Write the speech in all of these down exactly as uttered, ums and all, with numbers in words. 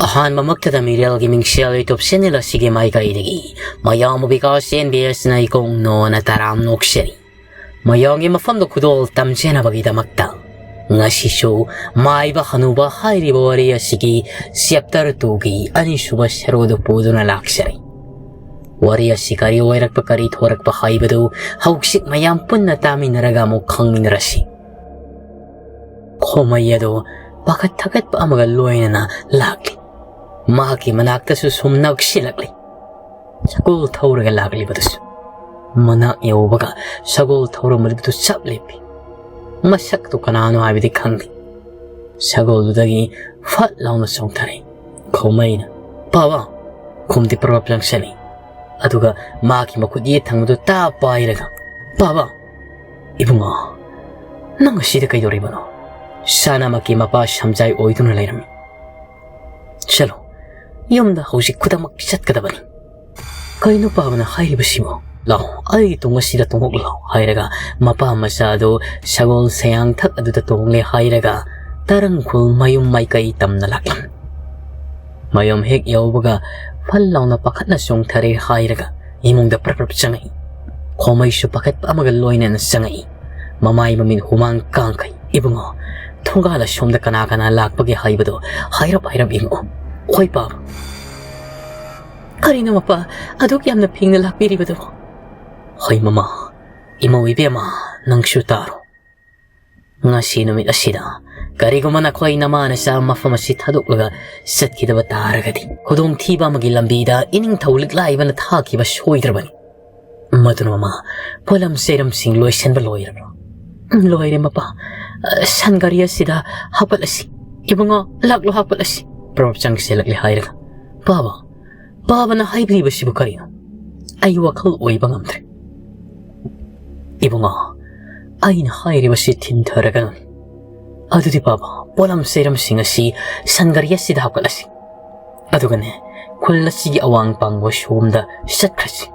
ꯑꯍꯥꯟꯕꯃꯛꯇꯗ ꯃꯤꯔꯦꯜꯒꯤ ꯃꯤꯡꯁꯦꯜ YouTube channel ꯑꯁꯤꯒꯤ ꯃꯥꯏꯀꯩꯗꯒꯤ ꯃꯌꯥꯝꯕꯨ ꯕꯤꯀꯥꯁ ꯑꯦꯟ ꯕꯤ ꯑꯦꯁꯅ ꯏꯀꯣꯛ ꯅꯣꯟꯅ ꯇꯔꯥꯝ ꯅꯣꯛꯆꯔꯤ꯫ ꯃꯌꯥꯝꯒꯤ ꯃꯐꯝꯗ ꯈꯨꯗꯣꯜ ꯇꯝꯖꯅꯕꯒꯤꯗꯃꯛꯇ ꯉꯁꯤꯁꯨ ꯃꯥꯏꯕ ꯍꯅꯨꯕ ꯍꯥꯏꯔꯤꯕ ꯋꯥꯔꯤ ꯑꯁꯤꯒꯤ chapter two ꯒꯤ ꯑꯅꯤꯁꯨꯕ ꯁꯔꯨꯛ ꯑꯗꯨ ꯄꯨꯗꯨꯅ ꯂꯥꯛꯆꯔꯤ꯫ ꯋꯥꯔꯤ ꯑꯁꯤ ꯀꯔꯤ ꯑꯣꯏꯔꯛꯄ, ꯀꯔꯤ ꯊꯣꯔꯛꯄ ꯍꯥꯏꯕꯗꯨ ꯍꯧꯖꯤꯛ ꯃꯌꯥꯝ ꯄꯨꯟꯅ ꯇꯥꯃꯤꯟꯅꯔꯒ ꯑꯃꯨꯛ ꯈꯪꯃꯤꯟꯅꯔꯁꯤ꯫ ꯈꯣꯃꯩ ꯑꯗꯨ ꯄꯥꯈꯠ ꯊꯀꯠꯄ ꯑꯃꯒ ꯂꯣꯏꯅꯅ ꯂꯥꯛꯂꯤ꯫ ꯃꯍꯥꯛꯀꯤ ꯃꯅꯥꯛꯇꯁꯨ ꯁꯨꯝ ꯅꯛꯁꯤꯜꯂꯛꯂꯤ꯫ ꯁꯒꯣꯜ ꯊꯧꯔꯒ ꯂꯥꯛꯂꯤꯕꯗꯨꯁꯨ ꯃꯅꯥꯛ ꯌꯧꯕꯒ ꯁꯒꯣꯜ ꯊꯧꯔꯝꯕꯗꯨ ꯆꯞ ꯂꯦꯞꯄꯤ꯫ ꯃꯁꯛꯇꯨ ꯀꯅꯥꯅꯣ ꯍꯥꯏꯕꯗꯤ ꯈꯪꯗꯦ꯫ ꯁꯒꯣꯜꯗꯨꯗꯒꯤ ꯐꯠ ꯂꯥꯎꯅ ꯆꯣꯡꯊꯔꯛꯏ꯫ ꯈꯣꯃꯩꯅ "ꯄꯥꯕ!" ꯈꯨꯝꯗꯤ ꯄ꯭ꯔꯞ ꯆꯪꯁꯤꯜꯂꯤ꯫ ꯑꯗꯨꯒ ꯃꯥꯒꯤ ꯃꯈꯨꯠ ꯌꯦꯠ ꯊꯪꯕꯗꯨ ꯇꯥ ꯄꯥꯏꯔꯒ, "ꯄꯥꯕ!" "ꯏꯕꯨꯡꯉꯣ, ꯅꯪ ꯑꯁꯤꯗ ꯀꯩꯗꯧꯔꯤꯕꯅꯣ?" ꯁꯅꯥꯃꯛꯀꯤ ꯃꯄꯥ ꯁꯝꯖꯥꯏ ꯑꯣꯏꯗꯨꯅ ꯂꯩꯔꯝꯃꯤ꯫ "ꯆꯠꯂꯣ, ꯌꯨꯝꯗ ꯍꯧꯖꯤꯛ ꯈꯨꯗꯛꯃꯛ ꯆꯠꯀꯗꯕꯅꯤ꯫" "ꯀꯩꯅꯣ ꯄꯥꯕꯅ ꯍꯥꯏꯔꯤꯕꯁꯤꯕꯣ?" "ꯂꯥꯎ, ꯑꯩꯒꯤ ꯇꯨꯡ ꯑꯁꯤꯗ ꯇꯣꯡꯉꯛꯂꯣ" ꯍꯥꯏꯔꯒ ꯃꯄꯥ ꯃꯆꯥ ꯑꯗꯨ ꯁꯒꯣꯜ ꯁꯌꯥꯡꯊꯛ ꯑꯗꯨꯗ ꯇꯣꯡꯂꯦ ꯍꯥꯏꯔꯒ ꯇꯔꯪꯈꯨꯜ ꯃꯌꯨꯝ ꯃꯥꯏꯀꯩ ꯇꯝꯅ ꯂꯥꯛꯂꯝꯃꯤ꯫ ꯃꯌꯨꯝ ꯍꯦꯛ ꯌꯧꯕꯒ ꯐꯜ ꯂꯥꯎꯅ ꯄꯥꯈꯠꯅ ꯆꯣꯡꯊꯔꯦ ꯍꯥꯏꯔꯒ ꯏꯃꯨꯡꯗ ꯄ꯭ꯔꯞ ꯄ꯭ꯔꯞ ꯆꯪꯉꯛꯏ꯫ ꯈꯣꯃꯩꯁꯨ ꯄꯥꯈꯠꯄ ꯑꯃꯒ ꯂꯣꯏꯅꯅ ꯆꯪꯉꯛꯏ꯫ ꯃꯃꯥꯏ ꯃꯃꯤꯠ ꯍꯨꯃꯥꯡ ꯀꯥꯡꯈꯩ꯫ "ꯏꯕꯨꯡꯉꯣ, ꯊꯣꯡꯒꯥꯜ ꯑꯁꯣꯝꯗ ꯀꯅꯥ ꯀꯅꯥ ꯂꯥꯛꯄꯒꯦ ꯍꯥꯏꯕꯗꯣ ꯍꯥꯏꯔꯞ ꯍꯥꯏꯔꯞ ꯌꯦꯡꯉꯛꯑꯣ꯫" "ꯍꯣꯏ ꯄꯥꯕ꯫" "ꯀꯔꯤꯅꯣ ꯃꯄꯥ ꯑꯗꯨꯛ ꯌꯥꯝꯅ ꯐꯤꯡꯅ ꯂꯥꯛꯄꯤꯔꯤꯕꯗꯨꯕꯣ?" "ꯍꯣꯏ ꯃꯃꯥ, ꯏꯃꯧ ꯏꯕꯦꯝꯃ, ꯅꯪꯁꯨ ꯇꯥꯔꯣ꯫ ꯉꯁꯤ ꯅꯨꯃꯤꯠ ꯑꯁꯤꯗ ꯀꯔꯤꯒꯨꯝꯕ ꯅꯈꯣꯏ ꯅꯃꯥ ꯅꯆꯥ ꯃꯐꯝ ꯑꯁꯤ ꯊꯥꯗꯣꯛꯂꯒ ꯆꯠꯈꯤꯗꯕ ꯇꯥꯔꯒꯗꯤ, ꯈꯨꯗꯣꯡꯊꯤꯕ ꯑꯃꯒꯤ ꯂꯝꯕꯤꯗ ꯏꯅꯤꯡꯊꯧ ꯂꯤꯛꯂꯥꯏꯕꯅ ꯊꯥꯈꯤꯕ ꯁꯣꯏꯗ꯭ꯔꯕꯅꯤ꯫ ꯃꯗꯨꯅ ꯃꯃꯥ, ꯄꯣꯠꯂꯝ ꯆꯩꯔꯝꯁꯤꯡ ꯂꯣꯏꯁꯤꯟꯕ ꯂꯣꯏꯔꯕ꯭ꯔꯣ?" "ꯎꯝ, ꯂꯣꯏꯔꯦ ꯃꯄꯥ꯫ ꯑ, ꯁꯟ ꯒꯥꯔꯤ ꯑꯁꯤꯗ ꯍꯥꯞꯀꯠꯂꯁꯤ꯫ ꯏꯕꯨꯡꯉꯣ, ꯂꯥꯛꯂꯣ, ꯍꯥꯞꯀꯠꯂꯁꯤ꯫" ꯄ꯭ꯔꯣꯞ ꯆꯪꯁꯤꯜꯂꯛꯂꯦ ꯍꯥꯏꯔꯒ, "ꯄꯥꯕ, ꯄꯥꯕꯅ ꯍꯥꯏꯕꯤꯔꯤꯕꯁꯤꯕꯨ ꯀꯔꯤꯅꯣ? ꯑꯩ ꯋꯥꯈꯜ ꯑꯣꯏꯕ ꯉꯝꯗ꯭ꯔꯦ꯫" "ꯏꯕꯨꯡꯉꯣ, ꯑꯩꯅ ꯍꯥꯏꯔꯤꯕꯁꯤ ꯊꯤꯟꯊꯔꯒꯅꯨ꯫ ꯑꯗꯨꯗꯤ ꯄꯥꯕ, ꯄꯣꯠꯂꯝ ꯆꯩꯔꯝꯁꯤꯡ ꯑꯁꯤ ꯁꯟ ꯒꯥꯔꯤ ꯑꯁꯤꯗ ꯍꯥꯞꯀꯠꯂꯁꯤ꯫ ꯑꯗꯨꯒꯅꯦ, ꯈꯨꯜ ꯑꯁꯤꯒꯤ ꯑꯋꯥꯡ ꯄꯥꯡꯕ ꯁꯣꯝꯗ ꯆꯠꯈ꯭ꯔꯁꯤ꯫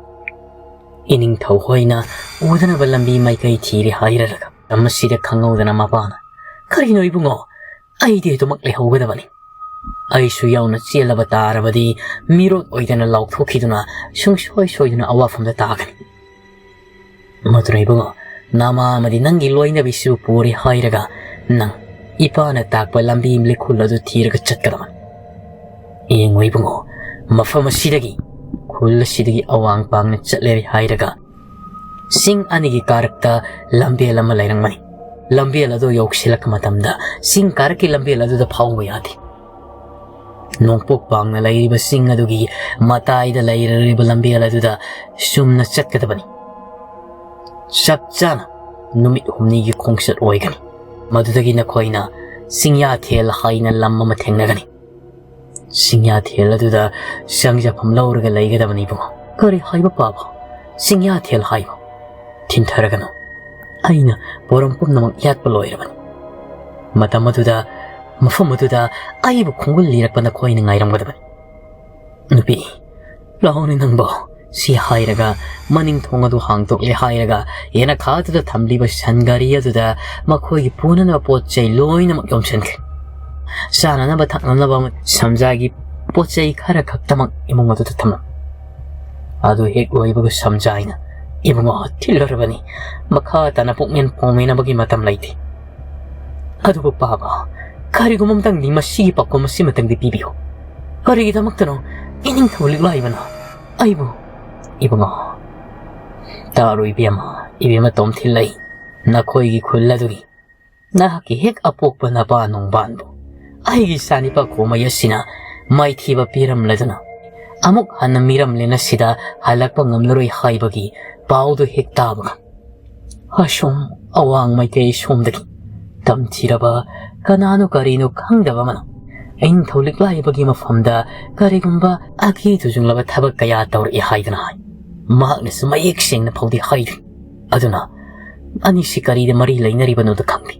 ꯏꯅꯤꯡꯊꯧ ꯍꯣꯏꯅ ꯎꯗꯅꯕ ꯂꯝꯕꯤ ꯃꯥꯏꯀꯩ ꯊꯤꯔꯦ" ꯍꯥꯏꯔꯔꯒ, ꯃꯁꯤꯗ ꯈꯪꯍꯧꯗꯅ ꯃꯄꯥꯅ, "ꯀꯔꯤꯅꯣ ꯏꯕꯨꯡꯉꯣ? ꯑꯩꯗꯤ ꯑꯗꯨꯃꯛ ꯂꯩꯍꯧꯒꯗꯕꯅꯤ꯫ ꯑꯩꯁꯨ ꯌꯥꯎꯅ ꯆꯦꯜꯂꯕ ꯇꯥꯔꯕꯗꯤ ꯃꯤꯔꯣꯠ ꯑꯣꯏꯗꯅ ꯂꯥꯎꯊꯣꯛꯈꯤꯗꯨꯅ ꯁꯨꯡꯁꯣꯏ ꯁꯣꯏꯗꯅ ꯑꯋꯥꯐꯝꯗ ꯇꯥꯒꯅꯤ꯫ ꯃꯗꯨꯅ ꯏꯕꯨꯡꯉꯣ, ꯅꯃꯥ ꯑꯃꯗꯤ ꯅꯪꯒꯤ ꯂꯣꯏꯅꯕꯤꯁꯨ ꯄꯨꯔꯦ ꯍꯥꯏꯔꯒ ꯅꯪ ꯏꯄꯥꯅ ꯇꯥꯛꯄ ꯂꯝꯕꯤ ꯂꯤꯈꯨꯜ ꯑꯗꯨ ꯊꯤꯔꯒ ꯆꯠꯀꯗꯕꯅꯤ꯫ ꯌꯦꯡꯉꯨ ꯏꯕꯨꯡꯉꯣ, ꯃꯐꯝ ꯑꯁꯤꯗꯒꯤ, ꯈꯨꯜ ꯑꯁꯤꯗꯒꯤ ꯑꯋꯥꯡ ꯄꯥꯡꯅ ꯆꯠꯂꯦ ꯍꯥꯏꯔꯒ ꯆꯤꯡ ꯑꯅꯤꯒꯤ ꯀꯥꯔꯛꯇ ꯂꯝꯕꯦꯜ ꯑꯃ ꯂꯩꯔꯝꯒꯅꯤ꯫ ꯂꯝꯕꯦꯜ ꯑꯗꯨ ꯌꯧꯁꯤꯜꯂꯛꯄ ꯃꯇꯝꯗ ꯆꯤꯡ ꯀꯥꯔꯛꯀꯤ ꯂꯝꯕꯦꯜ ꯑꯗꯨꯗ ꯐꯥꯎꯕ ꯌꯥꯗꯦ꯫ ꯅꯣꯡꯄꯣꯛ ꯄꯥꯡꯅ ꯂꯩꯔꯤꯕ ꯆꯤꯡ ꯑꯗꯨꯒꯤ ꯃꯇꯥꯏꯗ ꯂꯩꯔꯤꯕ ꯂꯝꯕꯦꯜ ꯑꯗꯨꯗ ꯆꯨꯝꯅ ꯆꯠꯀꯗꯕꯅꯤ꯫ ꯆꯞ ꯆꯥꯅ ꯅꯨꯃꯤꯠ ꯍꯨꯝꯅꯤꯒꯤ ꯈꯣꯡꯆꯠ ꯑꯣꯏꯒꯅꯤ꯫ ꯃꯗꯨꯗꯒꯤ ꯅꯈꯣꯏꯅ ꯆꯤꯡꯌꯥꯊꯦꯜ ꯍꯥꯏꯅ ꯂꯝ ꯑꯃ ꯊꯦꯡꯅꯒꯅꯤ꯫ ꯆꯤꯡꯌꯥꯊꯦꯜ ꯑꯗꯨꯗ ꯆꯪꯖꯐꯝ ꯂꯧꯔꯒ ꯂꯩꯒꯗꯕꯅꯤ ꯏꯕꯨꯡꯉꯣ꯫ ꯀꯔꯤ ꯍꯥꯏꯕ ꯄꯥꯕ? ꯆꯤꯡꯌꯥꯊꯦꯜ ꯍꯥꯏꯕ? ꯊꯤꯟꯊꯔꯒꯅꯨ꯫ ꯑꯩꯅ ꯄꯣꯔꯝ ꯄꯨꯝꯅꯃꯛ ꯌꯥꯠꯄ ꯂꯣꯏꯔꯕꯅꯤ꯫ ꯃꯇꯝ ꯑꯗꯨꯗ, ꯃꯐꯝ ꯑꯗꯨꯗ ꯑꯩꯕꯨ ꯈꯣꯡꯒꯨꯜ ꯂꯤꯔꯛꯄ ꯅꯈꯣꯏꯅ ꯉꯥꯏꯔꯝꯒꯗꯕꯅꯤ꯫ ꯅꯨꯄꯤ, ꯂꯥꯛꯑꯣꯅꯦ ꯅꯪꯕꯣ꯫ ꯁꯤ ꯍꯥꯏꯔꯒ ꯃꯅꯤꯡ ꯊꯣꯡ ꯑꯗꯨ ꯍꯥꯡꯗꯣꯛꯂꯦ ꯍꯥꯏꯔꯒ ꯌꯦꯅꯈꯥꯗꯨꯗ ꯊꯝꯂꯤꯕ ꯁꯟ ꯒꯥꯔꯤ ꯑꯗꯨꯗ ꯃꯈꯣꯏꯒꯤ ꯄꯨꯅꯅꯕ ꯄꯣꯠ ꯆꯩ ꯂꯣꯏꯅꯃꯛ ꯌꯣꯝꯁꯤꯟꯈ꯭ꯔꯦ꯫ ꯆꯥꯅꯅꯕ ꯊꯛꯅꯅꯕ ꯑꯃ ꯁꯝꯖꯥꯒꯤ ꯄꯣꯠ ꯆꯩ ꯈꯔ ꯈꯛꯇꯃꯛ ꯏꯃꯨꯡ ꯑꯗꯨꯗ ꯊꯝꯂꯝꯃꯤ꯫ ꯑꯗꯨ ꯍꯦꯛ ꯂꯣꯏꯕꯒ ꯁꯝꯖꯥꯏꯅ, "ꯏꯕꯨꯡꯉꯣ, ꯊꯤꯜꯂꯨꯔꯕꯅꯤ꯫ ꯃꯈꯥ ꯇꯥꯅ ꯄꯨꯛꯃꯦꯟ ꯄꯥꯎꯃꯦꯟꯅꯕꯒꯤ ꯃꯇꯝ ꯂꯩꯇꯦ꯫ ꯑꯗꯨꯕꯨ ꯄꯥꯕ, ꯀꯔꯤꯒꯨꯝꯕ ꯑꯃꯇꯪꯗꯤ ꯃꯁꯤꯒꯤ ꯄꯥꯎꯈꯨꯝ ꯑꯁꯤꯃꯇꯪꯗꯤ ꯄꯤꯕꯤꯌꯨ꯫ ꯀꯔꯤꯒꯤꯗꯃꯛꯇꯅꯣ ꯏꯅꯤꯡꯊꯧ ꯂꯤꯛꯂꯥꯏꯕꯅ ꯑꯩꯕꯨ?" "ꯏꯕꯨꯡꯉꯣ, ꯇꯥꯔꯣ ꯏꯕꯦꯝꯃ, ꯏꯕꯦꯝꯃ ꯇꯣꯝꯊꯤꯜ, ꯑꯩ ꯅꯈꯣꯏꯒꯤ ꯈꯨꯜ ꯑꯗꯨꯒꯤ ꯅꯍꯥꯛꯀꯤ ꯍꯦꯛ ꯑꯄꯣꯛꯄ ꯅꯄꯥ ꯅꯣꯡꯕꯥꯟꯕꯨ ꯑꯩꯒꯤ ꯏꯆꯥꯅꯤꯄꯥ ꯈꯣꯃꯩ ꯑꯁꯤꯅ ꯃꯥꯏꯊꯤꯕ ꯄꯤꯔꯝꯂꯗꯨꯅ ꯑꯃꯨꯛ ꯍꯟꯅ ꯃꯤꯔꯝꯂꯦꯟ ꯑꯁꯤꯗ ꯍꯜꯂꯛꯄ ꯉꯝꯂꯔꯣꯏ ꯍꯥꯏꯕꯒꯤ ꯄꯥꯎꯗꯨ ꯍꯦꯛ ꯇꯥꯕꯒ, ꯑꯁꯣꯝ ꯑꯋꯥꯡ ꯃꯥꯏꯀꯩ ꯁꯣꯝꯗꯒꯤ ꯇꯝꯊꯤꯔꯕ ꯀꯅꯥꯅꯣ ꯀꯔꯤꯅꯣ ꯈꯪꯗꯕ ꯑꯃꯅ ꯏꯅꯤꯡꯊꯧ ꯂꯤꯛꯂꯥꯏꯕꯒꯤ ꯃꯐꯝꯗ ꯀꯔꯤꯒꯨꯝꯕ ꯑꯀꯤ ꯇꯨꯖꯨꯡꯂꯕ ꯊꯕꯛ ꯀꯌꯥ ꯇꯧꯔꯛꯏ ꯍꯥꯏꯗꯨꯅ ꯍꯥꯏ꯫ ꯃꯍꯥꯛꯅꯁꯨ ꯃꯌꯦꯛ ꯁꯦꯡꯅ ꯐꯥꯎꯗꯤ ꯍꯥꯏꯗ꯭ꯔꯤ꯫ ꯑꯗꯨꯅ ꯑꯅꯤꯁꯤ ꯀꯔꯤꯗ ꯃꯔꯤ ꯂꯩꯅꯔꯤꯕꯅꯣꯗ ꯈꯪꯗꯦ꯫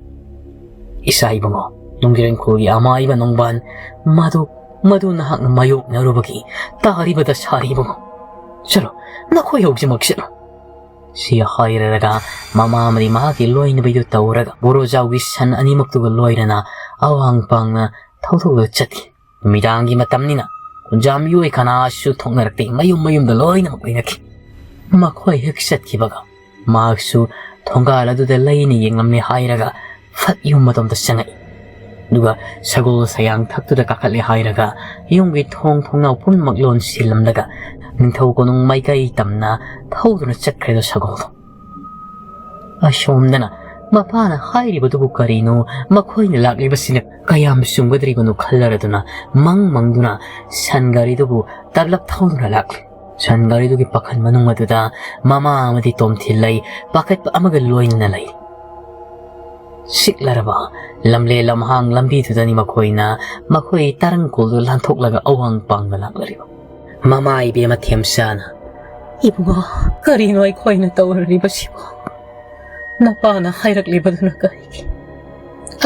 ꯏꯆꯥ ꯏꯕꯨꯡꯉꯣ, ꯅꯨꯡꯖꯔꯦꯡꯈꯣꯜꯒꯤ ꯑꯃꯥꯏꯕ ꯅꯣꯡꯕꯥꯟ ꯃꯗꯨ, ꯃꯗꯨ ꯅꯍꯥꯛꯅ ꯃꯥꯌꯣꯛꯅꯔꯨꯕꯒꯤ ꯇꯥꯔꯤꯕꯗ ꯁꯥꯔꯤ ꯏꯕꯨꯡꯉꯣ꯫ ꯆꯠꯂꯣ, ꯅꯈꯣꯏ ꯍꯧꯖꯤꯛꯃꯛ ꯆꯠꯂꯣ꯫" ꯁꯤ ꯍꯥꯏꯔꯔꯒ ꯃꯃꯥ ꯑꯃꯗꯤ ꯃꯍꯥꯛꯀꯤ ꯂꯣꯏꯅꯕꯤꯗꯨ ꯇꯧꯔꯒ ꯕꯣꯔꯣꯖꯥꯎꯒꯤ ꯁꯟ ꯑꯅꯤꯃꯛꯇꯨꯒ ꯂꯣꯏꯅꯅ ꯑꯋꯥꯡ ꯄꯥꯡꯅ ꯊꯧꯗꯣꯛꯂꯒ ꯆꯠꯈꯤ꯫ ꯅꯨꯃꯤꯗꯥꯡꯒꯤ ꯃꯇꯝꯅꯤꯅ ꯀꯨꯟꯖꯥꯝꯕꯤ ꯍꯣꯏ ꯀꯅꯥꯁꯨ ꯊꯣꯛꯅꯔꯛꯇꯦ꯫ ꯃꯌꯨꯝ ꯃꯌꯨꯝꯗ ꯂꯣꯏꯅꯃꯛ ꯂꯣꯏꯅꯈꯤ꯫ ꯃꯈꯣꯏ ꯍꯦꯛ ꯆꯠꯈꯤꯕꯒ ꯃꯍꯥꯛꯁꯨ ꯊꯣꯡꯒꯥꯜ ꯑꯗꯨꯗ ꯂꯩꯅ ꯌꯦꯡꯂꯝꯂꯦ ꯍꯥꯏꯔꯒ ꯐꯠ ꯌꯨꯝ ꯑꯗꯣꯝꯗ ꯆꯪꯉꯛꯏ꯫ ꯑꯗꯨꯒ ꯁꯒꯣꯜ ꯁꯌꯥꯡ ꯊꯛꯇꯨꯗ ꯀꯥꯈꯠꯂꯦ ꯍꯥꯏꯔꯒ ꯌꯨꯝꯒꯤ ꯊꯣꯡ ꯊꯣꯡꯅꯥꯎ ꯄꯨꯝꯅꯃꯛ ꯂꯣꯟꯁꯤꯜꯂꯝꯂꯒ ꯅꯤꯡꯊꯧ ꯀꯣꯅꯨꯡ ꯃꯥꯏꯀꯩ ꯇꯝꯅ ꯊꯧꯗꯨꯅ ꯆꯠꯈ꯭ꯔꯦꯗꯣ ꯁꯒꯣꯜꯗꯣ꯫ ꯑꯁꯣꯝꯗꯅ ꯃꯄꯥꯅ ꯍꯥꯏꯔꯤꯕꯗꯨꯕꯨ ꯀꯔꯤꯅꯣ, ꯃꯈꯣꯏꯅ ꯂꯥꯛꯂꯤꯕꯁꯤꯅ ꯀꯌꯥꯝ ꯆꯨꯝꯒꯗ꯭ꯔꯤꯕꯅꯣ ꯈꯜꯂꯔꯗꯨꯅ ꯃꯪ ꯃꯪꯗꯨꯅ ꯁꯟ ꯒꯥꯔꯤꯗꯨꯕꯨ ꯇꯞꯂꯞ ꯊꯧꯗꯨꯅ ꯂꯥꯛꯂꯤ꯫ ꯁꯟ ꯒꯥꯔꯤꯗꯨꯒꯤ ꯄꯥꯈꯟ ꯃꯅꯨꯡ ꯑꯗꯨꯗ ꯃꯃꯥ ꯑꯃꯗꯤ ꯇꯣꯝꯊꯤꯜ ꯂꯩ, ꯄꯥꯈꯠꯄ ꯑꯃꯒ ꯂꯣꯏꯅꯅ ꯂꯩ꯫ ꯁꯤꯛꯂꯔꯕ ꯂꯝꯂꯦ ꯂꯝꯍꯥꯡ ꯂꯝꯕꯤꯗꯨꯗꯅꯤ ꯃꯈꯣꯏꯅ ꯃꯈꯣꯏ ꯇꯔꯪ ꯀꯣꯜꯗꯨ ꯂꯥꯟꯊꯣꯛꯂꯒ ꯑꯋꯥꯡ ꯄꯥꯡꯅ ꯂꯥꯛꯂꯔꯤꯕ꯫ ꯃꯃꯥ ꯏꯕꯦꯝꯃ ꯊꯦꯝꯆꯥꯅ, "ꯏꯕꯨꯡꯉꯣ, ꯀꯔꯤꯅꯣ ꯑꯩꯈꯣꯏꯅ ꯇꯧꯔꯨꯔꯤꯕꯁꯤꯕꯨ? ꯅꯄꯥꯅ ꯍꯥꯏꯔꯛꯂꯤꯕꯗꯨꯅ ꯀꯔꯤꯒꯤ?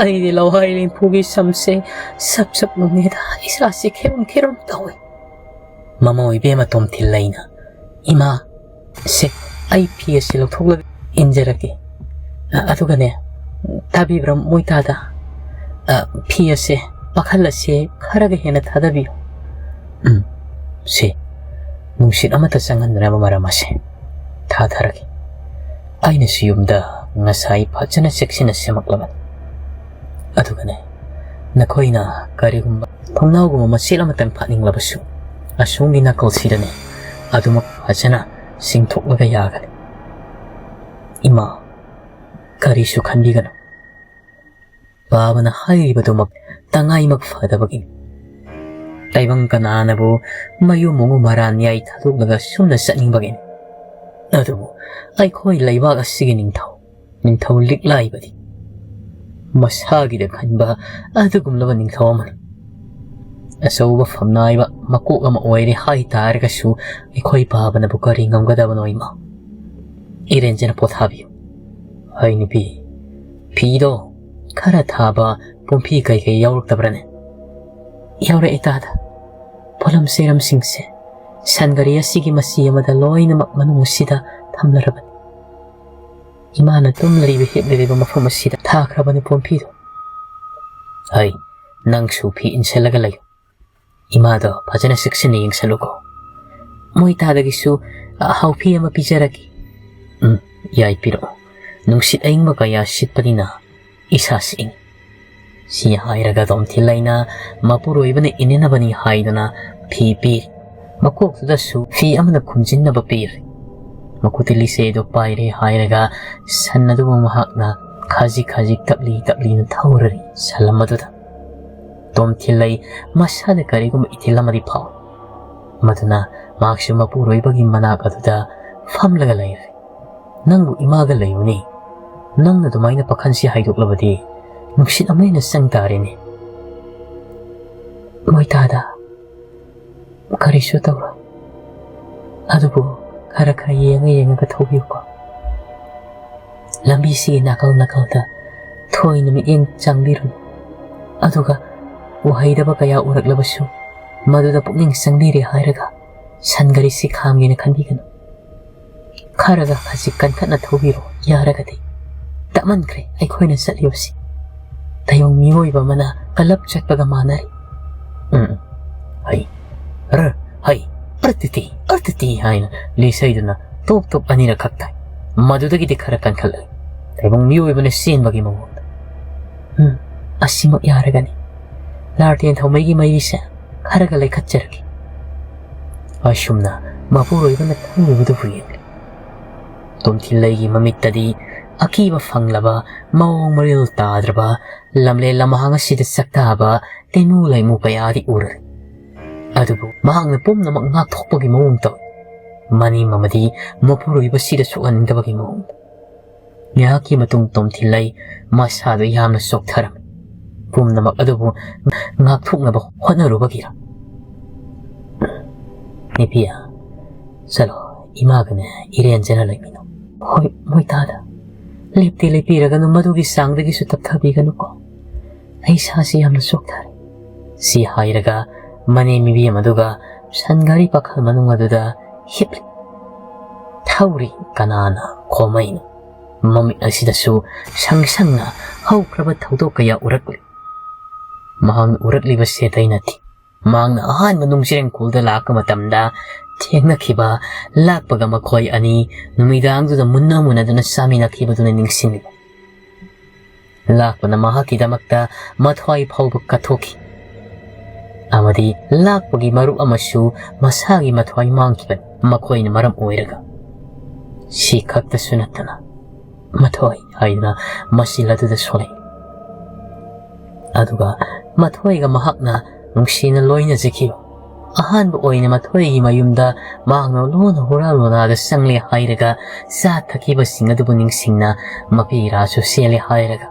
ꯑꯩꯗꯤ ꯂꯋꯥꯏ ꯂꯦꯝꯐꯨꯒꯤ ꯁꯝꯁꯦ ꯁꯞ ꯁꯞ ꯌꯨꯡꯉꯦꯗ, ꯏꯁꯥꯁꯦ ꯈꯦꯔꯨꯝ ꯈꯦꯔꯨꯝ ꯇꯧꯏ꯫" ꯃꯃꯥ ꯏꯕꯦꯝꯃ ꯇꯣꯝꯊꯤꯜ ꯂꯩꯅ, "ꯏꯃꯥ, ꯁꯦ, ꯑꯩ ꯐꯤ ꯑꯁꯤ ꯂꯧꯊꯣꯛꯂꯒ ꯏꯟꯖꯔꯒꯦ꯫ ꯑ, ꯑꯗꯨꯒꯅꯦ, ꯇꯥꯕꯤꯕ꯭ꯔꯥ ꯃꯣꯏꯇꯥꯗ? ꯑ, ꯐꯤ ꯑꯁꯦ, ꯄꯥꯈꯜ ꯑꯁꯦ ꯈꯔꯒ ꯍꯦꯟꯅ ꯊꯥꯗꯕꯤꯌꯨ꯫ ꯎꯝ, ꯁꯦ, ꯅꯨꯡꯁꯤꯠ ꯑꯃꯠꯇ ꯆꯪꯍꯟꯗꯅꯕ ꯃꯔꯝ ꯑꯁꯦ ꯊꯥꯊꯔꯒꯦ꯫ ꯑꯩꯅꯁꯨ ꯌꯨꯝꯗ ꯉꯁꯥꯏ ꯐꯖꯅ ꯆꯦꯛꯁꯤꯟꯅ ꯁꯦꯝꯃꯛꯂꯕꯅꯤ꯫ ꯑꯗꯨꯒꯅꯦ, ꯅꯈꯣꯏꯅ ꯀꯔꯤꯒꯨꯝꯕ ꯊꯣꯡꯅꯥꯎꯒꯨꯝꯕ ꯃꯆꯦꯠ ꯑꯃꯇꯪ ꯐꯥꯠꯅꯤꯡꯂꯕꯁꯨ, ꯑꯁꯣꯝꯒꯤ ꯅꯥꯀꯜꯁꯤꯗꯅꯦ, ꯑꯗꯨꯃꯛ ꯐꯖꯅ ꯆꯤꯡꯊꯣꯛꯂꯒ ꯌꯥꯒꯅꯤ꯫ ꯏꯃꯥ, ꯀꯔꯤꯁꯨ ꯈꯟꯕꯤꯒꯅꯨ꯫ ꯄꯥꯕꯅ ꯍꯥꯏꯔꯤꯕꯗꯨꯃꯛ ꯇꯉꯥꯏꯃꯛ ꯐꯗꯕꯒꯤꯅꯤ꯫ ꯇꯥꯏꯕꯪ ꯀꯅꯥꯅꯕꯨ ꯃꯌꯨꯝ ꯑꯃ ꯃꯔꯥꯟ ꯌꯥꯏ ꯊꯥꯗꯣꯛꯂꯒ ꯁꯨꯝꯅ ꯆꯠꯅꯤꯡꯕꯒꯤꯅꯤ? ꯑꯗꯨꯕꯨ ꯑꯩꯈꯣꯏ ꯂꯩꯕꯥꯛ ꯑꯁꯤꯒꯤ ꯅꯤꯡꯊꯧ, ꯅꯤꯡꯊꯧ ꯂꯤꯛꯂꯥꯏꯕꯗꯤ ꯃꯁꯥꯒꯤꯗ ꯈꯟꯕ ꯑꯗꯨꯒꯨꯝꯂꯕ ꯅꯤꯡꯊꯧ ꯑꯃꯅꯤ꯫ ꯑꯆꯧꯕ ꯐꯝꯅꯥꯏꯕ ꯃꯀꯣꯛ ꯑꯃ ꯑꯣꯏꯔꯦ ꯍꯥꯏ ꯇꯥꯔꯒꯁꯨ ꯑꯩꯈꯣꯏ ꯄꯥꯕꯅꯕꯨ ꯀꯔꯤ ꯉꯝꯒꯗꯕꯅꯣ ꯏꯃꯥ? ꯏꯔꯦꯟꯖꯅ ꯄꯣꯊꯥꯕꯤꯌꯨ꯫ ꯍꯩ ꯅꯨꯄꯤ, ꯐꯤꯗꯣ ꯈꯔ ꯊꯥꯕ ꯄꯨꯝꯐꯤ ꯀꯩꯀꯩ ꯌꯥꯎꯔꯛꯇꯕ꯭ꯔꯅꯦ?" "ꯌꯥꯎꯔꯛꯑꯦ ꯇꯥꯗ꯫ ꯄꯣꯠꯂꯝ ꯆꯩꯔꯝꯁꯤꯡꯁꯦ ꯁꯟ ꯒꯥꯔꯤ ꯑꯁꯤꯒꯤ ꯃꯆꯤ ꯑꯃꯗ ꯂꯣꯏꯅꯃꯛ ꯃꯅꯨꯡ ꯑꯁꯤꯗ ꯊꯝꯂꯔꯕꯅꯤ꯫ ꯏꯃꯥꯅ ꯇꯨꯝꯂꯤꯕ ꯍꯤꯞꯂꯤꯕ ꯃꯐꯝ ꯑꯁꯤꯗ ꯊꯥꯈ꯭ꯔꯕꯅꯤ ꯄꯨꯝꯐꯤꯗꯣ꯫ ꯍꯩ, ꯅꯪꯁꯨ ꯐꯤ ꯏꯟꯁꯤꯜꯂꯒ ꯂꯩꯌꯨ꯫ ꯏꯃꯥꯗꯣ ꯐꯖꯅ ꯆꯦꯛꯁꯤꯟꯅ ꯌꯦꯡꯁꯜꯂꯨꯀꯣ꯫ ꯃꯣꯏ ꯇꯥꯗꯒꯤꯁꯨ ꯍꯥꯎꯐꯤ ꯑꯃ ꯄꯤꯖꯔꯒꯦ꯫ ꯎꯝ, ꯌꯥꯏ, ꯄꯤꯔꯛꯑꯣ꯫ ꯅꯨꯡꯁꯤꯠ ꯑꯏꯪꯕ ꯀꯌꯥ ꯁꯤꯠꯄꯅꯤꯅ ꯏꯁꯥꯁꯤ ꯏꯪꯏ꯫ ꯁꯤ ꯍꯥꯏꯔꯒ ꯇꯣꯝꯊꯤꯜꯂꯩꯅ ꯃꯄꯨꯔꯣꯏꯕꯅ ꯏꯟꯅꯅꯕꯅꯤ ꯍꯥꯏꯗꯨꯅ ꯐꯤ ꯄꯤꯔꯤ꯫ ꯃꯀꯣꯛꯇꯨꯗꯁꯨ ꯐꯤ ꯑꯃꯅ ꯈꯨꯝꯖꯤꯟꯅꯕ ꯄꯤꯔꯤ꯫ ꯃꯈꯨꯠꯇ ꯂꯤꯆꯩꯗꯨ ꯄꯥꯏꯔꯦ ꯍꯥꯏꯔꯒ ꯁꯟ ꯑꯗꯨꯕꯨ ꯃꯍꯥꯛꯅ ꯈꯖꯤꯛ ꯈꯖꯤꯛ ꯇꯞꯂꯤ ꯇꯞꯂꯤꯅ ꯊꯧꯔꯔꯤ ꯁꯂꯝ ꯑꯗꯨꯗ꯫ ꯇꯣꯝꯊꯤꯜꯂꯩ ꯃꯁꯥꯗ ꯀꯔꯤꯒꯨꯝꯕ ꯏꯊꯤꯜ ꯑꯃꯗꯤ ꯐꯥꯎꯏ꯫ ꯃꯗꯨꯅ ꯃꯍꯥꯛꯁꯨ ꯃꯄꯨꯔꯣꯏꯕꯒꯤ ꯃꯅꯥꯛ ꯑꯗꯨꯗ ꯐꯝꯂꯒ ꯂꯩꯔꯦ꯫ "ꯅꯪꯕꯨ ꯏꯃꯥꯒ ꯂꯩꯌꯨꯅꯦ꯫ ꯅꯪꯅ ꯑꯗꯨꯃꯥꯏꯅ ꯄꯥꯈꯟꯁꯤ ꯍꯥꯏꯗꯣꯛꯂꯕꯗꯤ ꯅꯨꯡꯁꯤꯠ ꯑꯃ ꯍꯦꯟꯅ ꯆꯪ ꯇꯥꯔꯦꯅꯦ꯫" "ꯃꯣꯏꯇꯥꯗ, ꯀꯔꯤꯁꯨ ꯇꯧꯔꯣꯏ꯫ ꯑꯗꯨꯕꯨ ꯈꯔ ꯈꯔ ꯌꯦꯡꯉ ꯌꯦꯡꯉꯒ ꯊꯧꯕꯤꯌꯨꯀꯣ꯫ ꯂꯝꯕꯤꯁꯤꯒꯤ ꯅꯥꯀꯜ ꯅꯥꯀꯜꯗ ꯊꯣꯏꯅ ꯃꯤꯠꯌꯦꯡ ꯆꯪꯕꯤꯔꯨꯅꯨ꯫ ꯑꯗꯨꯒ ꯎꯍꯩꯗꯕ ꯀꯌꯥ ꯎꯔꯛꯂꯕꯁꯨ ꯃꯗꯨꯗ ꯄꯨꯛꯅꯤꯡ ꯆꯪꯕꯤꯔꯦ ꯍꯥꯏꯔꯒ ꯁꯟ ꯒꯥꯔꯤꯁꯤ ꯈꯥꯝꯒꯦꯅ ꯈꯟꯕꯤꯒꯅꯨ꯫ ꯈꯔꯒ ꯈꯖꯤꯛ ꯀꯟꯈꯠꯅ ꯊꯧꯕꯤꯔꯣ ꯌꯥꯔꯒꯗꯤ꯫ ꯇꯞꯃꯟꯈ꯭ꯔꯦ ꯑꯩꯈꯣꯏꯅ ꯆꯠꯂꯤꯕꯁꯤ꯫ ꯇꯥꯏꯕꯪ ꯃꯤꯑꯣꯏꯕ ꯑꯃꯅ ꯀꯜꯂꯞ ꯆꯠꯄꯒ ꯃꯥꯟꯅꯔꯤ꯫" "ꯎꯝ, ꯎꯝ, ꯍꯩ, ꯔ, ꯍꯩ, ꯑꯔꯇꯤꯇꯤ, ꯑꯔꯇꯤꯇꯤ" ꯍꯥꯏꯅ ꯂꯤꯁꯩꯗꯨꯅ ꯇꯣꯞ ꯇꯣꯞ ꯑꯅꯤꯔꯛ ꯈꯛ ꯇꯥꯏ꯫ ꯃꯗꯨꯗꯒꯤꯗꯤ ꯈꯔ ꯀꯟꯈꯠꯂꯛꯏ꯫ ꯇꯥꯏꯕꯪ ꯃꯤꯑꯣꯏꯕꯅ ꯆꯦꯟꯕꯒꯤ ꯃꯑꯣꯡꯗ꯫ "ꯎꯝ, ꯑꯁꯤꯃꯛ ꯌꯥꯔꯒꯅꯤ꯫ ꯂꯥꯔꯇꯦꯟ ꯊꯧꯃꯩꯒꯤ ꯃꯩꯁꯦ ꯈꯔꯒ ꯂꯩꯈꯠꯆꯔꯒꯦ꯫" ꯑꯁꯨꯝꯅ ꯃꯄꯨꯔꯣꯏꯕꯅ ꯊꯧꯔꯤꯕꯗꯨꯕꯨ ꯌꯦꯡꯂꯤ꯫ ꯇꯣꯝꯊꯤꯜꯂꯩꯒꯤ ꯃꯃꯤꯠꯇꯗꯤ ꯑꯀꯤꯕ ꯐꯪꯂꯕ, ꯃꯑꯣꯡ ꯃꯔꯤꯜ ꯇꯥꯗ꯭ꯔꯕ, ꯂꯝꯂꯦꯟ ꯂꯝꯍꯥꯡ ꯑꯁꯤꯗ ꯆꯥꯛꯇꯥꯕ ꯇꯩꯃꯨ ꯂꯩꯃꯨ ꯀꯌꯥꯗꯤ ꯎꯔꯦ꯫ ꯑꯗꯨꯕꯨ ꯃꯍꯥꯛꯅ ꯄꯨꯝꯅꯃꯛ ꯉꯥꯛꯊꯣꯛꯄꯒꯤ ꯃꯑꯣꯡ ꯇꯧꯏ꯫ ꯃꯅꯤꯡ ꯑꯃꯗꯤ ꯃꯄꯨꯔꯣꯏꯕꯁꯤꯗ ꯁꯣꯛꯍꯟꯅꯤꯡꯗꯕꯒꯤ ꯃꯑꯣꯡꯗ꯫ ꯉꯥꯏꯍꯥꯛꯀꯤ ꯃꯇꯨꯡ ꯇꯣꯝꯊꯤꯜꯂꯩ ꯃꯁꯥꯗꯨ ꯌꯥꯝꯅ ꯆꯣꯛꯊꯔꯝꯃꯤ꯫ ꯄꯨꯝꯅꯃꯛ ꯑꯗꯨꯕꯨ ꯉꯥꯛꯊꯣꯛꯅꯕ ꯍꯣꯠꯅꯔꯨꯕꯒꯤꯔ? "ꯅꯤꯄꯤꯌꯥ, ꯆꯠꯂꯣ, ꯏꯃꯥꯒꯅꯦ ꯏꯔꯦꯟꯖꯅ ꯂꯩꯃꯤꯟꯅꯧ꯫" "ꯍꯣꯏ, ꯃꯣꯏꯇꯥꯗ꯫ ꯂꯦꯞꯇꯤ ꯂꯦꯞꯄꯤꯔꯒꯅꯨ, ꯃꯗꯨꯒꯤ ꯆꯥꯡꯗꯒꯤꯁꯨ ꯇꯞꯊꯕꯤꯒꯅꯨꯀꯣ꯫ ꯑꯩ ꯏꯁꯥꯁꯤ ꯌꯥꯝꯅ ꯆꯣꯛꯊꯔꯦ꯫" ꯁꯤ ꯍꯥꯏꯔꯒ ꯃꯅꯦꯝ ꯏꯕꯦꯝ ꯑꯗꯨꯒ ꯁꯟ ꯒꯥꯔꯤ ꯄꯥꯈꯜ ꯃꯅꯨꯡ ꯑꯗꯨꯗ ꯍꯤꯞꯂꯤ꯫ ꯊꯧꯔꯤ ꯀꯅꯥꯅ ꯈꯣꯃꯩꯅꯣ? ꯃꯃꯤꯠ ꯑꯁꯤꯗꯁꯨ ꯁꯪ ꯁꯪꯅ ꯍꯧꯈ꯭ꯔꯕ ꯊꯧꯗꯣꯛ ꯀꯌꯥ ꯎꯔꯛꯂꯤ꯫ ꯃꯍꯥꯛꯅ ꯎꯔꯛꯂꯤꯕꯁꯤ ꯑꯇꯩ ꯅꯠꯇꯦ꯫ ꯃꯍꯥꯛꯅ ꯑꯍꯥꯟꯕ ꯅꯨꯡꯖꯤꯔꯦꯡꯈꯣꯜꯗ ꯂꯥꯛꯄ ꯃꯇꯝꯗ ꯊꯦꯡꯅꯈꯤꯕ, ꯂꯥꯛꯄꯒ ꯃꯈꯣꯏ ꯑꯅꯤ ꯅꯨꯃꯤꯗꯥꯡꯗꯨꯗ ꯃꯨꯟꯅ ꯃꯨꯟꯅꯗꯨꯅ ꯆꯥꯃꯤꯟꯅꯈꯤꯕꯗꯨꯅ ꯅꯤꯡꯁꯤꯡꯂꯤꯕ꯫ ꯂꯥꯛꯄꯅ ꯃꯍꯥꯛꯀꯤꯗꯃꯛꯇ ꯃꯊ꯭ꯋꯥꯏ ꯐꯥꯎꯕ ꯀꯠꯊꯣꯛꯈꯤ꯫ ꯑꯃꯗꯤ ꯂꯥꯛꯄꯒꯤ ꯃꯔꯨꯞ ꯑꯃꯁꯨ ꯃꯁꯥꯒꯤ ꯃꯊ꯭ꯋꯥꯏ ꯃꯥꯡꯈꯤꯕꯅꯤ꯫ ꯃꯈꯣꯏꯅ ꯃꯔꯝ ꯑꯣꯏꯔꯒ ꯁꯤ ꯈꯛꯇꯁꯨ ꯅꯠꯇꯅ ꯃꯊꯣꯏ ꯍꯥꯏꯗꯨꯅ ꯃꯆꯤꯜ ꯑꯗꯨꯗ ꯁꯣꯜꯂꯛꯏ꯫ ꯑꯗꯨꯒ ꯃꯊꯣꯏꯒ ꯃꯍꯥꯛꯅ ꯅꯨꯡꯁꯤꯅ ꯂꯣꯏꯅꯖꯈꯤꯕ꯫ ꯑꯍꯥꯟꯕ ꯑꯣꯏꯅ ꯃꯊꯣꯏꯒꯤ ꯃꯌꯨꯝꯗ ꯃꯍꯥꯛꯅ ꯂꯣꯟꯅ ꯍꯨꯔꯥ ꯂꯣꯅꯥꯗ ꯆꯪꯂꯦ ꯍꯥꯏꯔꯒ ꯆꯥ ꯊꯛꯈꯤꯕꯁꯤꯡ ꯑꯗꯨꯕꯨ ꯅꯤꯡꯁꯤꯡꯅ ꯃꯄꯤ ꯏꯔꯥꯁꯨ ꯆꯦꯜꯂꯦ ꯍꯥꯏꯔꯒ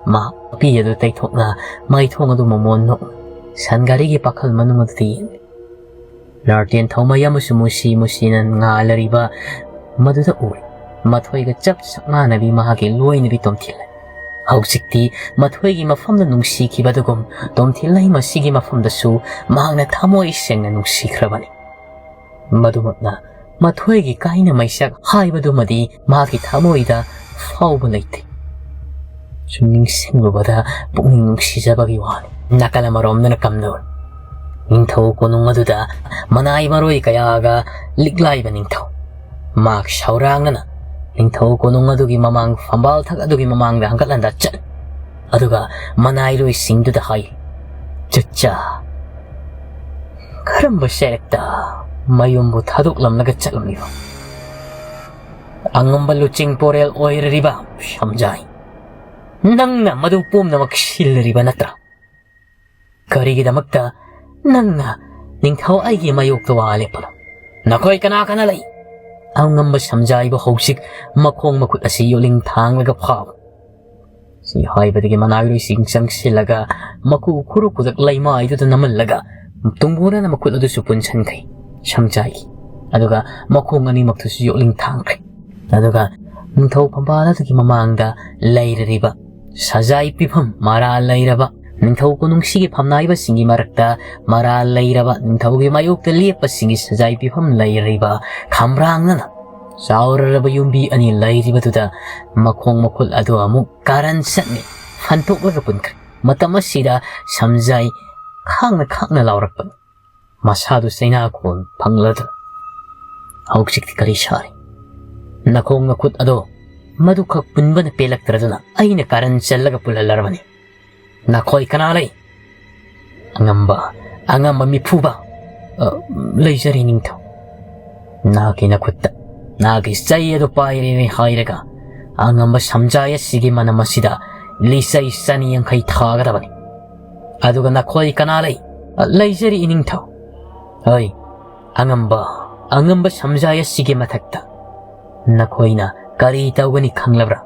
ꯃꯍꯥꯛ ꯃꯄꯤ ꯑꯗꯨ ꯇꯩꯊꯣꯛꯅ ꯃꯥꯏꯊꯣꯡ ꯑꯗꯨ ꯃꯃꯣꯟ ꯅꯣꯛꯅ ꯁꯟ ꯒꯥꯔꯤꯒꯤ ꯄꯥꯈꯜ ꯃꯅꯨꯡ ꯑꯗꯨꯗ ꯌꯦꯡꯂꯤ꯫ ꯂꯥꯔꯇꯦꯟ ꯊꯧꯃꯩ ꯑꯃꯁꯨ ꯃꯨꯁꯤ ꯃꯨꯁꯤꯅ ꯉꯥꯜꯂꯔꯤꯕ ꯃꯗꯨꯗ ꯎꯔꯦ꯫ ꯃꯊꯣꯏꯒ ꯆꯞ ꯆꯞ ꯃꯥꯟꯅꯕꯤ ꯃꯍꯥꯛꯀꯤ ꯂꯣꯏꯅꯕꯤ ꯇꯣꯝꯊꯤꯜꯂꯩ꯫ ꯍꯧꯖꯤꯛꯇꯤ ꯃꯊꯣꯏꯒꯤ ꯃꯐꯝꯗ ꯅꯨꯡꯁꯤꯈꯤꯕꯗꯨꯒꯨꯝ ꯇꯣꯝꯊꯤꯜꯂꯩ ꯃꯁꯤꯒꯤ ꯃꯐꯝꯗꯁꯨ ꯃꯍꯥꯛꯅ ꯊꯃꯣꯏ ꯁꯦꯡꯅ ꯅꯨꯡꯁꯤꯈ꯭ꯔꯕꯅꯤ꯫ ꯃꯗꯨꯃꯛꯅ ꯃꯊꯣꯏꯒꯤ ꯀꯥꯏꯅ ꯃꯩꯁꯛ ꯍꯥꯏꯕꯗꯨꯃꯗꯤ ꯃꯍꯥꯛꯀꯤ ꯊꯃꯣꯏꯗ ꯐꯥꯎꯕ ꯂꯩꯇꯦ꯫ ꯁꯨꯝ ꯅꯤꯡꯁꯤꯡꯂꯨꯕꯗ ꯄꯨꯛꯅꯤꯡ ꯅꯨꯡꯁꯤꯖꯕꯒꯤ ꯋꯥꯅꯤ꯫ ꯅꯥꯀꯜ ꯑꯃꯔꯣꯝꯗꯅ ꯀꯝꯗꯧꯔꯤ? ꯅꯤꯡꯊꯧ ꯀꯣꯅꯨꯡ ꯑꯗꯨꯗ ꯃꯅꯥꯏ ꯃꯔꯣꯏ ꯀꯌꯥꯒ ꯂꯤꯛꯂꯥꯏꯕ ꯅꯤꯡꯊꯧ꯫ ꯃꯍꯥꯛ ꯁꯧꯔꯥꯡꯅꯅ ꯅꯤꯡꯊꯧ ꯀꯣꯅꯨꯡ ꯑꯗꯨꯒꯤ ꯃꯃꯥꯡ ꯐꯝꯕꯥꯜ ꯊꯛ ꯑꯗꯨꯒꯤ ꯃꯃꯥꯡꯗ ꯍꯪꯒꯠ ꯍꯟꯗ ꯆꯠꯂꯤ꯫ ꯑꯗꯨꯒ ꯃꯅꯥꯏꯔꯣꯏꯁꯤꯡꯗꯨꯗ ꯍꯥꯏ, "ꯆꯠꯆꯥ, ꯀꯔꯝꯕ ꯁꯦꯔꯦꯛꯇ ꯃꯌꯨꯝꯕꯨ ꯊꯥꯗꯣꯛꯂꯝꯂꯒ ꯆꯠꯂꯝꯂꯤꯕ? ꯑꯉꯝꯕ ꯂꯨꯆꯤꯡ ꯄꯣꯔꯦꯜ ꯑꯣꯏꯔꯔꯤꯕ ꯁꯝꯖꯥꯏ, ꯅꯪꯅ ꯃꯗꯨ ꯄꯨꯝꯅꯃꯛ ꯁꯤꯜꯂꯔꯤꯕ ꯅꯠꯇ꯭ꯔꯥ? ꯀꯔꯤꯒꯤꯗꯃꯛꯇ ꯅꯪꯅ ꯅꯤꯡꯊꯧ ꯑꯩꯒꯤ ꯃꯥꯌꯣꯛꯇ ꯋꯥ ꯂꯦꯞꯄꯅꯣ? ꯅꯈꯣꯏ ꯀꯅꯥ ꯀꯅꯥ ꯂꯩ?" ꯑꯉꯝꯕ ꯁꯝꯖꯥꯏꯕꯨ ꯍꯧꯖꯤꯛ ꯃꯈꯣꯡ ꯃꯈꯨꯠ ꯑꯁꯤ ꯌꯣꯠꯂꯤꯡ ꯊꯥꯡꯂꯒ ꯐꯥꯕ꯫ ꯁꯤ ꯍꯥꯏꯕꯗꯒꯤ ꯃꯅꯥꯏꯔꯣꯏꯁꯤꯡ ꯆꯪꯁꯤꯜꯂꯒ ꯃꯀꯨ ꯈꯨꯔꯨ ꯈꯨꯗꯛ ꯂꯩꯃꯥꯏꯗꯨꯗ ꯅꯝꯍꯜꯂꯒ ꯇꯨꯡꯒꯣꯟꯅꯅ ꯃꯈꯨꯠ ꯑꯗꯨꯁꯨ ꯄꯨꯟꯁꯤꯟꯈ꯭ꯔꯦ, ꯁꯝꯖꯥꯏꯈꯤ꯫ ꯑꯗꯨꯒ ꯃꯈꯣꯡ ꯑꯅꯤꯃꯛꯇꯨꯁꯨ ꯌꯣꯛꯂꯤꯡ ꯊꯥꯡꯈ꯭ꯔꯦ꯫ ꯑꯗꯨꯒ ꯅꯤꯡꯊꯧ ꯐꯝꯕꯥꯜ ꯑꯗꯨꯒꯤ ꯃꯃꯥꯡꯗ ꯂꯩꯔꯤꯕ ꯁꯖꯥꯏ ꯄꯤꯐꯝ ꯃꯔꯥꯜ ꯂꯩꯔꯕ ꯅꯤꯡꯊꯧ ꯀꯣꯅꯨꯡꯁꯤꯒꯤ ꯐꯝꯅꯥꯏꯕꯁꯤꯡꯒꯤ ꯃꯔꯛꯇ ꯃꯔꯥꯜ ꯂꯩꯔꯕ ꯅꯤꯡꯊꯧꯒꯤ ꯃꯥꯌꯣꯛꯇ ꯂꯦꯞꯄꯁꯤꯡꯒꯤ ꯁꯖꯥꯏ ꯄꯤꯐꯝ ꯂꯩꯔꯤꯕ ꯈꯝꯕ꯭ꯔꯥꯡꯅꯅ ꯆꯥꯎꯔꯔꯕ ꯌꯨꯝꯕꯤ ꯑꯅꯤ ꯂꯩꯔꯤꯕꯗꯨꯗ ꯃꯈꯣꯡ ꯃꯈꯨꯠ ꯑꯗꯨ ꯑꯃꯨꯛ ꯀꯥꯔꯟ ꯁꯠꯅꯤ ꯐꯟꯇꯣꯛꯂꯒ ꯄꯨꯟꯈ꯭ꯔꯦ꯫ ꯃꯇꯝ ꯑꯁꯤꯗ ꯁꯝꯖꯥꯏ ꯈꯥꯡꯅ ꯈꯥꯡꯅ ꯂꯥꯎꯔꯛꯄꯅꯤ꯫ ꯃꯁꯥꯗꯨ ꯆꯩꯅꯥꯈꯣꯜ ꯐꯪꯂꯗ꯭ꯔꯥ? ꯍꯧꯖꯤꯛꯇꯤ ꯀꯔꯤ ꯁꯥꯔꯤ? ꯅꯈꯣꯡ ꯅꯈꯨꯠ ꯑꯗꯣ ꯃꯗꯨꯈꯛ ꯄꯨꯟꯕꯅ ꯄꯦꯜꯂꯛꯇ꯭ꯔꯗꯨꯅ ꯑꯩꯅ ꯀꯥꯔꯟ ꯆꯜꯂꯒ ꯄꯨꯜꯍꯜꯂꯔꯕꯅꯤ꯫ ꯅꯈꯣꯏ ꯀꯅꯥ ꯂꯩ? ꯑꯉꯝꯕ, ꯑꯉꯝꯕ ꯃꯤꯐꯨꯕ꯫ ꯑ, ꯂꯩꯖꯔꯤ ꯅꯤꯡꯊꯧ꯫ ꯅꯍꯥꯛꯀꯤ ꯅꯈꯨꯠꯇ ꯅꯍꯥꯛꯀꯤ ꯆꯩ ꯑꯗꯨ ꯄꯥꯏꯔꯦꯅꯦ ꯍꯥꯏꯔꯒ ꯑꯉꯝꯕ ꯁꯝꯖꯥꯏ ꯑꯁꯤꯒꯤ ꯃꯅꯝ ꯑꯁꯤꯗ ꯂꯤꯆꯩ ꯆꯅꯤ ꯌꯥꯡꯈꯩ ꯊꯥꯒꯗꯕꯅꯤ꯫ ꯑꯗꯨꯒ ꯅꯈꯣꯏ ꯀꯅꯥ ꯂꯩ? ꯑ, ꯂꯩꯖꯔꯤ ꯏꯅꯤꯡꯊꯧ꯫ ꯍꯣꯏ, ꯑꯉꯝꯕ, ꯑꯉꯝꯕ ꯁꯝꯖꯥꯏ ꯑꯁꯤꯒꯤ ꯃꯊꯛꯇ ꯅꯈꯣꯏꯅ ꯀꯔꯤ ꯇꯧꯒꯅꯤ ꯈꯪꯂꯕ꯭ꯔꯥ?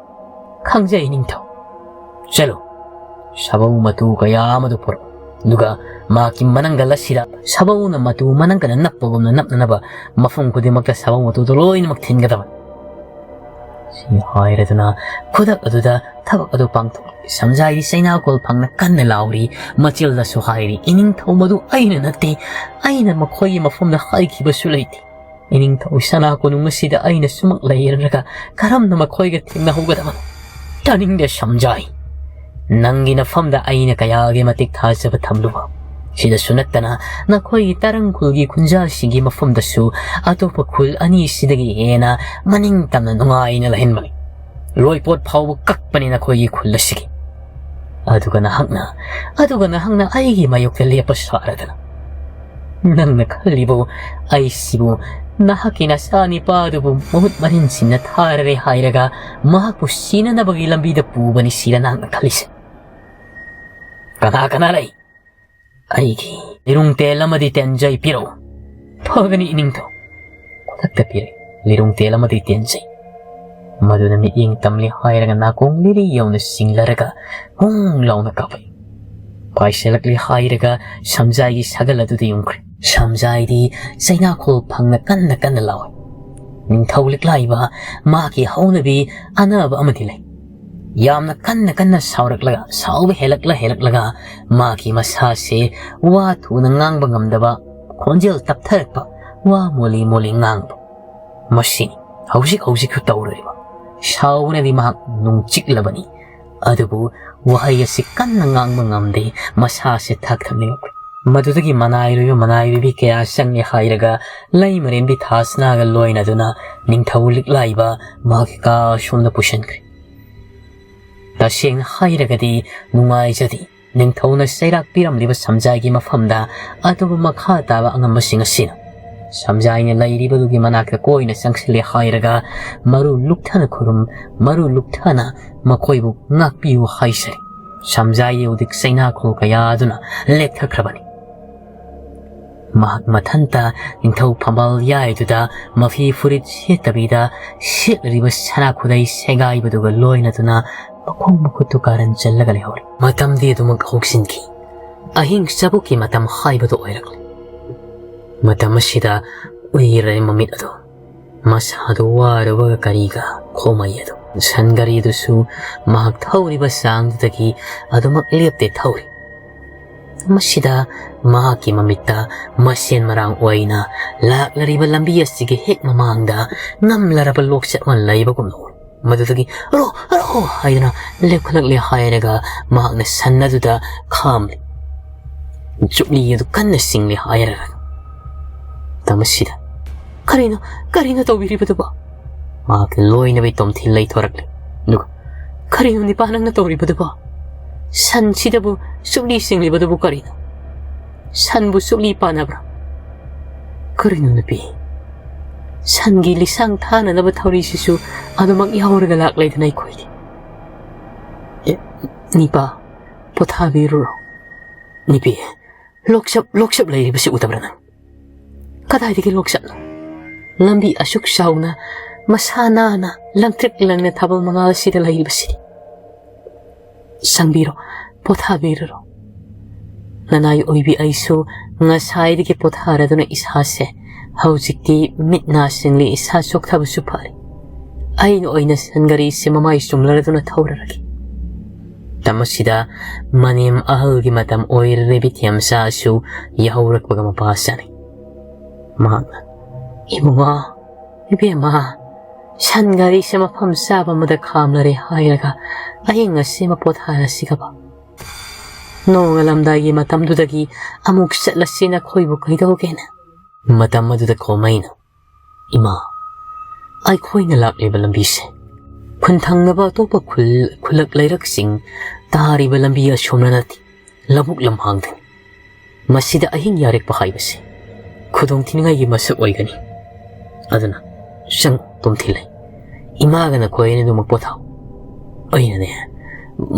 ꯈꯪꯖꯩ ꯏꯅꯤꯡꯊꯧ꯫ ꯆꯠꯂꯨ, ꯁꯥꯕꯧ ꯃꯇꯨ ꯀꯌꯥ ꯑꯃꯗꯨ ꯄꯨꯔꯛꯎ꯫ ꯑꯗꯨꯒ ꯃꯍꯥꯛꯀꯤ ꯃꯅꯪꯒꯜ ꯑꯁꯤꯗ ꯁꯥꯕꯧꯅ ꯃꯇꯨ ꯃꯅꯪꯒꯜꯅ ꯅꯞꯄꯒꯨꯝꯅ ꯅꯞꯅꯅꯕ ꯃꯐꯝ ꯈꯨꯗꯤꯡꯃꯛꯇ ꯁꯥꯕꯧ ꯃꯇꯨꯗꯨ ꯂꯣꯏꯅꯃꯛ ꯊꯤꯟꯒꯗꯕꯅꯤ꯫ ꯁꯤ ꯍꯥꯏꯔꯗꯨꯅ ꯈꯨꯗꯛ ꯑꯗꯨꯗ ꯊꯕꯛ ꯑꯗꯨ ꯄꯥꯡꯊꯣꯛꯂꯤ꯫ ꯁꯝꯖꯥꯏꯗꯤ ꯆꯩꯅꯥꯀꯣꯜ ꯐꯪꯅ ꯀꯟꯅ ꯂꯥꯎꯔꯤ꯫ ꯃꯆꯤꯜꯗꯁꯨ ꯍꯥꯏꯔꯤ, "ꯏꯅꯤꯡꯊꯧ, ꯃꯗꯨ ꯑꯩꯅ ꯅꯠꯇꯦ꯫ ꯑꯩꯅ ꯃꯈꯣꯏꯒꯤ ꯃꯐꯝꯗ ꯍꯥꯏꯈꯤꯕꯁꯨ ꯂꯩꯇꯦ꯫ ꯏꯅꯤꯡꯊꯧ ꯁꯅꯥ ꯀꯣꯅꯨꯡ ꯑꯁꯤꯗ ꯑꯩꯅ ꯁꯨꯃꯛ ꯂꯩꯔꯒ ꯀꯔꯝꯅ ꯃꯈꯣꯏꯒ ꯊꯦꯡꯅꯍꯧꯒꯗꯕꯅꯣ?" "ꯇꯥꯅꯤꯡꯗꯦ ꯁꯝꯖꯥꯏ꯫ ꯅꯪꯒꯤ ꯅꯐꯝꯗ ꯑꯩꯅ ꯀꯌꯥꯒꯤ ꯃꯇꯤꯛ ꯊꯥꯖꯕ ꯊꯝꯂꯨꯕ꯫ ꯁꯤꯗꯁꯨ ꯅꯠꯇꯅ ꯅꯈꯣꯏꯒꯤ ꯇꯔꯪ ꯈꯨꯜꯒꯤ ꯈꯨꯟꯖꯥꯁꯤꯡꯒꯤ ꯃꯐꯝꯗꯁꯨ ꯑꯇꯣꯞꯄ ꯈꯨꯜ ꯑꯅꯤꯁꯤꯗꯒꯤ ꯍꯦꯟꯅ ꯃꯅꯤꯡ ꯇꯝꯅ ꯅꯨꯡꯉꯥꯏꯅ ꯂꯩꯍꯟꯕꯅꯤ꯫ ꯂꯣꯏꯄꯣꯠ ꯐꯥꯎꯕ ꯀꯛꯄꯅꯤ ꯅꯈꯣꯏꯒꯤ ꯈꯨꯜ ꯑꯁꯤꯒꯤ꯫ ꯑꯗꯨꯒ ꯅꯍꯥꯛꯅ, ꯑꯗꯨꯒ ꯅꯍꯥꯛꯅ ꯑꯩꯒꯤ ꯃꯥꯌꯣꯛꯇ ꯂꯦꯞꯄ ꯁꯥꯔꯗꯅ꯫ ꯅꯪꯅ ꯈꯜꯂꯤꯕꯨ ꯑꯩꯁꯤꯕꯨ ꯅꯍꯥꯛꯀꯤ ꯅꯆꯥꯅꯤꯄꯥꯗꯨꯕꯨ ꯃꯍꯨꯠ ꯃꯔꯤꯟꯁꯤꯟꯅ ꯊꯥꯔꯔꯦ ꯍꯥꯏꯔꯒ ꯃꯍꯥꯛꯄꯨ ꯁꯤꯅꯅꯕꯒꯤ ꯂꯝꯕꯤꯗ ꯄꯨꯕꯅꯤ ꯁꯤꯔ ꯅꯍꯥꯛꯅ ꯈꯜꯂꯤꯁꯦ? ꯀꯅꯥ ꯀꯅꯥ ꯂꯩ? ꯑꯩꯒꯤ ꯂꯤꯔꯨꯡ ꯇꯦꯜ ꯑꯃꯗꯤ ꯇꯦꯟꯖꯩ ꯄꯤꯔꯛꯎ꯫" "ꯐꯒꯅꯤ ꯏꯅꯤꯡꯊꯧ꯫" ꯈꯨꯗꯛꯇ ꯄꯤꯔꯛꯏ ꯂꯤꯔꯨꯡ ꯇꯦꯜ ꯑꯃꯗꯤ ꯇꯦꯟꯖꯩ꯫ ꯃꯗꯨꯅ ꯃꯤꯠꯌꯦꯡ ꯇꯝꯂꯤ ꯍꯥꯏꯔꯒ ꯅꯥꯀꯣꯡ ꯂꯤꯔꯤ ꯌꯧꯅ ꯁꯤꯡꯂꯔꯒ ꯍꯨꯡ ꯂꯥꯎꯅ ꯀꯥꯞꯄꯛꯏ꯫ ꯄꯥꯏꯁꯤꯜꯂꯛꯂꯤ ꯍꯥꯏꯔꯒ ꯁꯝꯖꯥꯏꯒꯤ ꯁꯥꯒꯜ ꯑꯗꯨꯗ ꯌꯨꯝꯈ꯭ꯔꯦ꯫ ꯁꯝꯖꯥꯏꯗꯤ ꯆꯩꯅꯥꯈꯣꯜ ꯐꯪꯅ ꯀꯟꯅ ꯀꯟꯅ ꯂꯥꯎꯏ꯫ ꯅꯤꯡꯊꯧ ꯂꯤꯛꯂꯥꯏꯕ ꯃꯍꯥꯛꯀꯤ ꯍꯧꯅꯕꯤ ꯑꯅꯕ ꯑꯃꯗꯤ ꯂꯩ꯫ ꯌꯥꯝꯅ ꯀꯟꯅ ꯀꯟꯅ ꯁꯥꯎꯔꯛꯂꯒ, ꯁꯥꯎꯕ ꯍꯦꯜꯂꯛꯂ ꯍꯦꯜꯂꯛꯂꯒ ꯃꯍꯥꯛꯀꯤ ꯃꯁꯥꯁꯦ ꯋꯥ ꯊꯨꯅ ꯉꯥꯡꯕ ꯉꯝꯗꯕ, ꯈꯣꯟꯖꯦꯜ ꯇꯞꯊꯔꯛꯄ, ꯋꯥ ꯃꯣꯂꯤ ꯃꯣꯂꯤ ꯉꯥꯡꯕ꯫ ꯃꯁꯤꯅꯤ ꯍꯧꯖꯤꯛ ꯍꯧꯖꯤꯛꯁꯨ ꯇꯧꯔꯤꯕ꯫ ꯁꯥꯎꯕꯅꯗꯤ ꯃꯍꯥꯛ ꯅꯨꯡꯆꯤꯛꯂꯕꯅꯤ꯫ ꯑꯗꯨꯕꯨ ꯋꯥꯍꯩ ꯑꯁꯤ ꯀꯟꯅ ꯉꯥꯡꯕ ꯉꯝꯗꯦ꯫ ꯃꯁꯥꯁꯦ ꯊꯛ ꯊꯛ ꯅꯤꯛꯂꯛꯂꯦ꯫ ꯃꯗꯨꯗꯒꯤ ꯃꯅꯥꯏꯔꯣꯏꯕ ꯃꯅꯥꯏꯔꯣꯏꯕꯤ ꯀꯌꯥ ꯆꯪꯉꯦ ꯍꯥꯏꯔꯒ ꯂꯩꯃꯔꯦꯟꯕꯤ ꯊꯥꯁꯅꯥꯒ ꯂꯣꯏꯅꯗꯨꯅ ꯅꯤꯡꯊꯧ ꯂꯤꯛꯂꯥꯏꯕ ꯃꯍꯥꯛꯀꯤ ꯀꯥ ꯑꯁꯣꯝꯗ ꯄꯨꯁꯤꯟꯈ꯭ꯔꯦ꯫ ꯇꯁꯦꯡꯅ ꯍꯥꯏꯔꯒꯗꯤ ꯅꯨꯡꯉꯥꯏꯖꯗꯦ꯫ ꯅꯤꯡꯊꯧꯅ ꯆꯩꯔꯥꯛ ꯄꯤꯔꯝꯂꯤꯕ ꯁꯝꯖꯥꯏꯒꯤ ꯃꯐꯝꯗ ꯑꯇꯣꯞꯄ ꯃꯈꯥ ꯇꯥꯕ ꯑꯉꯝꯕꯁꯤꯡ ꯑꯁꯤꯅ ꯁꯝꯖꯥꯏꯅ ꯂꯩꯔꯤꯕꯗꯨꯒꯤ ꯃꯅꯥꯛꯇ ꯀꯣꯏꯅ ꯆꯪꯁꯤꯜꯂꯦ ꯍꯥꯏꯔꯒ ꯃꯔꯨ ꯂꯨꯛꯊꯅ ꯈꯨꯔꯨꯝ, ꯃꯔꯨ ꯂꯨꯛꯊꯅ ꯃꯈꯣꯏꯕꯨ ꯉꯥꯛꯄꯤꯌꯨ ꯍꯥꯏꯖꯔꯤ꯫ ꯁꯝꯖꯥꯏꯒꯤ ꯎꯗꯤꯛ ꯆꯩꯅꯥꯈꯣꯜ ꯀꯌꯥ ꯑꯗꯨꯅ ꯂꯦꯞꯊꯈ꯭ꯔꯕꯅꯤ꯫ ꯃꯍꯥꯛ ꯃꯊꯟꯇ ꯅꯤꯡꯊꯧ ꯐꯝꯕꯥꯜ ꯌꯥꯏꯗꯨꯗ ꯃꯐꯤ ꯐꯨꯔꯤꯠ ꯁꯦꯠꯇꯕꯤꯗ ꯁꯦꯠꯂꯤꯕ ꯁꯅꯥ ꯈꯨꯗꯩ ꯁꯦꯒꯥꯏꯕꯗꯨꯒ ꯂꯣꯏꯅꯗꯨꯅ ꯃꯈꯣꯡ ꯃꯈꯨꯠꯇꯨ ꯀꯥꯔꯟ ꯆꯜꯂꯒ ꯂꯩꯍꯧꯔꯤ꯫ ꯃꯇꯝꯗꯤ ꯑꯗꯨꯃꯛ ꯍꯧꯈꯤꯟꯈꯤ꯫ ꯑꯍꯤꯡ ꯆꯕꯨꯛꯀꯤ ꯃꯇꯝ ꯍꯥꯏꯕꯗꯨ ꯑꯣꯏꯔꯛꯂꯦ꯫ ꯃꯇꯝ ꯑꯁꯤꯗ ꯎꯏꯔꯦ ꯃꯃꯤꯠ ꯑꯗꯨ꯫ ꯃꯁꯥꯗꯨ ꯋꯥꯔꯨꯕꯒ ꯀꯔꯤꯒ ꯈꯣꯃꯩ ꯑꯗꯨ꯫ ꯁꯟ ꯒꯥꯔꯤꯗꯨꯁꯨ ꯃꯍꯥꯛ ꯊꯧꯔꯤꯕ ꯆꯥꯡꯗꯨꯗꯒꯤ ꯑꯗꯨꯃꯛ ꯂꯦꯞꯇꯦ ꯊꯧꯔꯤ꯫ ꯃꯁꯤꯗ ꯃꯍꯥꯛꯀꯤ ꯃꯃꯤꯠꯇ ꯃꯁꯦꯟ ꯃꯔꯥꯡ ꯑꯣꯏꯅ ꯂꯥꯛꯂꯔꯤꯕ ꯂꯝꯕꯤ ꯑꯁꯤꯒꯤ ꯍꯦꯛ ꯃꯃꯥꯡꯗ ꯅꯝꯂꯔꯕ ꯂꯣꯛꯆꯠ ꯑꯃ ꯂꯩꯕꯒꯨꯝꯅ ꯎꯔꯦ꯫ ꯃꯗꯨꯗꯒꯤ "ꯑꯔꯣ, ꯑꯔꯣ" ꯍꯥꯏꯗꯨꯅ ꯂꯦꯞꯈꯠꯂꯛꯂꯦ ꯍꯥꯏꯔꯒ ꯃꯍꯥꯛꯅ ꯁꯟ ꯑꯗꯨꯗ ꯈꯥꯝꯂꯤ꯫ ꯆꯨꯞꯂꯤ ꯑꯗꯨ ꯀꯟꯅ ꯆꯤꯡꯂꯤ ꯍꯥꯏꯔꯒ꯫ ꯃꯇꯝ ꯑꯁꯤꯗ "ꯀꯔꯤꯅꯣ, ꯀꯔꯤꯅꯣ ꯇꯧꯕꯤꯔꯤꯕꯗꯨꯕꯣ?" ꯃꯍꯥꯛꯀꯤ ꯂꯣꯏꯅꯕꯤ ꯇꯣꯝꯊꯤ ꯂꯩꯊꯣꯔꯛꯂꯤ꯫ ꯑꯗꯨꯒ "ꯀꯔꯤꯅꯣ ꯅꯤꯄꯥ ꯅꯪꯅ ꯇꯧꯔꯤꯕꯗꯨꯕꯣ? ꯁꯟꯁꯤꯗꯕꯨ ꯆꯨꯞꯂꯤ ꯆꯤꯡꯂꯤꯕꯗꯨꯕꯨ ꯀꯔꯤꯅꯣ? ꯁꯟꯕꯨ ꯆꯨꯞꯂꯤ ꯄꯥꯟꯅꯕ꯭ꯔꯥ? ꯀꯔꯤꯅꯣ ꯅꯨꯄꯤ? ꯁꯟꯒꯤ ꯂꯤꯁꯥꯡ ꯊꯥꯅꯅꯕ ꯊꯧꯔꯤꯁꯤꯁꯨ ꯑꯗꯨꯃꯛ ꯌꯥꯎꯔꯒ ꯂꯥꯛꯂꯦꯗꯅ ꯑꯩꯈꯣꯏꯗꯤ꯫ ꯑꯦ, ꯅꯤꯄꯥ, ꯄꯣꯊꯥꯕꯤꯔꯨꯔꯣ꯫ ꯅꯨꯄꯤ, ꯂꯣꯛꯆꯞ, ꯂꯣꯛꯆꯞ ꯂꯩꯔꯤꯕꯁꯤ ꯎꯗꯕ꯭ꯔꯥ ꯅꯪ? ꯀꯗꯥꯏꯗꯒꯤ ꯂꯣꯛꯆꯞꯅꯣ? ꯂꯝꯕꯤ ꯑꯁꯨꯛ ꯆꯥꯎꯅ, ꯃꯁꯥ ꯅꯥꯟꯅ, ꯂꯪꯇ꯭ꯔꯤꯛ ꯂꯪꯅ ꯊꯥꯕꯜ ꯃꯉꯥꯜ ꯑꯁꯤꯗ ꯂꯩꯔꯤꯕꯁꯤꯗꯤ꯫ ꯆꯪꯕꯤꯔꯣ, ꯄꯣꯊꯥꯕꯤꯔꯨꯔꯣ꯫ ꯅꯅꯥꯏ ꯑꯣꯏꯕꯤ ꯑꯩꯁꯨ ꯉꯁꯥꯏꯗꯒꯤ ꯄꯣꯊꯥꯔꯗꯨꯅ ꯏꯁꯥꯁꯦ ꯍꯧꯖꯤꯛꯇꯤ ꯃꯤꯠ ꯅꯥ ꯁꯤꯡꯂꯤ, ꯏꯁꯥ ꯆꯣꯛꯊꯕꯁꯨ ꯐꯔꯦ꯫ ꯑꯩꯅ ꯑꯣꯏꯅ ꯁꯟ ꯒꯥꯔꯤꯁꯦ ꯃꯃꯥꯏ ꯆꯨꯝꯂꯔꯗꯨꯅ ꯊꯧꯔꯔꯒꯦ꯫ ꯃꯇꯝ ꯑꯁꯤꯗ ꯃꯅꯦꯝ ꯑꯍꯜꯒꯤ ꯃꯇꯝ ꯑꯣꯏꯔꯤꯕꯤ ꯊꯦꯝꯆꯥ ꯑꯁꯨ ꯌꯥꯍꯧꯔꯛꯄꯒ ꯃꯄꯥ ꯆꯥꯅꯩ꯫ ꯃꯍꯥꯛꯅ, "ꯏꯕꯨꯡꯉꯣ, ꯏꯕꯦꯝꯃ, "ꯁꯟ ꯒꯥꯔꯤꯁꯦ ꯃꯐꯝ ꯆꯥꯕ ꯑꯃꯗ ꯈꯥꯝꯂꯔꯦ" ꯍꯥꯏꯔꯒ ꯑꯍꯤꯡ ꯑꯁꯤꯃ ꯄꯣꯊꯥꯔꯁꯤꯒꯕ꯫ "ꯅꯣꯡꯉꯥꯜꯂꯝꯗꯥꯏꯒꯤ ꯃꯇꯝꯗꯨꯗꯒꯤ ꯑꯃꯨꯛ ꯆꯠꯂꯁꯤ, ꯅꯈꯣꯏꯕꯨ ꯀꯩꯗꯧꯒꯦꯅ?" ꯃꯇꯝ ꯑꯗꯨꯗ ꯈꯣꯃꯩꯅ, "ꯏꯃꯥ, ꯑꯩꯈꯣꯏꯅ ꯂꯥꯛꯂꯤꯕ ꯂꯝꯕꯤꯁꯦ ꯈꯨꯟ ꯊꯪꯅꯕ ꯑꯇꯣꯞꯄ ꯈꯨꯜ, ꯈꯨꯜꯂꯛ ꯂꯩꯔꯛꯁꯤꯡ ꯇꯥꯔꯤꯕ ꯂꯝꯕꯤ ꯑꯁꯣꯝꯅ ꯅꯠꯇꯦ, ꯂꯧꯕꯨꯛ ꯂꯝꯍꯥꯡꯗꯅꯤ꯫ ꯃꯁꯤꯗ ꯑꯍꯤꯡ ꯌꯥꯔꯦꯛꯄ ꯍꯥꯏꯕꯁꯤ ꯈꯨꯗꯣꯡꯊꯤꯅꯤꯡꯉꯥꯏꯒꯤ ꯃꯁꯛ ꯑꯣꯏꯒꯅꯤ꯫ ꯑꯗꯨꯅ ꯆꯪ, ꯇꯣꯝꯊꯤꯜꯂꯩ, ꯏꯃꯥꯒ ꯅꯈꯣꯏ ꯑꯅꯤꯗꯨꯃꯛ ꯄꯣꯊꯥꯎ꯫ ꯑꯩꯅꯅꯦ,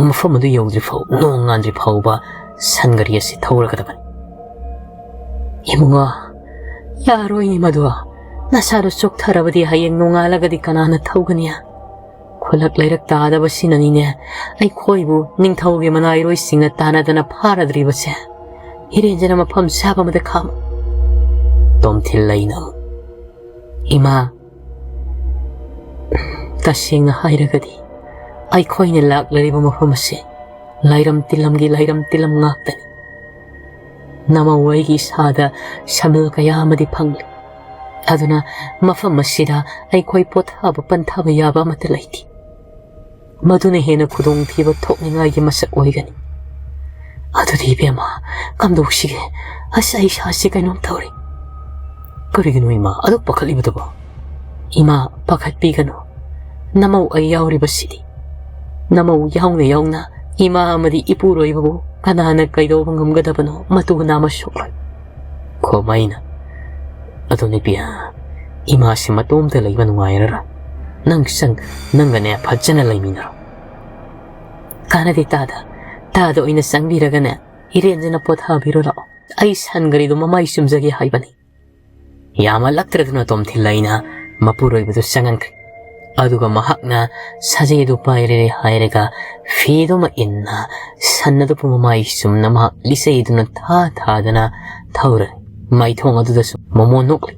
ꯃꯐꯝ ꯑꯗꯨ ꯌꯧꯗ꯭ꯔꯤ ꯐꯥꯎ, ꯅꯣꯡ ꯉꯥꯟꯗ꯭ꯔꯤ ꯐꯥꯎꯕ ꯁꯟ ꯒꯥꯔꯤ ꯑꯁꯤ ꯊꯧꯔꯒꯗꯕꯅꯤ꯫" "ꯏꯕꯨꯡꯉꯣ, ꯌꯥꯔꯣꯏꯅꯦ ꯃꯗꯨ꯫ ꯅꯁꯥꯗꯣ ꯆꯣꯛꯊꯔꯕꯗꯤ ꯍꯌꯦꯡ ꯅꯣꯡꯉꯥꯜꯂꯒꯗꯤ ꯀꯅꯥꯅ ꯊꯧꯒꯅꯤ? ꯈꯨꯜꯂꯛ ꯂꯩꯔꯛ ꯇꯥꯗꯕꯁꯤꯅꯅꯤꯅꯦ ꯑꯩꯈꯣꯏꯕꯨ ꯅꯤꯡꯊꯧꯒꯤ ꯃꯅꯥꯏꯔꯣꯏꯁꯤꯡꯅ ꯇꯥꯟꯅꯗꯅ ꯐꯥꯔꯗ꯭ꯔꯤꯕꯁꯦ꯫ ꯏꯔꯦꯟꯖꯅ ꯃꯐꯝ ꯆꯥꯕ ꯑꯃꯗ ꯈꯥꯝꯃꯨ꯫" ꯇꯣꯝꯊꯤꯜꯂꯩꯅ ꯑꯃꯨꯛ, "ꯏꯃꯥ, ꯇꯁꯦꯡꯅ ꯍꯥꯏꯔꯒꯗꯤ ꯑꯩꯈꯣꯏꯅ ꯂꯥꯛꯂꯤꯕ ꯃꯐꯝ ꯑꯁꯤ ꯂꯥꯏꯔꯝ ꯇꯤꯜꯂꯝꯒꯤ ꯂꯥꯏꯔꯝ ꯇꯤꯜꯂꯝ ꯉꯥꯛꯇꯅꯤ꯫ ꯅꯃꯧ ꯑꯩꯒꯤ ꯏꯁꯥꯗ ꯁꯃꯤꯜ ꯀꯌꯥ ꯑꯃꯗꯤ ꯐꯪꯂꯤ꯫ ꯑꯗꯨꯅ ꯃꯐꯝ ꯑꯁꯤꯗ ꯑꯩꯈꯣꯏ ꯄꯣꯊꯥꯕ ꯄꯟꯊꯥꯕ ꯌꯥꯕ ꯑꯃꯠꯇ ꯂꯩꯇꯦ꯫ ꯃꯗꯨꯅ ꯍꯦꯟꯅ ꯈꯨꯗꯣꯡꯊꯤꯕ ꯊꯣꯛꯅꯤꯡꯉꯥꯏꯒꯤ ꯃꯁꯛ ꯑꯣꯏꯒꯅꯤ꯫" "ꯑꯗꯨꯗꯤ ꯏꯕꯦꯝꯃ, ꯀꯝꯗꯧꯁꯤꯒꯦ? ꯑꯁ, ꯑꯩ ꯏꯁꯥꯁꯤ ꯀꯩꯅꯣꯝ ꯇꯧꯔꯦ꯫" "ꯀꯔꯤꯒꯤꯅꯣ ꯏꯃꯥ ꯑꯗꯨꯛ ꯄꯥꯈꯠꯂꯤꯕꯗꯨꯕꯣ?" "ꯏꯃꯥ, ꯄꯥꯈꯠꯄꯤꯒꯅꯨ꯫ ꯅꯃꯧ ꯑꯩ ꯌꯥꯎꯔꯤꯕꯁꯤꯗꯤ꯫ ꯅꯃꯧ ꯌꯥꯎꯅ ꯌꯥꯎꯅ ꯏꯃꯥ ꯑꯃꯗꯤ ꯏꯄꯨꯔꯣꯏꯕꯕꯨ ꯀꯅꯥꯅ ꯀꯩꯗꯧꯕ ꯉꯝꯒꯗꯕꯅꯣ? ꯃꯇꯨ ꯅꯥꯝꯃ ꯁꯣꯛꯂꯣꯏ꯫" ꯈꯣꯃꯩꯅ, "ꯑꯗꯨ ꯅꯨꯄꯤ, ꯏꯃꯥꯁꯤ ꯃꯇꯣꯝꯇ ꯂꯩꯕ ꯅꯨꯡꯉꯥꯏꯔꯔꯣꯏ꯫ ꯅꯪ ꯆꯪ, ꯅꯪꯒꯅꯦ ꯐꯖꯅ ꯂꯩꯃꯤꯟꯅꯔꯣ꯫" "ꯀꯥꯟꯅꯗꯦ ꯇꯥꯗ, ꯇꯥꯗ ꯑꯣꯏꯅ ꯆꯪꯕꯤꯔꯒꯅꯦ ꯏꯔꯦꯟꯖꯅ ꯄꯣꯊꯥꯕꯤꯔꯣ ꯂꯥꯛꯑꯣ꯫ ꯑꯩ ꯁꯟ ꯒꯥꯔꯤꯗꯣ ꯃꯃꯥꯏ ꯆꯨꯝꯖꯒꯦ ꯍꯥꯏꯕꯅꯤ꯫" ꯌꯥꯝꯍꯜꯂꯛꯇ꯭ꯔꯗꯨꯅ ꯇꯣꯝꯊꯤꯜꯂꯩꯅ ꯃꯄꯨꯔꯣꯏꯕꯗꯨ ꯆꯪꯍꯟꯈ꯭ꯔꯦ꯫ ꯑꯗꯨꯒ ꯃꯍꯥꯛꯅ ꯁꯥꯖꯦꯜ ꯑꯗꯨ ꯄꯥꯏꯔꯦ ꯍꯥꯏꯔꯒ ꯐꯤꯗꯨꯃ ꯏꯟꯅ ꯁꯟ ꯑꯗꯨꯕꯨ ꯃꯃꯥꯏ ꯆꯨꯝꯅ ꯃꯍꯥꯛ ꯂꯤꯆꯩꯗꯨꯅ ꯊꯥ ꯊꯥꯗꯅ ꯊꯧꯔꯦ꯫ ꯃꯥꯏꯊꯣꯡ ꯑꯗꯨꯗꯁꯨ ꯃꯃꯣꯟ ꯅꯣꯛꯂꯤ꯫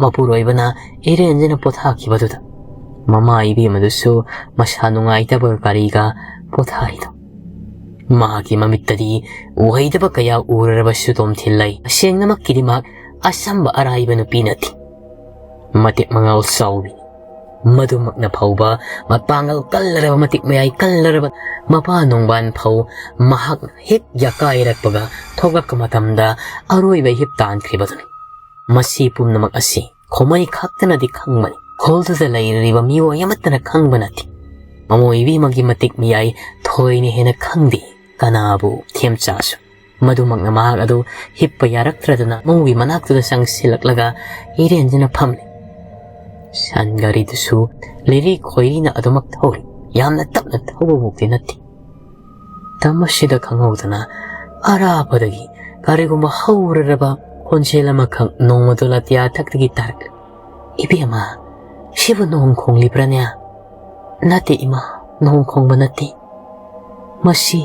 ꯃꯄꯨꯔꯣꯏꯕꯅ ꯏꯔꯦꯟꯖꯅ ꯄꯣꯊꯥꯈꯤꯕꯗꯨꯗ ꯃꯃꯥ ꯏꯕꯦꯝꯃꯗꯨꯁꯨ ꯃꯁꯥ ꯅꯨꯡꯉꯥꯏꯇꯕ ꯀꯔꯤꯒ ꯄꯣꯊꯥꯔꯤꯗꯣ꯫ ꯃꯍꯥꯛꯀꯤ ꯃꯃꯤꯠꯇꯗꯤ ꯎꯍꯩꯗꯕ ꯀꯌꯥ ꯎꯔꯔꯕꯁꯨ ꯇꯣꯝꯊꯤꯜꯂꯩ꯫ ꯇꯁꯦꯡꯅꯃꯛꯀꯤꯗꯤ ꯃꯍꯥꯛ ꯑꯆꯝꯕ ꯑꯔꯥꯏꯕ ꯅꯨꯄꯤ ꯅꯠꯇꯦ꯫ ꯃꯇꯤꯛ ꯃꯉꯥꯜ ꯆꯥꯎꯕꯤ꯫ ꯃꯗꯨꯃꯛꯅ ꯐꯥꯎꯕ ꯃꯄꯥꯡꯒꯜ ꯀꯜꯂꯔꯕ, ꯃꯇꯤꯛ ꯃꯌꯥꯏ ꯀꯜꯂꯔꯕ ꯃꯄꯥ ꯅꯣꯡꯕꯥꯟ ꯐꯥꯎ ꯃꯍꯥꯛꯅ ꯍꯦꯛ ꯌꯥꯀꯥꯏꯔꯛꯄꯒ ꯊꯣꯛꯂꯛꯄ ꯃꯇꯝꯗ ꯑꯔꯣꯏꯕ ꯏꯍꯤꯞ ꯇꯥꯟꯈ꯭ꯔꯤꯕꯗꯨꯅꯤ꯫ ꯃꯁꯤ ꯄꯨꯝꯅꯃꯛ ꯑꯁꯤ ꯈꯣꯃꯩ ꯈꯛꯇꯅꯗꯤ ꯈꯪꯕꯅꯤ꯫ ꯈꯨꯜꯗꯨꯗ ꯂꯩꯔꯤꯕ ꯃꯤꯑꯣꯏ ꯑꯃꯠꯇꯅ ꯈꯪꯕ ꯅꯠꯇꯦ꯫ ꯃꯃꯣꯏ ꯏꯕꯦꯝꯃꯒꯤ ꯃꯇꯤꯛ ꯃꯌꯥꯏ ꯊꯣꯏꯅ ꯍꯦꯟꯅ ꯈꯪꯗꯦ ꯀꯅꯥꯕꯨ ꯊꯦꯝꯆꯥꯁꯨ꯫ ꯃꯗꯨꯃꯛꯅ ꯃꯍꯥꯛ ꯑꯗꯨ ꯍꯤꯞꯄ ꯌꯥꯔꯛꯇ꯭ꯔꯗꯅ ꯃꯧꯒꯤ ꯃꯅꯥꯛꯇꯨꯗ ꯆꯪꯁꯤꯜꯂꯛꯂꯒ ꯏꯔꯦꯟꯖꯅ ꯐꯝꯂꯦ꯫ ꯁꯟ ꯒꯥꯔꯤꯗꯨꯁꯨ ꯂꯤꯔꯤ ꯈꯣꯏꯔꯤꯅ ꯑꯗꯨꯃꯛ ꯊꯧꯔꯤ꯫ ꯌꯥꯝꯅ ꯇꯞꯅ ꯊꯧꯕꯃꯛꯇꯤ ꯅꯠꯇꯦ꯫ ꯃꯇꯝ ꯑꯁꯤꯗ ꯈꯪꯍꯧꯗꯅ ꯑꯔꯥꯞꯄꯗꯒꯤ ꯀꯔꯤꯒꯨꯝꯕ ꯍꯧꯔꯔꯕ ꯈꯣꯟꯖꯦꯜ ꯑꯃꯈꯛ ꯅꯣꯡꯃꯗꯣ ꯂꯥꯇꯤꯌꯥ ꯊꯛꯇꯒꯤ ꯇꯥꯔꯛꯂꯦ꯫ "ꯏꯕꯦꯝꯃ, ꯁꯤꯕꯨ ꯅꯣꯡ ꯈꯣꯡꯂꯤꯕ꯭ꯔꯥꯅꯦ?" "ꯅꯠꯇꯦ ꯏꯃꯥ, ꯅꯣꯡ ꯈꯣꯡꯕ ꯅꯠꯇꯦ꯫ ꯃꯁꯤ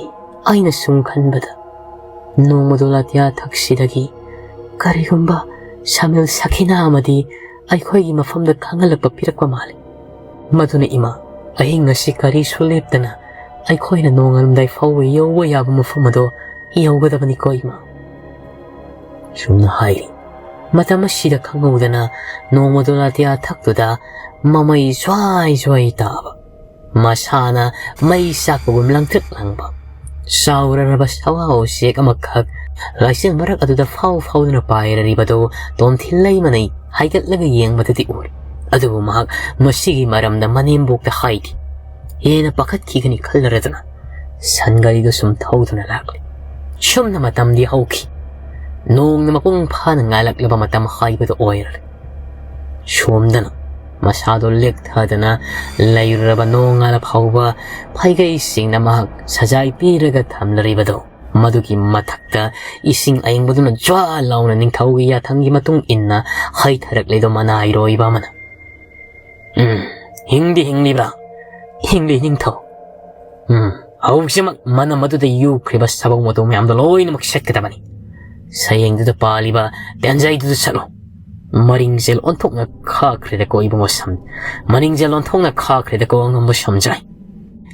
ꯑꯩꯅ ꯁꯨꯝ ꯈꯟꯕꯗ ꯅꯣꯡꯃꯗꯣ ꯂꯥꯇꯤꯌꯥ ꯊꯛꯁꯤꯗꯒꯤ ꯀꯔꯤꯒꯨꯝꯕ ꯁꯥꯃꯤꯜ ꯁꯈꯤꯅꯥ ꯑꯃꯗꯤ ꯑꯩꯈꯣꯏꯒꯤ ꯃꯐꯝꯗ ꯈꯪꯍꯜꯂꯛꯄ ꯄꯤꯔꯛꯄ ꯃꯥꯜꯂꯤ꯫ ꯃꯗꯨꯅ ꯏꯃꯥ, ꯑꯍꯤꯡ ꯑꯁꯤ ꯀꯔꯤꯁꯨ ꯂꯦꯞꯇꯅ ꯑꯩꯈꯣꯏꯅ ꯅꯣꯡꯉꯥꯜꯂꯝꯗꯥꯏ ꯐꯥꯎꯕ ꯌꯧꯕ ꯌꯥꯕ ꯃꯐꯝ ꯑꯗꯣ ꯌꯧꯒꯗꯕꯅꯤꯀꯣ ꯏꯃꯥ," ꯁꯨꯝꯅ ꯍꯥꯏꯔꯤ꯫ ꯃꯇꯝ ꯑꯁꯤꯗ ꯈꯪꯍꯧꯗꯅ ꯅꯣꯡꯃꯗꯣ ꯂꯥꯇꯤꯌꯥ ꯊꯛꯇꯨꯗ ꯃꯃꯩ ꯁ꯭ꯋꯥꯏ ꯁ꯭ꯋꯥꯏ ꯇꯥꯕ, ꯃꯁꯥꯅ ꯃꯩ ꯆꯥꯛꯄꯒꯨꯝ ꯂꯪꯇ꯭ꯔꯤꯛ ꯂꯪꯕ ꯆꯥꯎꯔꯔꯕ ꯁꯋꯥ ꯎꯆꯦꯛ ꯑꯃꯈꯛ ꯂꯩꯆꯤꯜ ꯃꯔꯛ ꯑꯗꯨꯗ ꯐꯥꯎ ꯐꯥꯎꯗꯨꯅ ꯄꯥꯏꯔꯔꯤꯕꯗꯨ ꯇꯣꯝꯊꯤꯟ ꯂꯩꯃꯅ ꯍꯥꯏꯒꯠꯂꯒ ꯌꯦꯡꯕꯗꯗꯤ ꯎꯔꯦ꯫ ꯑꯗꯨꯕꯨ ꯃꯍꯥꯛ ꯃꯁꯤꯒꯤ ꯃꯔꯝꯗ ꯃꯅꯦꯝꯕꯣꯛꯇ ꯍꯥꯏꯗꯦ꯫ ꯍꯦꯟꯅ ꯄꯥꯈꯠꯈꯤꯒꯅꯤ ꯈꯜꯂꯔꯗꯨꯅ ꯁꯟ ꯒꯥꯔꯤꯗꯨ ꯁꯨꯝ ꯊꯧꯗꯨꯅ ꯂꯥꯛꯂꯤ꯫ ꯁꯨꯝꯅ ꯃꯇꯝꯗꯤ ꯍꯧꯈꯤ꯫ ꯅꯣꯡꯅ ꯃꯄꯨꯡ ꯐꯥꯅ ꯉꯥꯜꯂꯛꯂꯕ ꯃꯇꯝ ꯍꯥꯏꯕꯗꯨ ꯑꯣꯏꯔꯔꯦ꯫ ꯁꯣꯝꯗꯅ ꯃꯁꯥꯗꯣ ꯂꯦꯛꯊꯗꯅ ꯂꯩꯔꯨꯔꯕ ꯅꯣꯡꯉꯥꯜꯂ ꯐꯥꯎꯕ ꯐꯩꯒꯩꯁꯤꯡꯅ ꯃꯍꯥꯛ ꯁꯖꯥꯏ ꯄꯤꯔꯒ ꯊꯝꯂꯔꯤꯕꯗꯣ, ꯃꯗꯨꯒꯤ ꯃꯊꯛꯇ ꯏꯁꯤꯡ ꯑꯏꯪꯕꯗꯨꯅ ꯖ꯭ꯋꯥ ꯂꯥꯎꯅ ꯅꯤꯡꯊꯧꯒꯤ ꯌꯥꯊꯪꯒꯤ ꯃꯇꯨꯡ ꯏꯟꯅ ꯍꯩꯊꯔꯛꯂꯤꯗꯣ ꯃꯅꯥꯏꯔꯣꯏꯕ ꯑꯃꯅ꯫ "ꯎꯝ, ꯍꯤꯡꯗꯤ ꯍꯤꯡꯂꯤꯕ꯭ꯔꯥ?" "ꯍꯤꯡꯂꯤ, ꯅꯤꯡꯊꯧ꯫" "ꯎꯝ, ꯍꯧꯖꯤꯛꯃꯛ ꯃꯅꯝ ꯑꯗꯨꯗ ꯌꯨꯈ꯭ꯔꯤꯕ ꯁꯥꯕꯧ ꯃꯇꯣ ꯃꯌꯥꯝꯗꯣ ꯂꯣꯏꯅꯃꯛ ꯁꯦꯠꯀꯗꯕꯅꯤ꯫ ꯁꯌꯦꯡꯗꯨꯗ ꯄꯥꯜꯂꯤꯕ ꯇꯦꯟꯖꯩꯗꯨꯗ ꯆꯠꯂꯨ꯫ ꯃꯔꯤꯡꯖꯦꯜ ꯑꯣꯟꯊꯣꯛꯅ ꯈꯥꯈ꯭ꯔꯦꯗꯀꯣ ꯏꯕꯨꯡꯉꯣ ꯁꯝ-, ꯃꯔꯤꯡꯖꯦꯜ ꯑꯣꯟꯊꯣꯛꯅ ꯈꯥꯈ꯭ꯔꯦꯗꯀꯣ ꯑꯉꯝꯕ ꯁꯝꯖꯥꯏ꯫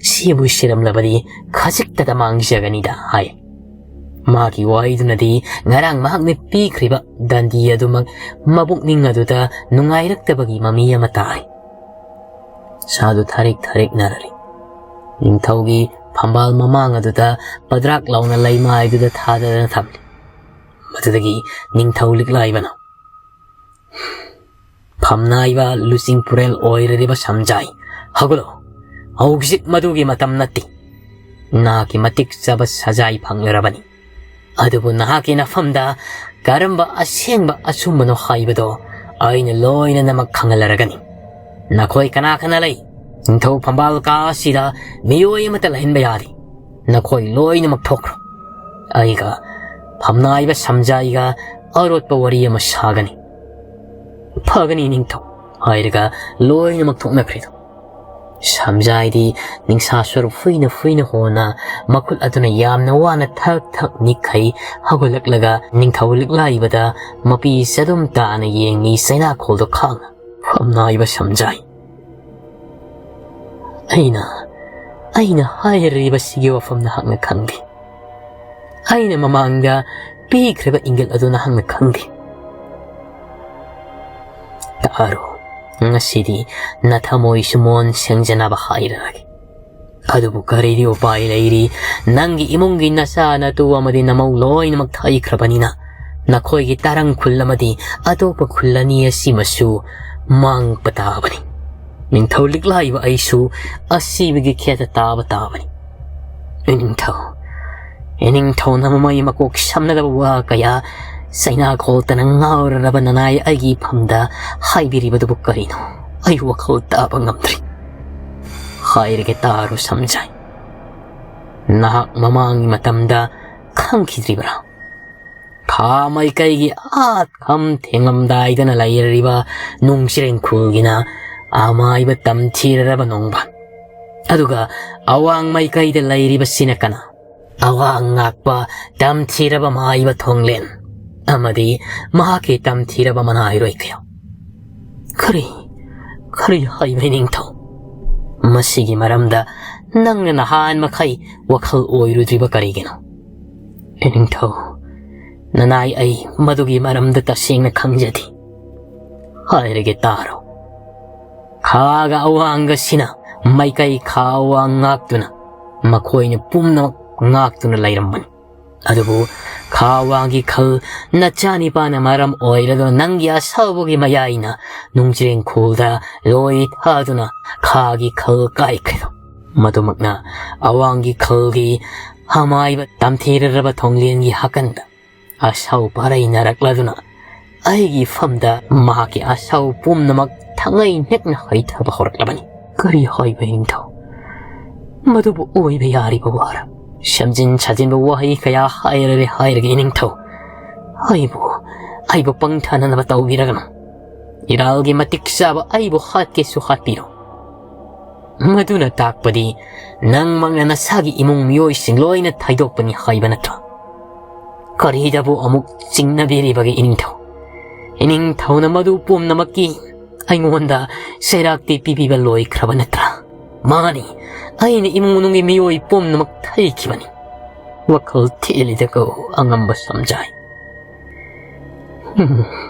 ꯁꯤꯕꯨ ꯁꯤꯔꯝꯂꯕꯗꯤ ꯈꯖꯤꯛꯇꯗ ꯃꯥꯡꯖꯒꯅꯤꯗ" ꯍꯥꯏ꯫ ꯃꯥꯒꯤ ꯋꯥꯍꯩꯗꯨꯅꯗꯤ ꯉꯔꯥꯡ ꯃꯍꯥꯛꯅ ꯄꯤꯈ꯭ꯔꯤꯕ ꯗꯟꯗꯤ ꯑꯗꯨꯃꯛ ꯃꯕꯨꯛꯅꯤꯡ ꯑꯗꯨꯗ ꯅꯨꯡꯉꯥꯏꯔꯛꯇꯕꯒꯤ ꯃꯃꯤ ꯑꯃ ꯇꯥꯏ꯫ ꯁꯥꯗꯨ ꯊꯥꯔꯤꯛ ꯊꯥꯔꯤꯛ ꯅꯥꯔꯔꯤ꯫ ꯅꯤꯡꯊꯧꯒꯤ ꯐꯝꯕꯥꯜ ꯃꯃꯥꯡ ꯑꯗꯨꯗ ꯄꯗ꯭ꯔꯥꯛ ꯂꯥꯎꯅ ꯂꯩꯃꯥꯏꯗꯨꯗ ꯊꯥꯗꯗꯨꯅ ꯊꯝꯂꯤ꯫ ꯃꯗꯨꯗꯒꯤ ꯅꯤꯡꯊꯧ ꯂꯤꯛꯂꯥꯏꯕꯅ, "ꯐꯝꯅꯥꯏꯕ ꯂꯨꯆꯤꯡ ꯄꯨꯔꯦꯜ ꯑꯣꯏꯔꯤꯕ ꯁꯝꯖꯥꯏ, ꯍꯧꯒꯠꯂꯣ꯫ ꯍꯧꯖꯤꯛ ꯃꯗꯨꯒꯤ ꯃꯇꯝ ꯅꯠꯇꯦ꯫ ꯅꯍꯥꯛꯀꯤ ꯃꯇꯤꯛ ꯆꯥꯕ ꯁꯖꯥꯏ ꯐꯪꯂꯔꯕꯅꯤ꯫ ꯑꯗꯨꯕꯨ ꯅꯍꯥꯛꯀꯤ ꯅꯐꯝꯗ ꯀꯔꯝꯕ ꯑꯁꯦꯡꯕ ꯑꯆꯨꯝꯕꯅꯣ ꯍꯥꯏꯕꯗꯣ ꯑꯩꯅ ꯂꯣꯏꯅꯃꯛ ꯈꯪꯍꯜꯂꯔꯒꯅꯤ꯫ ꯅꯈꯣꯏ ꯀꯅꯥ ꯀꯅꯥ ꯂꯩ? ꯅꯤꯡꯊꯧ ꯐꯝꯕꯥꯜ ꯀꯥ ꯑꯁꯤꯗ ꯃꯤꯑꯣꯏ ꯑꯃꯠꯇ ꯂꯩꯍꯟꯕ ꯌꯥꯗꯦ꯫ ꯅꯈꯣꯏ ꯂꯣꯏꯅꯃꯛ ꯊꯣꯛꯈ꯭ꯔꯣ꯫ ꯑꯩꯒ ꯐꯝꯅꯥꯏꯕ ꯁꯝꯖꯥꯏꯒ ꯑꯔꯣꯠꯄ ꯋꯥꯔꯤ ꯑꯃ ꯁꯥꯒꯅꯤ꯫" "ꯐꯒꯅꯤ ꯅꯤꯡꯊꯧ" ꯍꯥꯏꯔꯒ ꯂꯣꯏꯅꯃꯛ ꯊꯣꯛꯅꯈ꯭ꯔꯦꯗꯣ꯫ ꯁꯝꯖꯥꯏꯗꯤ ꯅꯤꯡꯁꯥ ꯁ꯭ꯋꯔꯨꯞ ꯐꯨꯏꯅ ꯐꯨꯏꯅ ꯍꯣꯟꯅ ꯃꯈꯨꯠ ꯑꯗꯨꯅ ꯌꯥꯝꯅ ꯋꯥꯅ ꯊꯛ ꯊꯛ ꯅꯤꯛꯈꯩ ꯍꯧꯒꯠꯂꯛꯂꯒ ꯅꯤꯡꯊꯧ ꯂꯤꯛꯂꯥꯏꯕꯗ ꯃꯄꯤ ꯆꯗꯨꯝ ꯇꯥꯅ ꯌꯦꯡꯉꯤ ꯆꯩꯅꯥꯈꯣꯜꯗꯣ ꯈꯥꯡꯅ꯫ "ꯐꯝꯅꯥꯏꯕ ꯁꯝꯖꯥꯏ, ꯑꯩꯅ, ꯑꯩꯅ ꯍꯥꯏꯔꯤꯕꯁꯤꯒꯤ ꯋꯥꯐꯝ ꯅꯍꯥꯛꯅ ꯈꯪꯗꯦ꯫ ꯑꯩꯅ ꯃꯃꯥꯡꯗ ꯄꯤꯈ꯭ꯔꯤꯕ ꯏꯪꯒꯤꯠ ꯑꯗꯨ ꯅꯍꯥꯛꯅ ꯈꯪꯗꯦ꯫ ꯇꯥꯔꯣ, ꯉꯁꯤꯗꯤ ꯅꯊꯃꯣꯏ ꯁꯨꯃꯣꯟ ꯁꯦꯡꯖꯅꯕ ꯍꯥꯏꯔꯒꯦ꯫ ꯑꯗꯨꯕꯨ ꯀꯔꯤꯗꯤ ꯎꯄꯥꯏ ꯂꯩꯔꯤ? ꯅꯪꯒꯤ ꯏꯃꯨꯡꯒꯤ ꯅꯆꯥ ꯅꯇꯨ ꯑꯃꯗꯤ ꯅꯃꯧ ꯂꯣꯏꯅꯃꯛ ꯊꯥꯏꯈ꯭ꯔꯕꯅꯤꯅ, ꯅꯈꯣꯏꯒꯤ ꯇꯥꯔꯪ ꯈꯨꯜ ꯑꯃꯗꯤ ꯑꯇꯣꯞꯄ ꯈꯨꯜ ꯑꯅꯤ ꯑꯁꯤꯃꯁꯨ ꯃꯥꯡꯕ ꯇꯥꯕꯅꯤ꯫ ꯅꯤꯡꯊꯧ ꯂꯤꯛꯂꯥꯏꯕ ꯑꯩꯁꯨ ꯑꯁꯤꯕꯒꯤ ꯈꯦꯠꯇ ꯇꯥꯕ ꯇꯥꯕꯅꯤ꯫ ꯏꯅꯤꯡꯊꯧ, ꯏꯅꯤꯡꯊꯧꯅ ꯃꯃꯩ ꯃꯀꯣꯛ ꯁꯝꯅꯗꯕ ꯋꯥ ꯀꯌꯥ ꯆꯩꯅꯥꯈꯣꯜꯇꯅ ꯉꯥꯎꯔꯔꯕ ꯅꯅꯥꯏ ꯑꯩꯒꯤ ꯏꯐꯝꯗ ꯍꯥꯏꯕꯤꯔꯤꯕꯗꯨꯕꯨ ꯀꯔꯤꯅꯣ? ꯑꯩ ꯋꯥꯈꯜ ꯇꯥꯕ ꯉꯝꯗ꯭ꯔꯤ꯫ ꯍꯥꯏꯔꯒꯦ ꯇꯥꯔꯣ ꯁꯝꯖꯥꯏ꯫ ꯅꯍꯥꯛ ꯃꯃꯥꯡꯒꯤ ꯃꯇꯝꯗ ꯈꯪꯈꯤꯗ꯭ꯔꯤꯕ꯭ꯔꯥ? ꯈꯥ ꯃꯥꯏꯀꯩꯒꯤ ꯑꯥ ꯈꯝ ꯊꯦꯡꯂꯝꯗꯥꯏꯗꯅ ꯂꯩꯔꯤꯕ ꯅꯨꯡꯆꯤꯔꯦꯟ ꯈꯨꯜꯒꯤꯅ ꯑꯃꯥꯏꯕ ꯇꯝꯊꯤꯔꯔꯕ ꯅꯣꯡꯕꯥꯟ, ꯑꯗꯨꯒ ꯑꯋꯥꯡ ꯃꯥꯏꯀꯩꯗ ꯂꯩꯔꯤꯕꯁꯤꯅ ꯀꯅꯥ? ꯑꯋꯥꯡ ꯉꯥꯛꯄ ꯇꯝꯊꯤꯔꯕ ꯃꯥꯏꯕ ꯊꯣꯡꯂꯦꯟ ꯑꯃꯗꯤ ꯃꯍꯥꯛꯀꯤ ꯇꯝꯊꯤꯔꯕ ꯃꯅꯥꯏꯔꯣꯏ ꯀꯌꯥ꯫ ꯀꯔꯤ, ꯀꯔꯤ ꯍꯥꯏꯕ ꯏꯅꯤꯡꯊꯧ? ꯃꯁꯤꯒꯤ ꯃꯔꯝꯗ ꯅꯪꯅ ꯅꯍꯥꯟ ꯃꯈꯩ ꯋꯥꯈꯜ ꯑꯣꯏꯔꯨꯗ꯭ꯔꯤꯕ ꯀꯔꯤꯒꯤꯅꯣ? ꯏꯅꯤꯡꯊꯧ, ꯅꯅꯥꯏ ꯑꯩ ꯃꯗꯨꯒꯤ ꯃꯔꯝꯗ ꯇꯁꯦꯡꯅ ꯈꯪꯖꯗꯦ꯫ ꯍꯥꯏꯔꯒꯦ ꯇꯥꯔꯣ꯫ ꯈꯥꯒ ꯑꯋꯥꯡꯒꯁꯤꯅ ꯃꯥꯏꯀꯩ ꯈꯥ ꯑꯋꯥꯡ ꯉꯥꯛꯇꯨꯅ, ꯃꯈꯣꯏꯅ ꯄꯨꯝꯅꯃꯛ ꯉꯥꯛꯇꯨꯅ ꯂꯩꯔꯝꯕꯅꯤ꯫ ꯑꯗꯨꯕꯨ ꯈꯥ ꯑꯋꯥꯡꯒꯤ ꯈꯜ, ꯅꯆꯥꯅꯤꯄꯥꯅ ꯃꯔꯝ ꯑꯣꯏꯔꯗꯨꯅ ꯅꯪꯒꯤ ꯑꯁꯥꯎꯕꯒꯤ ꯃꯌꯥꯏꯅ ꯅꯨꯡꯖ꯭ꯔꯦꯡꯈꯣꯜꯗ ꯂꯣꯏ ꯊꯥꯗꯨꯅ ꯈꯥꯒꯤ ꯈꯜ ꯀꯥꯏꯈ꯭ꯔꯦꯗꯣ꯫ ꯃꯗꯨꯃꯛꯅ ꯑꯋꯥꯡꯒꯤ ꯈꯜꯒꯤ ꯑꯃꯥꯏꯕ ꯇꯝꯊꯤꯔꯔꯕ ꯊꯣꯡꯂꯦꯟꯒꯤ ꯍꯥꯀꯟꯗ ꯑꯁꯥꯎ ꯄꯥꯔꯩꯅꯔꯛꯂꯗꯨꯅ ꯑꯩꯒꯤ ꯐꯝꯗ ꯃꯍꯥꯛꯀꯤ ꯑꯁꯥꯎ ꯄꯨꯝꯅꯃꯛ ꯊꯥꯡꯉꯩ ꯅꯦꯛꯅ ꯍꯩꯊꯕ ꯍꯧꯔꯛꯂꯕꯅꯤ꯫ ꯀꯔꯤ ꯍꯥꯏꯕ ꯏꯅꯤꯡꯊꯧ? ꯃꯗꯨꯕꯨ ꯑꯣꯏꯕ ꯌꯥꯔꯤꯕ ꯋꯥꯔ? ꯁꯦꯝꯖꯤꯟ ꯁꯥꯖꯤꯟꯕ ꯋꯥꯍꯩ ꯀꯌꯥ ꯍꯥꯏꯔꯔꯦ ꯍꯥꯏꯔꯒ ꯏꯅꯤꯡꯊꯧ꯫ ꯑꯩꯕꯨ, ꯑꯩꯕꯨ ꯄꯪꯊꯅꯅꯕ ꯇꯧꯕꯤꯔꯒꯅꯨ꯫ ꯏꯔꯥꯜꯒꯤ ꯃꯇꯤꯛ ꯆꯥꯕ ꯑꯩꯕꯨ ꯍꯥꯠꯀꯦꯁꯨ ꯍꯥꯠꯄꯤꯔꯣ꯫ ꯃꯗꯨꯅ ꯇꯥꯛꯄꯗꯤ ꯅꯪꯃꯛꯅ ꯅꯁꯥꯒꯤ ꯏꯃꯨꯡ ꯃꯤꯑꯣꯏꯁꯤꯡ ꯂꯣꯏꯅ ꯊꯩꯗꯣꯛꯄꯅꯤ ꯍꯥꯏꯕ ꯅꯠꯇ꯭ꯔꯥ? ꯀꯔꯤꯗꯕꯨ ꯑꯃꯨꯛ ꯆꯤꯡꯅꯕꯤꯔꯤꯕꯒꯦ ꯏꯅꯤꯡꯊꯧ? ꯏꯅꯤꯡꯊꯧꯅ ꯃꯗꯨ ꯄꯨꯝꯅꯃꯛꯀꯤ ꯑꯩꯉꯣꯟꯗ ꯆꯩꯔꯥꯛꯇꯤ ꯄꯤꯕꯤꯕ ꯂꯣꯏꯈ꯭ꯔꯕ ꯅꯠꯇ꯭ꯔꯥ? ꯃꯥꯅꯤ, ꯑꯩꯅ ꯏꯃꯨꯡ ꯃꯅꯨꯡꯒꯤ ꯃꯤꯑꯣꯏ ꯄꯨꯝꯅꯃꯛ ꯊꯩꯈꯤꯕꯅꯤ꯫ ꯋꯥꯈꯜ ꯊꯦꯜꯂꯤꯗꯀꯣ ꯑꯉꯝꯕ ꯁꯝꯖꯥꯏ꯫ ꯍꯝ,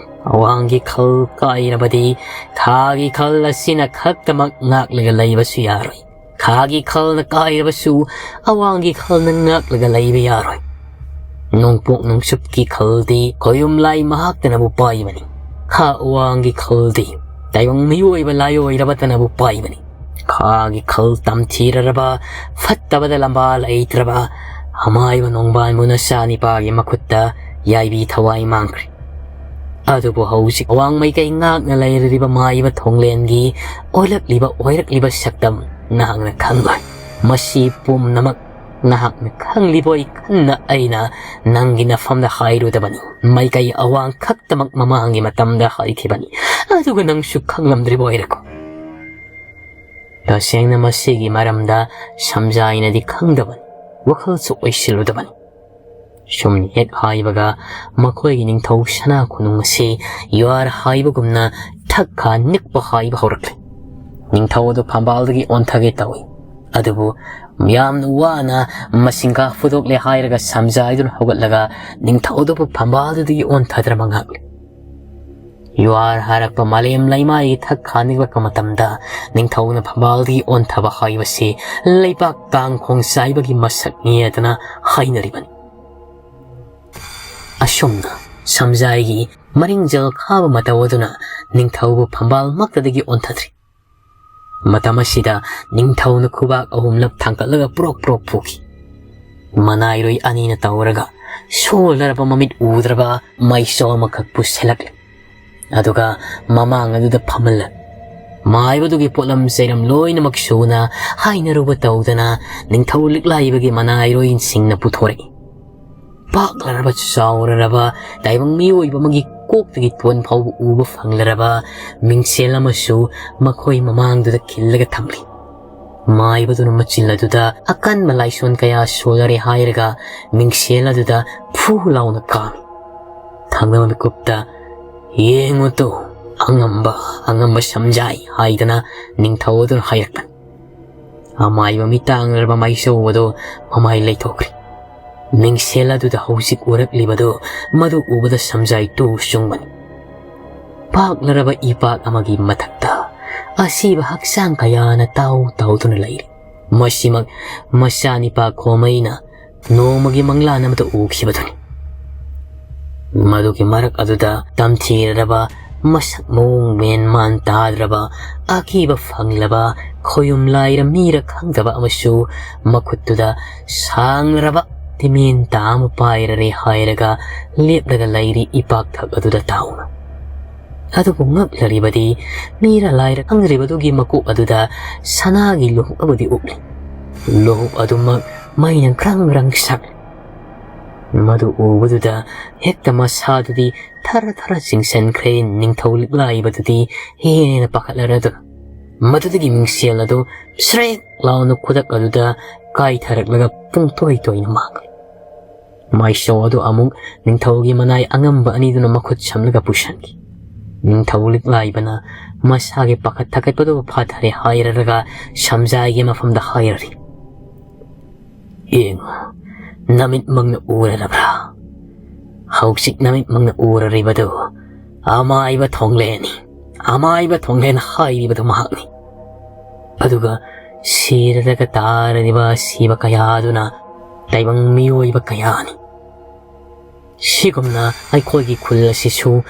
ꯑꯋꯥꯡꯒꯤ ꯈꯜ ꯀꯥꯏꯔꯕꯗꯤ ꯈꯥꯒꯤ ꯈꯜ ꯑꯁꯤꯅ ꯈꯛꯇꯃꯛ ꯉꯥꯛꯂꯒ ꯂꯩꯕꯁꯨ ꯌꯥꯔꯣꯏ꯫ ꯈꯥꯒꯤ ꯈꯜꯅ ꯀꯥꯏꯔꯕꯁꯨ ꯑꯋꯥꯡꯒꯤ ꯈꯜꯅ ꯉꯥꯛꯂꯒ ꯂꯩꯕ ꯌꯥꯔꯣꯏ꯫ ꯅꯣꯡꯄꯣꯛ ꯅꯣꯡꯆꯨꯞꯀꯤ ꯈꯜꯗꯤ ꯈꯣꯌꯨꯝ ꯂꯥꯏ ꯃꯍꯥꯛꯇꯅꯕꯨ ꯄꯥꯏꯕꯅꯤ꯫ ꯈꯥ ꯑꯋꯥꯡꯒꯤ ꯈꯜꯗꯤ ꯇꯥꯏꯕꯪ ꯃꯤꯑꯣꯏꯕ ꯂꯥꯏꯑꯣꯏꯔꯕꯇꯅꯕꯨ ꯄꯥꯏꯕꯅꯤ꯫ ꯈꯥꯒꯤ ꯈꯜ ꯇꯝꯊꯤꯔꯔꯕ, ꯐꯠꯇꯕꯗ ꯂꯝꯕꯥ ꯂꯩꯇ꯭ꯔꯕ ꯑꯃꯥꯏꯕ ꯅꯣꯡꯕꯥꯟꯕꯨ ꯅꯆꯥ ꯅꯤꯄꯥꯒꯤ ꯃꯈꯨꯠꯇ ꯌꯥꯏꯕꯤ ꯊꯋꯥꯏ ꯃꯥꯡꯈ꯭ꯔꯦ꯫ ꯑꯗꯨꯕꯨ ꯍꯧꯖꯤꯛ ꯑꯋꯥꯡ ꯃꯥꯏꯀꯩ ꯉꯥꯛꯅ ꯂꯩꯔꯤꯕ ꯃꯥꯏꯕ ꯊꯣꯡꯂꯦꯟꯒꯤ ꯑꯣꯜꯂꯛꯂꯤꯕ ꯑꯣꯏꯔꯛꯂꯤꯕ ꯁꯛꯇꯝ ꯅꯍꯥꯛꯅ ꯈꯪꯂꯣꯏ꯫ ꯃꯁꯤ ꯄꯨꯝꯅꯃꯛ ꯅꯍꯥꯛꯅ ꯈꯪꯂꯤꯕꯣꯏ ꯈꯟꯅ ꯑꯩꯅ ꯅꯪꯒꯤ ꯅꯐꯝꯗ ꯍꯥꯏꯔꯨꯗꯕꯅꯤ꯫ ꯃꯥꯏꯀꯩ ꯑꯋꯥꯡ ꯈꯛꯇꯃꯛ ꯃꯃꯥꯡꯒꯤ ꯃꯇꯝꯗ ꯍꯥꯏꯈꯤꯕꯅꯤ꯫ ꯑꯗꯨꯒ ꯅꯪꯁꯨ ꯈꯪꯂꯝꯗ꯭ꯔꯤꯕ ꯑꯣꯏꯔꯦꯀꯣ꯫ ꯇꯁꯦꯡꯅ ꯃꯁꯤꯒꯤ ꯃꯔꯝꯗ ꯁꯝꯖꯥꯏꯅꯗꯤ ꯈꯪꯗꯕꯅꯤ, ꯋꯥꯈꯜꯁꯨ ꯑꯣꯏꯁꯤꯜꯂꯨꯗꯕꯅꯤ꯫ ꯁꯨꯝ ꯍꯦꯛ ꯍꯥꯏꯕꯒ ꯃꯈꯣꯏꯒꯤ ꯅꯤꯡꯊꯧ ꯁꯅꯥ ꯈꯨꯅꯨꯡ ꯑꯁꯤ ꯌꯨꯍꯥꯔ ꯍꯥꯏꯕꯒꯨꯝꯅ ꯊꯛ ꯈꯥ ꯅꯤꯛꯄ ꯍꯥꯏꯕ ꯍꯧꯔꯛꯂꯦ꯫ ꯅꯤꯡꯊꯧ ꯑꯗꯨ ꯐꯝꯕꯥꯜꯗꯒꯤ ꯑꯣꯟꯊꯒꯦ ꯇꯧꯏ꯫ ꯑꯗꯨꯕꯨ ꯌꯥꯝꯅ ꯋꯥꯅ ꯃꯁꯤꯡꯒꯥ ꯐꯨꯗꯣꯛꯂꯦ ꯍꯥꯏꯔꯒ ꯁꯝꯖꯥꯏꯗꯨꯅ ꯍꯧꯒꯠꯂꯒ ꯅꯤꯡꯊꯧ ꯑꯗꯨꯕꯨ ꯐꯝꯕꯥꯜꯗꯨꯗꯒꯤ ꯑꯣꯟꯊꯗ꯭ꯔꯕ ꯉꯥꯛꯂꯦ꯫ ꯌꯨꯍꯥꯔ ꯍꯥꯏꯔꯛꯄ ꯃꯥꯂꯦꯝ ꯂꯩꯃꯥꯏꯒꯤ ꯊꯛ ꯈꯥꯅꯤꯡꯂꯛꯄ ꯃꯇꯝꯗ ꯅꯤꯡꯊꯧꯅ ꯐꯝꯕꯥꯜꯗꯒꯤ ꯑꯣꯟꯊꯕ ꯍꯥꯏꯕꯁꯤ ꯂꯩꯕꯥꯛ ꯀꯥꯡꯈꯣꯡ ꯆꯥꯏꯕꯒꯤ ꯃꯁꯛꯅꯤ ꯍꯥꯏꯗꯅ ꯍꯥꯏꯅꯔꯤꯕꯅꯤ꯫ ꯑꯁꯨꯝꯅ ꯁꯝꯖꯥꯏꯒꯤ ꯃꯔꯤꯡꯖꯦꯜ ꯈꯥꯕ ꯃꯇꯧ ꯑꯗꯨꯅ ꯅꯤꯡꯊꯧꯕꯨ ꯐꯝꯕꯥꯜꯃꯛꯇꯗꯒꯤ ꯑꯣꯟꯊꯗ꯭ꯔꯤ꯫ ꯃꯇꯝ ꯑꯁꯤꯗ ꯅꯤꯡꯊꯧꯅ ꯈꯨꯕꯥꯛ ꯑꯍꯨꯝꯂꯛ ꯊꯥꯡꯒꯠꯂꯒ ꯄ꯭ꯔꯣꯛ ꯄ꯭ꯔꯣꯛ ꯐꯨꯈꯤ꯫ ꯃꯅꯥꯏꯔꯣꯏ ꯑꯅꯤꯅ ꯇꯧꯔꯒ ꯁꯣꯜꯂꯔꯕ ꯃꯃꯤꯠ ꯎꯗ꯭ꯔꯕ ꯃꯩꯁꯣ ꯑꯃꯈꯛ ꯄꯨꯁꯤꯜꯂꯛꯂꯦ꯫ ꯑꯗꯨꯒ ꯃꯃꯥꯡ ꯑꯗꯨꯗ ꯐꯝꯍꯜꯂ ꯃꯥꯏꯕꯗꯨꯒꯤ ꯄꯣꯠꯂꯝ ꯆꯩꯔꯝ ꯂꯣꯏꯅꯃꯛ ꯁꯨꯅ ꯍꯥꯏꯅꯔꯨꯕ ꯇꯧꯗꯅ ꯅꯤꯡꯊꯧ ꯂꯤꯛꯂꯥꯏꯕꯒꯤ ꯃꯅꯥꯏꯔꯣꯏꯁꯤꯡꯅ ꯄꯨꯊꯣꯔꯛꯏ꯫ ꯄꯥꯛꯂꯔꯕ ꯆꯥꯎꯔꯔꯕ ꯇꯥꯏꯕꯪ ꯃꯤꯑꯣꯏꯕ ꯑꯃꯒꯤ ꯀꯣꯛꯇꯒꯤ ꯇꯣꯟ ꯐꯥꯎꯕ ꯎꯕ ꯐꯪꯂꯔꯕ ꯃꯤꯡꯁꯦꯜ ꯑꯃꯁꯨ ꯃꯈꯣꯏ ꯃꯃꯥꯡꯗꯨꯗ ꯈꯤꯜꯂꯒ ꯊꯝꯂꯤ꯫ ꯃꯥꯏꯕꯗꯨꯅ ꯃꯆꯤꯜ ꯑꯗꯨꯗ ꯑꯀꯟꯕ ꯂꯥꯏꯁꯣꯟ ꯀꯌꯥ ꯁꯣꯜꯂꯔꯦ ꯍꯥꯏꯔꯒ ꯃꯤꯡꯁꯦꯜ ꯑꯗꯨꯗ ꯐꯨ ꯂꯥꯎꯅ ꯀꯥꯝꯃꯤ꯫ ꯊꯪꯅꯕ ꯃꯤꯀꯨꯞꯇ, "ꯌꯦꯡꯉꯨ ꯇꯨ, ꯑꯉꯝꯕ, ꯑꯉꯝꯕ ꯁꯝꯖꯥꯏ" ꯍꯥꯏꯗꯅ ꯅꯤꯡꯊꯧ ꯑꯗꯨꯅ ꯍꯥꯏꯔꯛꯄꯅꯤ꯫ ꯑꯃꯥꯏꯕ ꯃꯤꯇꯥꯡꯂꯔꯕ ꯃꯥꯏꯆꯧ ꯑꯗꯨ ꯃꯃꯥꯏ ꯂꯩꯊꯣꯛꯈ꯭ꯔꯦ꯫ ꯃꯤꯡꯁꯦꯜ ꯑꯗꯨꯗ ꯍꯧꯖꯤꯛ ꯎꯔꯛꯂꯤꯕꯗꯨ, ꯃꯗꯨ ꯎꯕꯗ ꯁꯝꯖꯥꯏ ꯇꯨ ꯆꯨꯡꯕꯅꯤ꯫ ꯄꯥꯛꯂꯔꯕ ꯏꯄꯥꯛ ꯑꯃꯒꯤ ꯃꯊꯛꯇ ꯑꯁꯤꯕ ꯍꯛꯆꯥꯡ ꯀꯌꯥꯅ ꯇꯥꯎ ꯇꯥꯎꯗꯨꯅ ꯂꯩꯔꯤ꯫ ꯃꯁꯤꯃꯛ ꯃꯆꯥꯅꯤꯄꯥ ꯈꯣꯃꯩꯅ ꯅꯣꯡꯃꯒꯤ ꯃꯪꯂꯥꯟ ꯑꯃꯗ ꯎꯈꯤꯕꯗꯨꯅꯤ꯫ ꯃꯗꯨꯒꯤ ꯃꯔꯛ ꯑꯗꯨꯗ ꯇꯝꯊꯤꯔꯔꯕ, ꯃꯁꯛ ꯃꯑꯣꯡ ꯃꯦꯟ ꯃꯥꯟ ꯇꯥꯗ꯭ꯔꯕ, ꯑꯀꯤꯕ ꯐꯪꯂꯕ, ꯈꯣꯌꯨꯝ ꯂꯥꯏꯔ ꯃꯤꯔ ꯈꯪꯗꯕ ꯑꯃꯁꯨ ꯃꯈꯨꯠꯇꯨꯗ ꯁꯥꯡꯂꯔꯕ ꯇꯤꯃꯦꯟꯇꯥ ꯑꯃ ꯄꯥꯏꯔꯔꯦ ꯍꯥꯏꯔꯒ ꯂꯦꯞꯂꯒ ꯂꯩꯔꯤ ꯏꯄꯥꯛꯊꯛ ꯑꯗꯨꯗ ꯇꯥꯎꯅ꯫ ꯑꯗꯨꯕꯨ ꯉꯛꯂꯔꯤꯕꯗꯤ ꯃꯤꯔ ꯂꯥꯏꯔ ꯈꯪꯗ꯭ꯔꯤꯕꯗꯨꯒꯤ ꯃꯀꯣꯛ ꯑꯗꯨꯗ ꯁꯅꯥꯒꯤ ꯂꯨꯍꯨꯞ ꯑꯃꯗꯤ ꯎꯞꯂꯤ꯫ ꯂꯨꯍꯨꯞ ꯑꯗꯨꯃꯛ ꯃꯩꯅ ꯒ꯭ꯔꯪ ꯒ꯭ꯔꯪ ꯁꯥꯛꯂꯤ꯫ ꯃꯗꯨ ꯎꯕꯗꯨꯗ ꯍꯦꯛꯇ ꯃꯁꯥꯗꯨꯗꯤ ꯊꯔ ꯊꯔ ꯆꯤꯡꯁꯤꯟꯈ꯭ꯔꯦ꯫ ꯅꯤꯡꯊꯧ ꯂꯤꯛꯂꯥꯏꯕꯗꯨꯗꯤ ꯍꯦꯟꯅ ꯄꯥꯈꯠꯂꯔꯗꯨꯅ ꯃꯗꯨꯗꯒꯤ ꯃꯤꯡꯁꯦꯜ ꯑꯗꯨ ꯁ꯭ꯔꯦꯛ ꯂꯥꯎꯅ ꯈꯨꯗꯛ ꯑꯗꯨꯗ ꯀꯥꯏꯊꯔꯛꯂꯒ ꯄꯨꯡꯇꯣꯏ ꯇꯣꯏꯅ ꯃꯥꯡꯈ꯭ꯔꯦ꯫ ꯃꯥꯏꯁꯣ ꯑꯗꯨ ꯑꯃꯨꯛ ꯅꯤꯡꯊꯧꯒꯤ ꯃꯅꯥꯏ ꯑꯉꯝꯕ ꯑꯅꯤꯗꯨꯅ ꯃꯈꯨꯠ ꯁꯝꯂꯒ ꯄꯨꯁꯟꯈꯤ꯫ ꯅꯤꯡꯊꯧ ꯂꯤꯛꯂꯥꯏꯕꯅ ꯃꯁꯥꯒꯤ ꯄꯥꯈꯠ ꯊꯀꯠꯄꯗꯨ ꯐꯥꯊꯔꯦ ꯍꯥꯏꯔꯔꯒ ꯁꯝꯖꯥꯏꯒꯤ ꯃꯐꯝꯗ ꯍꯥꯏꯔꯔꯤ, "ꯌꯦꯡꯉꯨ, ꯅꯃꯤꯠꯃꯛꯅ ꯎꯔꯔꯕ꯭ꯔꯥ? ꯍꯧꯖꯤꯛ ꯅꯃꯤꯠꯃꯛꯅ ꯎꯔꯔꯤꯕꯗꯨ ꯑꯃꯥꯏꯕ ꯊꯣꯡꯂꯦꯟꯅꯤ꯫ ꯑꯃꯥꯏꯕ ꯊꯣꯡꯂꯦꯟ ꯍꯥꯏꯔꯤꯕꯗꯨ ꯃꯍꯥꯛꯅꯤ꯫ ꯑꯗꯨꯒ ꯁꯤꯔꯗꯒ ꯇꯥꯔꯤꯕ ꯁꯤꯕ ꯀꯌꯥꯗꯨꯅ ꯇꯥꯏꯕꯪ ꯃꯤꯑꯣꯏꯕ ꯀꯌꯥꯅꯤ꯫ ꯁꯤꯒꯨꯝꯅ ꯑꯩꯈꯣꯏꯒꯤ ꯈꯨꯜ ꯑꯁꯤꯁꯨ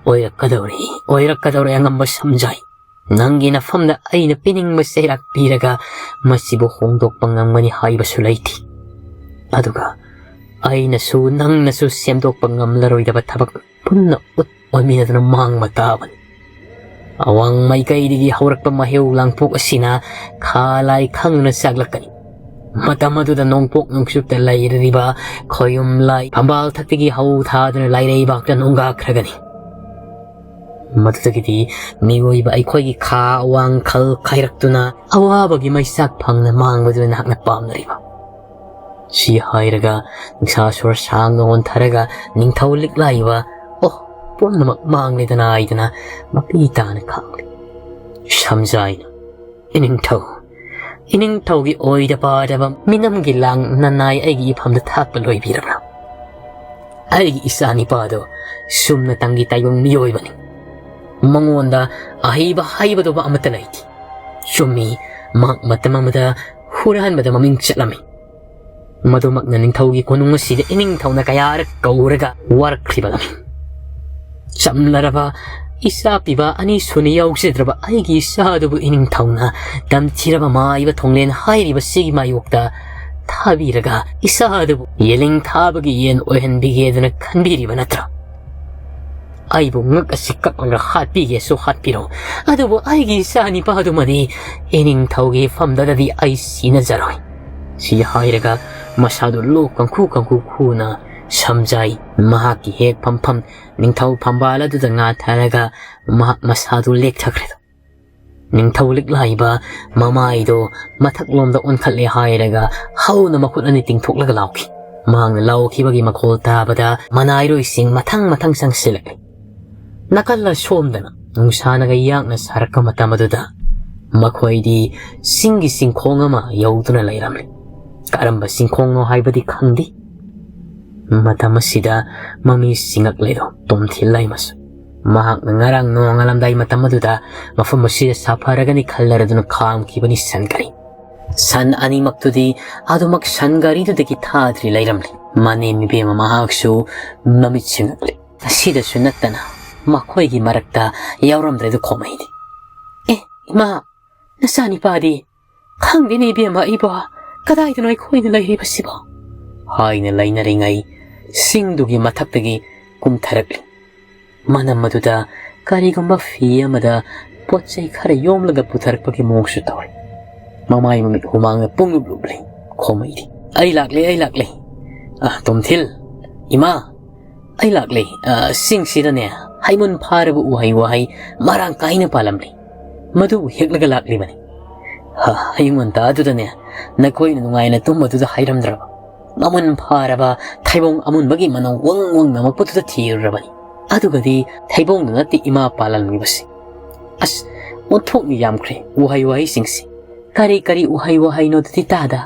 ꯑꯣꯏꯔꯛꯀꯗꯧꯔꯤ, ꯑꯣꯏꯔꯛꯀꯗꯧꯔꯤ꯫ ꯑꯉꯝꯕ ꯁꯝꯖꯥꯏ, ꯅꯪꯒꯤ ꯅꯐꯝꯗ ꯑꯩꯅ ꯄꯤꯅꯤꯡꯕ ꯆꯩꯔꯥꯛ ꯄꯤꯔꯒ ꯃꯁꯤꯕꯨ ꯍꯣꯡꯗꯣꯛꯄ ꯉꯝꯒꯅꯤ ꯍꯥꯏꯕꯁꯨ ꯂꯩꯇꯦ꯫ ꯑꯗꯨꯒ ꯑꯩꯅꯁꯨ ꯅꯪꯅꯁꯨ ꯁꯦꯝꯗꯣꯛꯄ ꯉꯝꯂꯔꯣꯏꯗꯕ ꯊꯕꯛ ꯄꯨꯟꯅ ꯎꯠ ꯑꯣꯟꯃꯤꯟꯅꯗꯨꯅ ꯃꯥꯡꯕ ꯇꯥꯕꯅꯤ꯫ ꯑꯋꯥꯡ ꯃꯥꯏꯀꯩꯗꯒꯤ ꯍꯧꯔꯛꯄ ꯃꯍꯩ ꯂꯥꯡꯄꯣꯛ ꯑꯁꯤꯅ ꯈꯥ ꯂꯥꯏ ꯈꯪꯗꯨꯅ ꯆꯥꯛꯂꯛꯀꯅꯤ꯫ ꯃꯇꯝ ꯑꯗꯨꯗ ꯅꯣꯡꯄꯣꯛ ꯅꯣꯡꯆꯨꯞꯇ ꯂꯩꯔꯤꯕ ꯈꯣꯌꯨꯝ ꯂꯥꯏ ꯐꯝꯕꯥꯜ ꯊꯛꯇꯒꯤ ꯍꯧ ꯊꯥꯗꯨꯅ ꯂꯥꯏꯔꯩꯕꯥꯛꯇ ꯅꯣꯡꯒꯥꯈ꯭ꯔꯒꯅꯤ꯫ ꯃꯗꯨꯗꯒꯤꯗꯤ ꯃꯤꯑꯣꯏꯕ ꯑꯩꯈꯣꯏꯒꯤ ꯈꯥ ꯋꯥꯡꯈꯜ ꯈꯥꯏꯔꯛꯇꯨꯅ ꯑꯋꯥꯕꯒꯤ ꯃꯩꯆꯥꯛ ꯐꯪꯅ ꯃꯥꯡꯕꯗꯨ ꯅꯍꯥꯛꯅ ꯄꯥꯝꯅꯔꯤꯕ? ꯁꯤ ꯍꯥꯏꯔꯒ ꯅꯨꯡꯁꯥ ꯁꯣꯔ ꯁꯥꯡꯅ ꯍꯣꯟꯊꯔꯒ ꯅꯤꯡꯊꯧ ꯂꯤꯛꯂꯥꯏꯕ, "ꯑꯣ, ꯄꯨꯝꯅꯃꯛ ꯃꯥꯡꯂꯦꯗꯅ" ꯍꯥꯏꯗꯅ ꯃꯄꯤ ꯇꯥꯅ ꯈꯥꯡꯂꯤ꯫ ꯁꯝꯖꯥꯏꯅ, "ꯏꯅꯤꯡꯊꯧ, ꯏꯅꯤꯡꯊꯧꯒꯤ ꯑꯣꯏꯗ ꯄꯥꯗꯕ ꯃꯤꯅꯝꯒꯤ ꯂꯥꯡ ꯅꯅꯥꯏ ꯑꯩꯒꯤ ꯏꯐꯝꯗ ꯊꯥꯛꯄ ꯂꯣꯏꯕꯤꯔꯕ꯭ꯔꯥ? ꯑꯩꯒꯤ ꯏꯆꯥ ꯅꯤꯄꯥꯗꯣ ꯁꯨꯝꯅꯇꯪꯒꯤ ꯇꯥꯏꯕꯪ ꯃꯤꯑꯣꯏꯕꯅꯤ꯫ ꯃꯉꯣꯟꯗ ꯑꯍꯩꯕ ꯍꯥꯏꯕꯗꯨꯕ ꯑꯃꯠꯇ ꯂꯩꯇꯦ꯫ ꯆꯨꯝꯃꯤ, ꯃꯍꯥꯛ ꯃꯇꯝ ꯑꯃꯗ ꯍꯨꯔꯥꯟꯕꯗ ꯃꯃꯤꯡ ꯆꯠꯂꯝꯃꯤ꯫ ꯃꯗꯨꯃꯛꯅ ꯅꯤꯡꯊꯧꯒꯤ ꯀꯣꯅꯨꯡ ꯑꯁꯤꯗ ꯏꯅꯤꯡꯊꯧꯅ ꯀꯌꯥꯔꯛ ꯀꯧꯔꯒ ꯋꯥꯔꯛꯈ꯭ꯔꯤꯕ ꯂꯝꯅꯤ꯫ ꯆꯝꯂꯔꯕ ꯏꯆꯥ ꯄꯤꯕ ꯑꯅꯤꯁꯨꯅ ꯌꯥꯎꯖꯗ꯭ꯔꯕ ꯑꯩꯒꯤ ꯏꯆꯥ ꯑꯗꯨꯕꯨ ꯏꯅꯤꯡꯊꯧꯅ ꯇꯝꯊꯤꯔꯕ ꯃꯥꯏꯕ ꯊꯣꯡꯂꯦꯟ ꯍꯥꯏꯔꯤꯕꯁꯤꯒꯤ ꯃꯥꯌꯣꯛꯇ ꯊꯥꯕꯤꯔꯒ ꯏꯆꯥ ꯑꯗꯨꯕꯨ ꯌꯦꯂꯤꯡ ꯊꯥꯕꯒꯤ ꯌꯦꯟ ꯑꯣꯏꯍꯟꯕꯤꯒꯦꯗꯅ ꯈꯟꯕꯤꯔꯤꯕ ꯅꯠꯇ꯭ꯔꯥ? ꯑꯩꯕꯨ ꯉꯛ ꯑꯁꯤ ꯀꯛꯂꯒ ꯍꯥꯠꯄꯤꯒꯦꯁꯨ ꯍꯥꯠꯄꯤꯔꯣ, ꯑꯗꯨꯕꯨ ꯑꯩꯒꯤ ꯏꯆꯥ ꯅꯤꯄꯥꯗꯨꯃꯗꯤ ꯏꯅꯤꯡꯊꯧꯒꯤ ꯏꯐꯝꯗꯗꯤ ꯑꯩ ꯁꯤꯅꯖꯔꯣꯏ"꯫ ꯁꯤ ꯍꯥꯏꯔꯒ ꯃꯁꯥꯗꯨ ꯂꯣꯛ ꯀꯪꯈꯨ ꯀꯪꯈꯨ ꯈꯨꯅ ꯁꯝꯖꯥꯏ꯫ ꯃꯍꯥꯛꯀꯤ ꯍꯦꯛ ꯐꯝꯐꯝ ꯅꯤꯡꯊꯧ ꯐꯝꯕꯥꯜ ꯑꯗꯨꯗ ꯉꯥꯊꯔꯒ ꯃꯍꯥꯛ ꯃꯁꯥꯗꯨ ꯂꯦꯛꯊꯈ꯭ꯔꯦ꯫ ꯅꯤꯡꯊꯧ ꯂꯤꯛꯂꯥꯏꯕ ꯃꯃꯥꯏꯗꯣ ꯃꯊꯛꯂꯣꯝꯗ ꯑꯣꯟꯈꯠꯂꯦ ꯍꯥꯏꯔꯒ ꯍꯧꯅ ꯃꯈꯨꯠ ꯑꯅꯤ ꯇꯤꯡꯊꯣꯛꯂꯒ ꯂꯥꯎꯈꯤ꯫ ꯃꯍꯥꯛꯅ ꯂꯥꯎꯈꯤꯕꯒꯤ ꯃꯈꯣꯜ ꯇꯥꯕꯗ ꯃꯅꯥꯏꯔꯣꯏꯁꯤꯡ ꯃꯊꯪ ꯃꯊꯪ ꯆꯪꯁꯤꯜꯂꯛꯂꯦ꯫ ꯅꯥꯀꯜ ꯑꯁꯣꯝꯗꯅ ꯅꯨꯡꯁꯥꯅꯒ ꯌꯥꯡꯅ ꯁꯥꯔꯛꯄ ꯃꯇꯝ ꯑꯗꯨꯗ ꯃꯈꯣꯏꯗꯤ ꯆꯤꯡꯒꯤ ꯆꯤꯡꯈꯣꯡ ꯑꯃ ꯌꯧꯗꯨꯅ ꯂꯩꯔꯝꯂꯦ꯫ ꯀꯔꯝꯕ ꯆꯤꯡꯈꯣꯡꯅꯣ ꯍꯥꯏꯕꯗꯤ ꯈꯪꯗꯦ꯫ ꯃꯇꯝ ꯑꯁꯤꯗ ꯃꯃꯤ ꯁꯤꯡꯉꯛꯂꯦꯗꯣ ꯇꯣꯝꯊꯤꯜ ꯂꯩꯃꯁꯨ꯫ ꯃꯍꯥꯛꯅ ꯉꯔꯥꯡ ꯅꯣꯡꯉꯥꯜꯂꯝꯗꯥꯏ ꯃꯇꯝ ꯑꯗꯨꯗ ꯃꯐꯝ ꯑꯁꯤꯗ ꯁꯥꯐꯔꯒꯅꯤ ꯈꯜꯂꯔꯗꯨꯅ ꯈꯥꯝꯈꯤꯕꯅꯤ ꯁꯟ ꯒꯥꯔꯤ꯫ ꯁꯟ ꯑꯅꯤꯃꯛꯇꯨꯗꯤ ꯑꯗꯨꯃꯛ ꯁꯟ ꯒꯥꯔꯤꯗꯨꯗꯒꯤ ꯊꯥꯗ꯭ꯔꯤ ꯂꯩꯔꯝꯂꯦ꯫ ꯃꯅꯦꯝ ꯏꯕꯦꯝꯃ ꯃꯍꯥꯛꯁꯨ ꯃꯃꯤꯠ ꯁꯤꯡꯉꯛꯂꯦ꯫ ꯑꯁꯤꯗꯁꯨ ꯅꯠꯇꯅ ꯃꯈꯣꯏꯒꯤ ꯃꯔꯛꯇ ꯌꯥꯎꯔꯝꯗ꯭ꯔꯦꯗꯨ ꯈꯣꯃꯩꯗꯤ꯫ "ꯑꯦ, ꯏꯃꯥ, ꯅꯆꯥꯅꯤꯄꯥꯗꯤ? ꯈꯪꯗꯦꯅꯦ ꯏꯕꯦꯝꯃ, ꯑꯩꯕꯣ ꯀꯗꯥꯏꯗꯅꯣ ꯑꯩꯈꯣꯏꯅ ꯂꯩꯔꯤꯕꯁꯤꯕꯣ?" ꯍꯥꯏꯅ ꯂꯩꯅꯔꯤꯉꯩ ꯆꯤꯡꯗꯨꯒꯤ ꯃꯊꯛꯇꯒꯤ ꯀꯨꯝꯊꯔꯛꯂꯤ꯫ ꯃꯅꯝ ꯑꯗꯨꯗ ꯀꯔꯤꯒꯨꯝꯕ ꯐꯤ ꯑꯃꯗ ꯄꯣꯠ ꯆꯩ ꯈꯔ ꯌꯣꯝꯂꯒ ꯄꯨꯊꯔꯛꯄꯒꯤ ꯃꯑꯣꯡꯁꯨ ꯇꯧꯔꯤ꯫ ꯃꯃꯥꯏ ꯃꯃꯤꯠ ꯍꯨꯃꯥꯡꯅ ꯄꯨꯡꯂꯨꯞ ꯂꯨꯞꯂꯤ꯫ ꯈꯣꯃꯩꯗꯤ, "ꯑꯩ ꯂꯥꯛꯂꯦ, ꯑꯩ ꯂꯥꯛꯂꯦ꯫ ꯑ, ꯇꯣꯝꯊꯤꯜ, ꯏꯃꯥ, ꯑꯩ ꯂꯥꯛꯂꯦ꯫ ꯑ, ꯆꯤꯡꯁꯤꯗꯅꯦ ꯍꯩꯃꯨꯟ ꯐꯥꯔꯕ ꯎꯍꯩ ꯋꯥꯍꯩ ꯃꯔꯥꯡ ꯀꯥꯏꯅ ꯄꯥꯜꯂꯝꯂꯤ꯫ ꯃꯗꯨꯕꯨ ꯍꯦꯛꯂꯒ ꯂꯥꯛꯂꯤꯕꯅꯤ꯫ ꯍ, ꯑꯌꯨꯛ ꯉꯟꯇꯥꯗꯨꯗꯅꯦ ꯅꯈꯣꯏꯅ ꯅꯨꯡꯉꯥꯏꯅ ꯇꯨꯝꯕꯗꯨꯗ ꯍꯥꯏꯔꯝꯗ꯭ꯔꯕ? ꯃꯃꯨꯟ ꯐꯥꯔꯕ ꯊꯩꯕꯣꯡ ꯑꯃꯨꯟꯕꯒꯤ ꯃꯅꯝ ꯋꯪ ꯋꯪ ꯅꯝꯃꯛꯄꯗꯨꯗ ꯊꯤꯔꯨꯔꯕꯅꯤ꯫ ꯑꯗꯨꯒꯗꯤ ꯊꯩꯕꯣꯡꯗꯨ ꯅꯠꯇꯦ ꯏꯃꯥ ꯄꯥꯜꯂꯝꯂꯤꯕꯁꯤ꯫ ꯑꯁ, ꯑꯣꯟꯊꯣꯛꯅ ꯌꯥꯝꯈ꯭ꯔꯦ ꯎꯍꯩ ꯋꯥꯍꯩꯁꯤꯡꯁꯤ꯫ ꯀꯔꯤ ꯀꯔꯤ ꯎꯍꯩ ꯋꯥꯍꯩꯅꯣ ꯑꯗꯨꯗꯤ ꯇꯥꯗ?"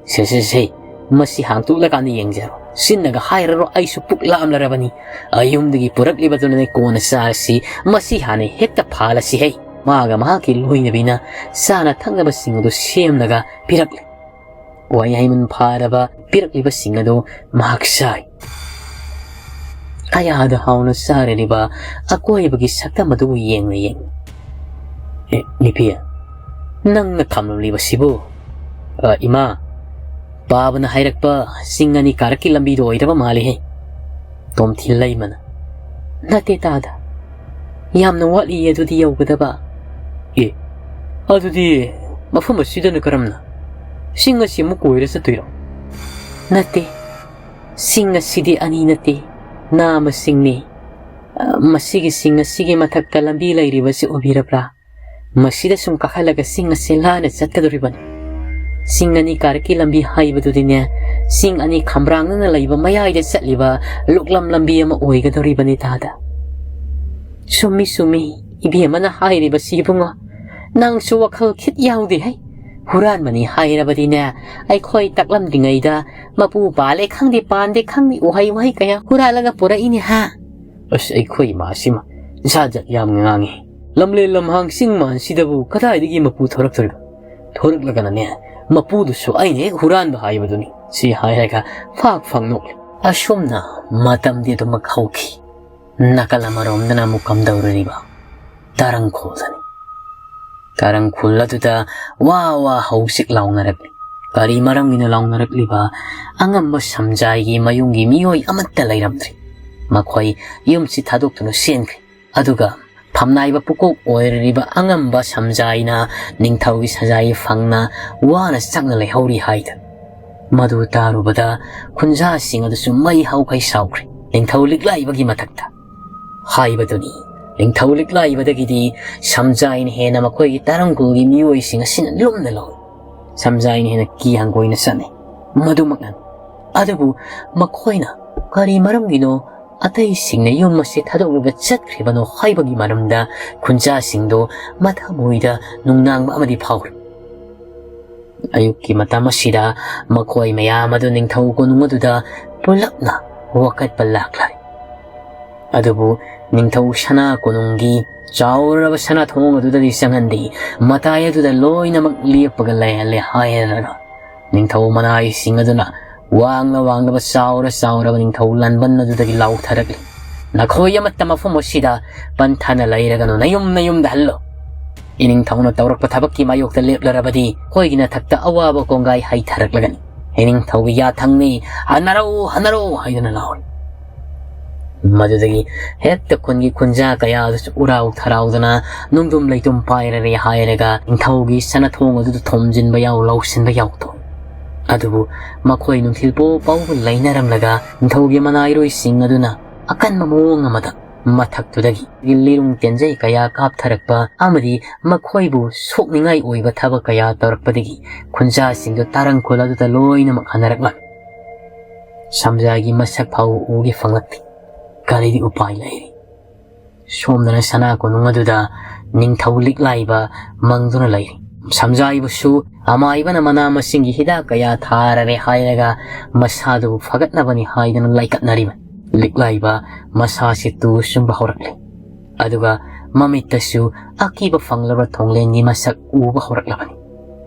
"ꯁꯦ, ꯁꯦ, ꯁꯦ, ꯃꯁꯤ ꯍꯥꯡꯇꯣꯛꯂꯀꯥꯟꯗ ꯌꯦꯡꯖꯔꯣ꯫ ꯆꯤꯟꯅꯒ ꯍꯥꯏꯔꯔꯣ, ꯑꯩꯁꯨ ꯄꯨꯛ ꯂꯥꯝꯂꯔꯕꯅꯤ꯫ ꯑꯌꯨꯝꯗꯒꯤ ꯄꯨꯔꯛꯂꯤꯕꯗꯨꯅꯅꯦ ꯀꯣꯟꯅ ꯆꯥꯔꯁꯤ꯫ ꯃꯁꯤ ꯍꯥꯟꯅ ꯍꯦꯛꯇ ꯐꯥꯜꯂꯁꯤ ꯍꯩ꯫" ꯃꯥꯒ ꯃꯍꯥꯛꯀꯤ ꯂꯣꯏꯅꯕꯤꯅ ꯆꯥꯅ ꯊꯛꯅꯕꯁꯤꯡ ꯑꯗꯨ ꯁꯦꯝꯂꯒ ꯄꯤꯔꯛꯂꯦ꯫ ꯎꯍꯩ ꯍꯩꯃꯟ ꯐꯥꯔꯕ ꯄꯤꯔꯛꯂꯤꯕꯁꯤꯡ ꯑꯗꯨ ꯃꯍꯥꯛ ꯆꯥꯏ꯫ ꯀꯌꯥꯗ ꯍꯥꯎꯅ ꯆꯥꯔꯤꯕ ꯑꯀꯣꯏꯕꯒꯤ ꯁꯛꯇꯝ ꯑꯗꯨꯕꯨ ꯌꯦꯡꯅ ꯌꯦꯡꯅ꯫ "ꯑꯦ, ꯅꯨꯄꯤ, ꯅꯪꯅ ꯈꯥꯝꯂꯝꯂꯤꯕꯁꯤꯕꯨ?" "ꯑ, ꯏꯃꯥ, ꯄꯥꯕꯅ ꯍꯥꯏꯔꯛꯄ ꯆꯤꯡ ꯑꯅꯤ ꯀꯥꯔꯛꯀꯤ ꯂꯝꯕꯤꯗꯣ ꯑꯣꯏꯔꯕ ꯃꯥꯜꯂꯤꯍꯦ꯫" ꯇꯣꯝꯊꯤꯜ ꯂꯩꯃꯅ, "ꯅꯠꯇꯦ ꯇꯥꯗ, ꯌꯥꯝꯅ ꯋꯥꯠꯂꯤꯌꯦ ꯑꯗꯨꯗꯤ ꯌꯧꯒꯗꯕ꯫" "ꯑꯦ, ꯑꯗꯨꯗꯤ ꯃꯐꯝ ꯑꯁꯤꯗꯅ ꯀꯔꯝꯅ? ꯆꯤꯡ ꯑꯁꯤ ꯑꯃꯨꯛ ꯀꯣꯏꯔ ꯆꯠꯇꯣꯏꯔꯣ?" "ꯅꯠꯇꯦ, ꯆꯤꯡ ꯑꯁꯤꯗꯤ ꯑꯅꯤ ꯅꯠꯇꯦ, ꯅꯥꯃ ꯆꯤꯡꯅꯤ꯫ ꯑ, ꯃꯁꯤꯒꯤ ꯆꯤꯡ ꯑꯁꯤꯒꯤ ꯃꯊꯛꯇ ꯂꯝꯕꯤ ꯂꯩꯔꯤꯕꯁꯤ ꯎꯕꯤꯔꯕ꯭ꯔꯥ? ꯃꯁꯤꯗ ꯁꯨꯝ ꯀꯥꯈꯠꯂꯒ ꯆꯤꯡ ꯑꯁꯤ ꯂꯥꯟꯅ ꯆꯠꯀꯗꯧꯔꯤꯕꯅꯤ꯫ ꯆꯤꯡ ꯑꯅꯤ ꯀꯥꯔꯛꯀꯤ ꯂꯝꯕꯤ ꯍꯥꯏꯕꯗꯨꯗꯤꯅꯦ, ꯆꯤꯡ ꯑꯅꯤ ꯈꯝꯕ꯭ꯔꯥꯡꯅꯅ ꯂꯩꯕ ꯃꯌꯥꯏꯗ ꯆꯠꯂꯤꯕ ꯂꯣꯛꯂꯝ ꯂꯝꯕꯤ ꯑꯃ ꯑꯣꯏꯒꯗꯧꯔꯤꯕꯅꯤ ꯇꯥꯗ꯫" "ꯆꯨꯝꯃꯤ, ꯆꯨꯝꯃꯤ, ꯏꯕꯦꯝꯃꯅ ꯍꯥꯏꯔꯤꯕꯁꯤ ꯏꯕꯨꯡꯉꯣ꯫ ꯅꯪꯁꯨ ꯋꯥꯈꯜ ꯈꯤꯠ ꯌꯥꯎꯗꯦ ꯍꯩ꯫ ꯍꯨꯔꯥꯟꯕꯅꯤ ꯍꯥꯏꯔꯕꯗꯤꯅꯦ, ꯑꯩꯈꯣꯏ ꯇꯥꯛꯂꯝꯗ꯭ꯔꯤꯉꯩꯗ ꯃꯄꯨ ꯄꯥꯜꯂꯦ ꯈꯪꯗꯦ, ꯄꯥꯟꯗꯦ ꯈꯪꯗꯦ, ꯎꯍꯩ ꯋꯥꯍꯩ ꯀꯌꯥ ꯍꯨꯔꯥꯜꯂꯒ ꯄꯨꯔꯛꯏꯅꯦ ꯍꯥ?" "ꯑꯁ, ꯑꯩꯈꯣꯏ ꯏꯃꯥꯁꯤꯃ ꯏꯁꯥ ꯖꯠ ꯌꯥꯝ ꯉꯥꯡꯉꯤ꯫ ꯂꯝꯂꯦꯟ ꯂꯝꯍꯥꯡ ꯆꯤꯡ ꯃꯥꯟꯁꯤꯗꯕꯨ ꯀꯗꯥꯏꯗꯒꯤ ꯃꯄꯨ ꯊꯣꯔꯛꯇꯣꯔꯤꯕ? ꯊꯣꯔꯛꯂꯒꯅꯅꯦ, ꯃꯄꯨꯗꯨꯁꯨ ꯑꯩꯅ ꯍꯦꯛ ꯍꯨꯔꯥꯟꯕ ꯍꯥꯏꯕꯗꯨꯅꯤ," ꯁꯤ ꯍꯥꯏꯔꯒ ꯐꯥꯛ ꯐꯥꯛ ꯅꯣꯛꯂꯤ꯫ ꯑꯁꯨꯝꯅ ꯃꯇꯝꯗꯤ ꯑꯗꯨꯃꯛ ꯍꯧꯈꯤ꯫ ꯅꯥꯀꯜ ꯑꯃꯔꯣꯝꯗꯅ ꯑꯃꯨꯛ ꯀꯝꯗꯧꯔꯤꯕ? ꯇꯔꯪ ꯈꯨꯜꯗꯅꯤ꯫ ꯇꯔꯪ ꯈꯨꯜ ꯑꯗꯨꯗ ꯋꯥ ꯋꯥ ꯍꯧꯖꯤꯛ ꯂꯥꯎꯅꯔꯛꯂꯤ꯫ ꯀꯔꯤ ꯃꯔꯝꯒꯤꯅꯣ ꯂꯥꯎꯅꯔꯛꯂꯤꯕ? ꯑꯉꯝꯕ ꯁꯝꯖꯥꯏꯒꯤ ꯃꯌꯨꯝꯒꯤ ꯃꯤꯑꯣꯏ ꯑꯃꯠꯇ ꯂꯩꯔꯝꯗ꯭ꯔꯤ꯫ ꯃꯈꯣꯏ ꯌꯨꯝꯁꯤ ꯊꯥꯗꯣꯛꯇꯨꯅ ꯆꯦꯟꯈ꯭ꯔꯦ꯫ ꯑꯗꯨꯒ ꯐꯝꯅꯥꯏꯕ ꯄꯨꯀꯣꯛ ꯑꯣꯏꯔꯤꯕ ꯑꯉꯝꯕ ꯁꯝꯖꯥꯏꯅ ꯅꯤꯡꯊꯧꯒꯤ ꯁꯖꯥꯏ ꯐꯪꯅ ꯋꯥꯅ ꯆꯥꯛꯅ ꯂꯩꯍꯧꯔꯤ ꯍꯥꯏꯗ꯫ ꯃꯗꯨ ꯇꯥꯔꯨꯕꯗ ꯈꯨꯟꯖꯥꯁꯤꯡ ꯑꯗꯨꯁꯨ ꯃꯩ ꯍꯧꯈꯩ ꯁꯥꯎꯈ꯭ꯔꯦ꯫ ꯅꯤꯡꯊꯧ ꯂꯤꯛꯂꯥꯏꯕꯒꯤ ꯃꯊꯛꯇ ꯍꯥꯏꯕꯗꯨꯅꯤ꯫ ꯅꯤꯡꯊꯧ ꯂꯤꯛꯂꯥꯏꯕꯗꯒꯤꯗꯤ ꯁꯝꯖꯥꯏꯅ ꯍꯦꯟꯅ ꯃꯈꯣꯏꯒꯤ ꯇꯔꯪ ꯈꯨꯜꯒꯤ ꯃꯤꯑꯣꯏꯁꯤꯡ ꯑꯁꯤꯅ ꯂꯨꯝꯅ ꯂꯧꯏ꯫ ꯁꯝꯖꯥꯏꯅ ꯍꯦꯟꯅ ꯀꯤ ꯍꯪꯒꯣꯏꯅ ꯆꯠꯅꯩ꯫ ꯃꯗꯨꯃꯛꯅ꯫ ꯑꯗꯨꯕꯨ ꯃꯈꯣꯏꯅ ꯀꯔꯤ ꯃꯔꯝꯒꯤꯅꯣ ꯑꯇꯩꯁꯤꯡꯅ ꯌꯨꯝ ꯑꯁꯤ ꯊꯥꯗꯣꯛꯂꯒ ꯆꯠꯈ꯭ꯔꯤꯕꯅꯣ ꯍꯥꯏꯕꯒꯤ ꯃꯔꯝꯗ ꯈꯨꯟꯖꯥꯁꯤꯡꯗꯨ ꯃꯊꯃꯣꯏꯗ ꯅꯨꯡꯅꯥꯡꯕ ꯑꯃꯗꯤ ꯐꯥꯎꯔꯤ꯫ ꯑꯌꯨꯛꯀꯤ ꯃꯇꯝ ꯑꯁꯤꯗ ꯃꯈꯣꯏ ꯃꯌꯥꯝ ꯑꯗꯨ ꯅꯤꯡꯊꯧ ꯀꯣꯅꯨꯡ ꯑꯗꯨꯗ ꯄꯨꯂꯞꯅ ꯋꯥꯀꯠꯄ ꯂꯥꯛꯂꯔꯦ꯫ ꯑꯗꯨꯕꯨ ꯅꯤꯡꯊꯧ ꯁꯅꯥ ꯀꯣꯅꯨꯡꯒꯤ ꯆꯥꯎꯔꯕ ꯁꯅꯥ ꯊꯣꯡ ꯑꯗꯨꯗꯗꯤ ꯆꯪꯍꯟꯗꯦ꯫ ꯃꯇꯥꯏ ꯑꯗꯨꯗ ꯂꯣꯏꯅꯃꯛ ꯂꯦꯞꯄꯒ ꯂꯩꯍꯜꯂꯦ ꯍꯥꯏꯔꯒ ꯅꯤꯡꯊꯧ ꯃꯅꯥꯏꯁꯤꯡ ꯑꯗꯨꯅ ꯋꯥꯡꯂ ꯋꯥꯡꯂꯕ ꯆꯥꯎꯔ ꯆꯥꯎꯔꯕ ꯅꯤꯡꯊꯧ ꯂꯥꯟꯕꯟ ꯑꯗꯨꯗꯒꯤ ꯂꯥꯎꯊꯔꯛꯂꯤ, "ꯅꯈꯣꯏ ꯑꯃꯠꯇ ꯃꯐꯝ ꯑꯁꯤꯗ ꯄꯟꯊꯅ ꯂꯩꯔꯒꯅꯨ, ꯅꯌꯨꯝ ꯅꯌꯨꯝꯗ ꯍꯜꯂꯣ꯫ ꯏꯅꯤꯡꯊꯧꯅ ꯇꯧꯔꯛꯄ ꯊꯕꯛꯀꯤ ꯃꯥꯌꯣꯛꯇ ꯂꯦꯞꯂꯔꯕꯗꯤ ꯑꯩꯈꯣꯏꯒꯤ ꯅꯊꯛꯇ ꯑꯋꯥꯕ ꯀꯣꯡꯒꯥꯏ ꯍꯩꯊꯔꯛꯂꯒꯅꯤ꯫ ꯏꯅꯤꯡꯊꯧꯒꯤ ꯌꯥꯊꯪꯅꯤ, ꯍꯟꯅꯔꯛꯎ, ꯍꯟꯅꯔꯛꯎ" ꯍꯥꯏꯗꯨꯅ ꯂꯥꯎꯔꯤ꯫ ꯃꯗꯨꯗꯒꯤ ꯍꯦꯛꯇ ꯈꯨꯟꯒꯤ ꯈꯨꯟꯖꯥ ꯀꯌꯥ ꯑꯗꯨꯁꯨ ꯎꯔꯥꯎ ꯊꯔꯥꯎꯗꯅ ꯅꯨꯡꯗꯨꯝ ꯂꯩꯇꯨꯝ ꯄꯥꯏꯔꯔꯦ ꯍꯥꯏꯔꯒ ꯅꯤꯡꯊꯧꯒꯤ ꯁꯅꯥꯊꯣꯡ ꯑꯗꯨꯗ ꯊꯣꯝꯖꯤꯟꯕ ꯌꯥꯎ, ꯂꯧꯁꯤꯟꯕ ꯌꯥꯎ ꯇꯧꯏ꯫ ꯑꯗꯨꯕꯨ ꯃꯈꯣꯏ ꯅꯨꯡꯊꯤꯜ ꯄꯣ ꯄꯥꯎꯕ ꯂꯩꯅꯔꯝꯂꯒ ꯅꯤꯡꯊꯧꯒꯤ ꯃꯅꯥꯏꯔꯣꯏꯁꯤꯡ ꯑꯗꯨꯅ ꯑꯀꯟꯕ ꯃꯑꯣꯡ ꯑꯃꯗ ꯃꯊꯛꯇꯨꯗꯒꯤ ꯂꯤꯔꯨꯡ ꯇꯦꯟꯖꯩ ꯀꯌꯥ ꯀꯥꯞꯊꯔꯛꯄ ꯑꯃꯗꯤ ꯃꯈꯣꯏꯕꯨ ꯁꯣꯛꯅꯤꯡꯉꯥꯏ ꯑꯣꯏꯕ ꯊꯕꯛ ꯀꯌꯥ ꯇꯧꯔꯛꯄꯗꯒꯤ ꯈꯨꯟꯖꯥꯁꯤꯡꯗꯨ ꯇꯥꯔꯪ ꯈꯨꯜ ꯑꯗꯨꯗ ꯂꯣꯏꯅꯃꯛ ꯍꯟꯅꯔꯛꯂꯝꯃꯤ꯫ ꯁꯝꯖꯥꯏꯒꯤ ꯃꯁꯛ ꯐꯥꯎꯕ ꯎꯒꯦ ꯐꯪꯂꯛꯇꯦ꯫ ꯀꯔꯤꯗꯤ ꯎꯄꯥꯏ ꯂꯩꯔꯤ? ꯁꯣꯝꯗꯅ ꯁꯅꯥ ꯀꯣꯅꯨꯡ ꯑꯗꯨꯗ ꯅꯤꯡꯊꯧ ꯂꯤꯛꯂꯥꯏꯕ ꯃꯪꯗꯨꯅ ꯂꯩꯔꯤ꯫ ꯁꯝꯖꯥꯏꯕꯁꯨ ꯑꯃꯥꯏꯕꯅ ꯃꯅꯥ ꯃꯁꯤꯡꯒꯤ ꯍꯤꯗꯥꯛ ꯀꯌꯥ ꯊꯥꯔꯔꯦ ꯍꯥꯏꯔꯒ ꯃꯁꯥꯗꯨ ꯐꯒꯠꯅꯕꯅꯤ ꯍꯥꯏꯗꯨꯅ ꯂꯥꯏꯀꯠꯅꯔꯤꯕ꯫ ꯂꯤꯛꯂꯥꯏꯕ ꯃꯁꯥꯁꯤ ꯇꯨ ꯆꯨꯡꯕ ꯍꯧꯔꯛꯂꯤ꯫ ꯑꯗꯨꯒ ꯃꯃꯤꯠꯇꯁꯨ ꯑꯀꯤꯕ ꯐꯪꯂꯕ ꯊꯣꯡꯂꯦꯟꯒꯤ ꯃꯁꯛ ꯎꯕ ꯍꯧꯔꯛꯂꯕꯅꯤ꯫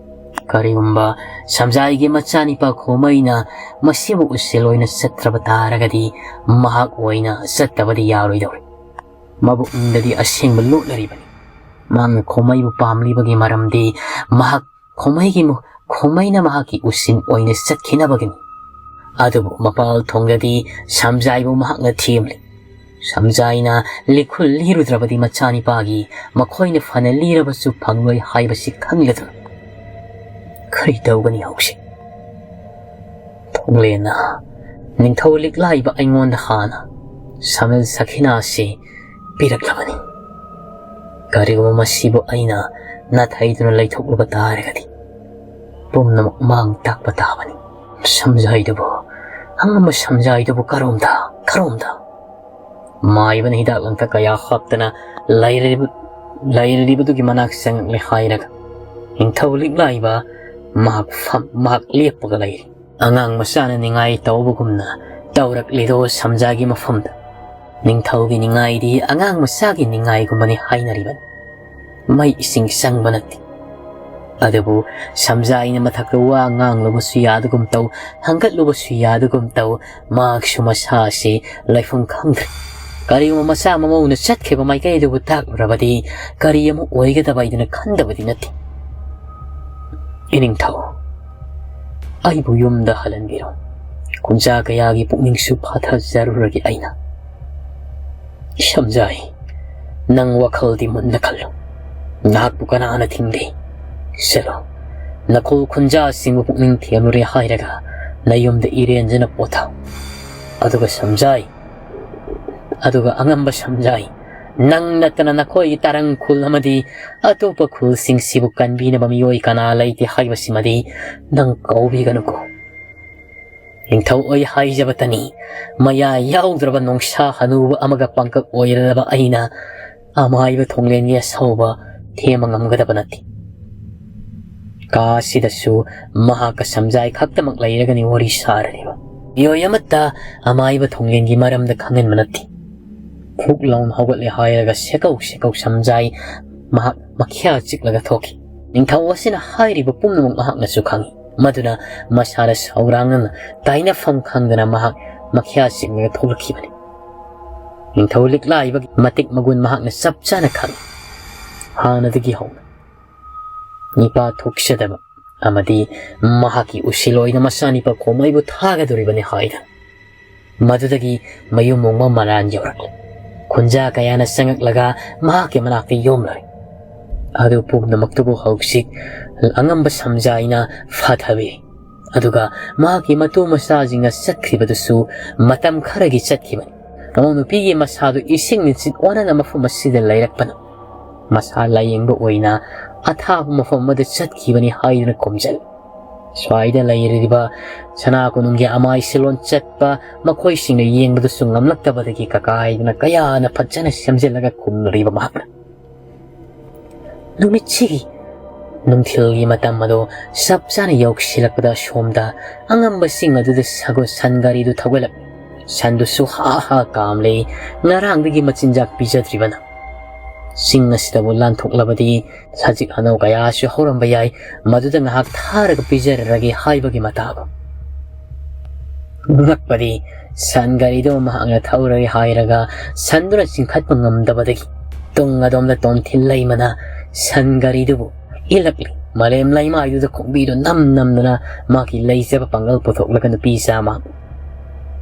ꯀꯔꯤꯒꯨꯝꯕ ꯁꯝꯖꯥꯏꯒꯤ ꯃꯆꯥꯅꯤꯄꯥ ꯈꯣꯃꯩꯅ ꯃꯁꯤꯕꯨ ꯎꯁꯤꯜ ꯑꯣꯏꯅ ꯆꯠꯇ꯭ꯔꯕ ꯇꯥꯔꯒꯗꯤ, ꯃꯍꯥꯛ ꯑꯣꯏꯅ ꯆꯠꯇꯕꯗꯤ ꯌꯥꯔꯣꯏꯗꯧꯔꯤ꯫ ꯃꯕꯨꯛꯅꯤꯡꯗꯗꯤ ꯑꯁꯦꯡꯕ ꯂꯣꯠꯂꯔꯤꯕꯅꯤ꯫ ꯃꯍꯥꯛꯅ ꯈꯣꯃꯩꯕꯨ ꯄꯥꯝꯂꯤꯕꯒꯤ ꯃꯔꯝꯗꯤ ꯃꯍꯥꯛ ꯈꯣꯃꯩꯒꯤ ꯃꯨ-, ꯈꯣꯃꯩꯅ ꯃꯍꯥꯛꯀꯤ ꯎꯁꯤꯟ ꯑꯣꯏꯅ ꯆꯠꯈꯤꯅꯕꯒꯤꯅꯤ꯫ ꯑꯗꯨꯕꯨ ꯃꯄꯥꯜ ꯊꯣꯡꯗꯗꯤ ꯁꯝꯖꯥꯏꯕꯨ ꯃꯍꯥꯛꯅ ꯊꯤꯂꯤ꯫ ꯁꯝꯖꯥꯏꯅ ꯂꯤꯈꯨꯜ ꯂꯤꯔꯨꯗ꯭ꯔꯕꯗꯤ ꯃꯆꯥꯅꯤꯄꯥꯒꯤ ꯃꯈꯣꯏꯅ ꯐꯅ ꯂꯤꯔꯕꯁꯨ ꯐꯪꯂꯣꯏ ꯍꯥꯏꯕꯁꯤ ꯈꯪꯂꯗꯨꯅ ꯀꯔꯤ ꯇꯧꯒꯅꯤ ꯍꯧꯖꯤꯛ? ꯊꯣꯡꯂꯦꯟꯅ ꯅꯤꯡꯊꯧ ꯂꯤꯛꯂꯥꯏꯕ ꯑꯩꯉꯣꯟꯗ ꯍꯥꯟꯅ ꯁꯃꯤꯜ ꯁꯈꯤꯅꯥꯁꯤ ꯄꯤꯔꯛꯂꯕꯅꯤ꯫ ꯀꯔꯤꯒꯨꯝꯕ ꯃꯁꯤꯕꯨ ꯑꯩꯅ ꯅꯥꯊꯩꯗꯨꯅ ꯂꯩꯊꯣꯛꯂꯨꯕ ꯇꯥꯔꯒꯗꯤ ꯄꯨꯝꯅꯃꯛ ꯃꯥꯡ ꯇꯥꯛꯄ ꯇꯥꯕꯅꯤ꯫ ꯁꯝꯖꯥꯏꯗꯨꯕꯨ, ꯑꯉꯝꯕ ꯁꯝꯖꯥꯏꯗꯨꯕꯨ ꯀꯔꯣꯝꯗ, ꯀꯔꯣꯝꯗ? ꯃꯥꯏꯕꯅ ꯍꯤꯗꯥꯛ ꯂꯥꯡꯊꯛ ꯀꯌꯥ ꯍꯥꯞꯇꯅ ꯂꯩꯔꯤꯕ-, ꯂꯩꯔꯤꯕꯗꯨꯒꯤ ꯃꯅꯥꯛ ꯆꯪꯂꯦ ꯍꯥꯏꯔꯒ ꯅꯤꯡꯊꯧ ꯂꯤꯛꯂꯥꯏꯕ ꯃꯍꯥꯛ ꯐꯝ-, ꯃꯍꯥꯛ ꯂꯦꯞꯄꯒ ꯂꯩꯔꯤ꯫ ꯑꯉꯥꯡ ꯃꯆꯥꯅ ꯅꯤꯡꯉꯥꯏ ꯇꯧꯕꯒꯨꯝꯅ ꯇꯧꯔꯛꯂꯤꯗꯣ ꯁꯝꯖꯥꯒꯤ ꯃꯐꯝꯗ꯫ ꯅꯤꯡꯊꯧꯒꯤ ꯅꯤꯡꯉꯥꯏꯗꯤ ꯑꯉꯥꯡ ꯃꯆꯥꯒꯤ ꯅꯤꯡꯉꯥꯏꯒꯨꯝꯕꯅꯤ ꯍꯥꯏꯅꯔꯤꯕꯅꯤ꯫ ꯃꯩ ꯏꯁꯤꯡ ꯆꯪꯕ ꯅꯠꯇꯦ꯫ ꯑꯗꯨꯕꯨ ꯁꯝꯖꯥꯏꯅ ꯃꯊꯛꯇ ꯋꯥ ꯉꯥꯡꯂꯨꯕꯁꯨ ꯌꯥꯗꯒꯨꯝ ꯇꯧ, ꯍꯪꯒꯠꯂꯨꯕꯁꯨ ꯌꯥꯗꯒꯨꯝ ꯇꯧ, ꯃꯍꯥꯛꯁꯨ ꯃꯁꯥ ꯑꯁꯤ ꯂꯩꯐꯝ ꯈꯪꯗ꯭ꯔꯦ꯫ ꯀꯔꯤꯒꯨꯝꯕ ꯃꯆꯥ ꯃꯃꯧꯅ ꯆꯠꯈꯤꯕ ꯃꯥꯏꯀꯩ ꯑꯗꯨꯕꯨ ꯇꯥꯛꯂꯨꯔꯕꯗꯤ ꯀꯔꯤ ꯑꯃ ꯑꯣꯏꯒꯗꯕ ꯍꯥꯏꯗꯨꯅ ꯈꯟꯗꯕꯗꯤ ꯅꯠꯇꯦ꯫ ꯏꯅꯤꯡꯊꯧ, ꯑꯩꯕꯨ ꯌꯨꯝꯗ ꯍꯜꯍꯟꯕꯤꯔꯣ꯫ ꯀꯨꯟꯖꯥ ꯀꯌꯥꯒꯤ ꯄꯨꯛꯅꯤꯡꯁꯨ ꯐꯥꯊꯖꯔꯨꯔꯒꯦ ꯑꯩꯅ꯫ ꯁꯝꯖꯥꯏ, ꯅꯪ ꯋꯥꯈꯜꯗꯤ ꯃꯨꯟꯅ ꯈꯜꯂꯨ꯫ ꯅꯍꯥꯛꯄꯨ ꯀꯅꯥꯅ ꯊꯤꯡꯒꯦ? ꯆꯠꯂꯣ꯫ ꯅꯈꯨꯜ ꯈꯨꯟꯖꯥꯁꯤꯡꯕꯨ ꯄꯨꯛꯅꯤꯡ ꯊꯦꯝꯂꯨꯔꯦ ꯍꯥꯏꯔꯒ ꯅꯌꯨꯝꯗ ꯏꯔꯦꯟꯖꯅ ꯄꯣꯊꯥꯎ꯫ ꯑꯗꯨꯒ ꯁꯝꯖꯥꯏ, ꯑꯗꯨꯒ ꯑꯉꯝꯕ ꯁꯝꯖꯥꯏ, ꯅꯪ ꯅꯠꯇꯅ ꯅꯈꯣꯏꯒꯤ ꯇꯔꯪ ꯈꯨꯜ ꯑꯃꯗꯤ ꯑꯇꯣꯞꯄ ꯈꯨꯜꯁꯤꯡꯁꯤꯕꯨ ꯀꯟꯕꯤꯅꯕ ꯃꯤꯑꯣꯏ ꯀꯅꯥ ꯂꯩꯇꯦ ꯍꯥꯏꯕꯁꯤꯃꯗꯤ ꯅꯪ ꯀꯥꯎꯕꯤꯒꯅꯨꯀꯣ꯫ ꯅꯤꯡꯊꯧ ꯑꯣꯏ ꯍꯥꯏꯖꯕꯇꯅꯤ, ꯃꯌꯥ ꯌꯥꯎꯗ꯭ꯔꯕ ꯅꯣꯡꯁꯥ ꯍꯅꯨꯕ ꯑꯃꯒ ꯄꯥꯡꯀꯛ ꯑꯣꯏꯔꯔꯕ ꯑꯩꯅ ꯑꯃꯥꯏꯕ ꯊꯣꯡꯂꯦꯟꯒꯤ ꯑꯁꯧꯕ ꯊꯦꯝꯕ ꯉꯝꯒꯗꯕ ꯅꯠꯇꯦ꯫ ꯀꯥ ꯑꯁꯤꯗꯁꯨ ꯃꯍꯥꯛꯀ ꯁꯝꯖꯥꯏ ꯈꯛꯇꯃꯛ ꯂꯩꯔꯒꯅꯤ ꯋꯥꯔꯤ ꯁꯥꯔꯤꯕ꯫ ꯃꯤꯑꯣꯏ ꯑꯃꯠꯇ ꯑꯃꯥꯏꯕ ꯊꯣꯡꯂꯦꯟꯒꯤ ꯃꯔꯝꯗ ꯈꯪꯍꯟꯕ ꯅꯠꯇꯦ꯫ ꯐꯨꯛ ꯂꯥꯎꯅ ꯍꯧꯒꯠꯂꯦ ꯍꯥꯏꯔꯒ ꯁꯦꯀꯧ ꯁꯦꯀꯧ ꯁꯝꯖꯥꯏ꯫ ꯃꯍꯥꯛ ꯃꯈ꯭ꯌꯥ ꯆꯤꯛꯂꯒ ꯊꯣꯛꯈꯤ꯫ ꯅꯤꯡꯊꯧ ꯑꯁꯤꯅ ꯍꯥꯏꯔꯤꯕ ꯄꯨꯝꯅꯃꯛ ꯃꯍꯥꯛꯅꯁꯨ ꯈꯪꯏ꯫ ꯃꯗꯨꯅ ꯃꯁꯥꯗ ꯁꯧꯔꯥꯡꯅꯅ ꯇꯥꯏꯅꯐꯝ ꯈꯪꯗꯅ ꯃꯍꯥꯛ ꯃꯈ꯭ꯌꯥ ꯆꯤꯛꯂꯒ ꯊꯣꯛꯂꯛꯈꯤꯕꯅꯤ꯫ ꯅꯤꯡꯊꯧ ꯂꯤꯛꯂꯥꯏꯕꯒꯤ ꯃꯇꯤꯛ ꯃꯒꯨꯟ ꯃꯍꯥꯛꯅ ꯆꯞ ꯆꯥꯅ ꯈꯪꯏ꯫ ꯍꯥꯟꯅꯗꯒꯤ ꯍꯧꯅ ꯅꯤꯄꯥ ꯊꯣꯛꯆꯗꯕ ꯑꯃꯗꯤ ꯃꯍꯥꯛꯀꯤ ꯎꯁꯤꯜ ꯑꯣꯏꯅ ꯃꯆꯥꯅꯤꯄꯥ ꯈꯣꯃꯩꯕꯨ ꯊꯥꯒꯗꯧꯔꯤꯕꯅꯤ ꯍꯥꯏꯗꯅ꯫ ꯃꯗꯨꯗꯒꯤ ꯃꯌꯨꯝ ꯍꯣꯡꯕ ꯃꯔꯥꯟ ꯌꯧꯔꯛꯂꯦ꯫ ꯈꯨꯟꯖꯥ ꯀꯌꯥꯅ ꯆꯪꯉꯛꯂꯒ ꯃꯍꯥꯛꯀꯤ ꯃꯅꯥꯛꯇ ꯌꯣꯝꯂꯔꯦ꯫ ꯑꯗꯨ ꯄꯨꯝꯅꯃꯛꯇꯨꯕꯨ ꯍꯧꯖꯤꯛ ꯑꯉꯝꯕ ꯁꯝꯖꯥꯏꯅ ꯐꯥꯊꯕꯤ꯫ ꯑꯗꯨꯒ ꯃꯍꯥꯛꯀꯤ ꯃꯇꯨ ꯃꯆꯥꯁꯤꯡꯅ ꯆꯠꯈ꯭ꯔꯤꯕꯗꯨꯁꯨ ꯃꯇꯝ ꯈꯔꯒꯤ ꯆꯠꯈꯤꯕꯅꯤ꯫ ꯃꯃꯧ ꯅꯨꯄꯤꯒꯤ ꯃꯁꯥꯗꯨ ꯏꯁꯤꯡ ꯅꯨꯡꯁꯤꯠ ꯑꯣꯟꯅꯅ ꯃꯐꯝ ꯑꯁꯤꯗ ꯂꯩꯔꯛꯄꯅ ꯃꯁꯥ ꯂꯥꯌꯦꯡꯕ ꯑꯣꯏꯅ ꯑꯊꯥꯕ ꯃꯐꯝ ꯑꯃꯗ ꯆꯠꯈꯤꯕꯅꯤ ꯍꯥꯏꯗꯨꯅ ꯈꯨꯝꯖꯜꯂꯤ꯫ ꯁ꯭ꯋꯥꯏꯗ ꯂꯩꯔꯤꯕ ꯁꯅꯥ ꯀꯣꯅꯨꯡꯒꯤ ꯑꯃꯥꯏ ꯁꯤꯂꯣꯟ ꯆꯠꯄ ꯃꯈꯣꯏꯁꯤꯡꯅ ꯌꯦꯡꯕꯗꯁꯨ ꯉꯝꯂꯛꯇꯕꯗꯒꯤ ꯀꯀꯥꯏꯗꯨꯅ ꯀꯌꯥꯅ ꯐꯖꯅ ꯁꯦꯝꯖꯤꯜꯂꯒ ꯈꯨꯝꯂꯔꯤꯕ ꯃꯍꯥꯛꯅ꯫ ꯅꯨꯃꯤꯠꯁꯤꯒꯤ ꯅꯨꯡꯊꯤꯜꯒꯤ ꯃꯇꯝ ꯑꯗꯣ ꯆꯞ ꯆꯥꯅ ꯌꯧꯁꯤꯜꯂꯛꯄꯗ ꯁꯣꯝꯗ ꯑꯉꯝꯕ ꯆꯤꯡ ꯑꯗꯨꯗ ꯁꯒꯣꯜ ꯁꯟ ꯒꯥꯔꯤꯗꯨ ꯊꯧꯒꯠꯂꯛꯂꯤ꯫ ꯁꯟꯗꯨꯁꯨ ꯍꯥ ꯍꯥ ꯀꯥꯝꯂꯤ꯫ ꯉꯔꯥꯡꯗꯒꯤ ꯃꯆꯤꯟꯖꯥꯛ ꯄꯤꯖꯗ꯭ꯔꯤꯕꯅ꯫ ꯆꯤꯡ ꯑꯁꯤꯗꯕꯨ ꯂꯥꯟꯊꯣꯛꯂꯕꯗꯤ ꯁꯖꯤꯛ ꯍꯅꯧ ꯀꯌꯥꯁꯨ ꯍꯧꯔꯝꯕ ꯌꯥꯏ, ꯃꯗꯨꯗ ꯉꯥꯏꯍꯥꯛ ꯊꯥꯔꯒ ꯄꯤꯖꯔꯔꯒꯦ ꯍꯥꯏꯕꯒꯤ ꯃꯇꯥꯒꯨꯝ꯫ ꯉꯛꯄꯗꯤ ꯁꯟ ꯒꯥꯔꯤꯗꯨ ꯃꯍꯥꯛꯅ ꯊꯧꯔꯒꯦ ꯍꯥꯏꯔꯒ ꯁꯟꯗꯨꯅ ꯆꯤꯡꯈꯠꯄ ꯉꯝꯗꯕꯗꯒꯤ ꯇꯨꯡ ꯑꯗꯣꯝꯗ ꯇꯣꯝꯊꯤꯟ ꯂꯩꯃꯅ ꯁꯟ ꯒꯥꯔꯤꯗꯨꯕꯨ ꯏꯜꯂꯛꯂꯤ꯫ ꯃꯥꯂꯦꯝ ꯂꯩꯃꯥꯏꯗꯨꯗ ꯈꯣꯡꯕꯤꯗꯨ ꯅꯝ ꯅꯝꯗꯨꯅ ꯃꯥꯒꯤ ꯂꯩꯖꯕ ꯄꯥꯡꯒꯜ ꯄꯨꯊꯣꯛꯂꯒ ꯅꯨꯄꯤ ꯆꯥꯃ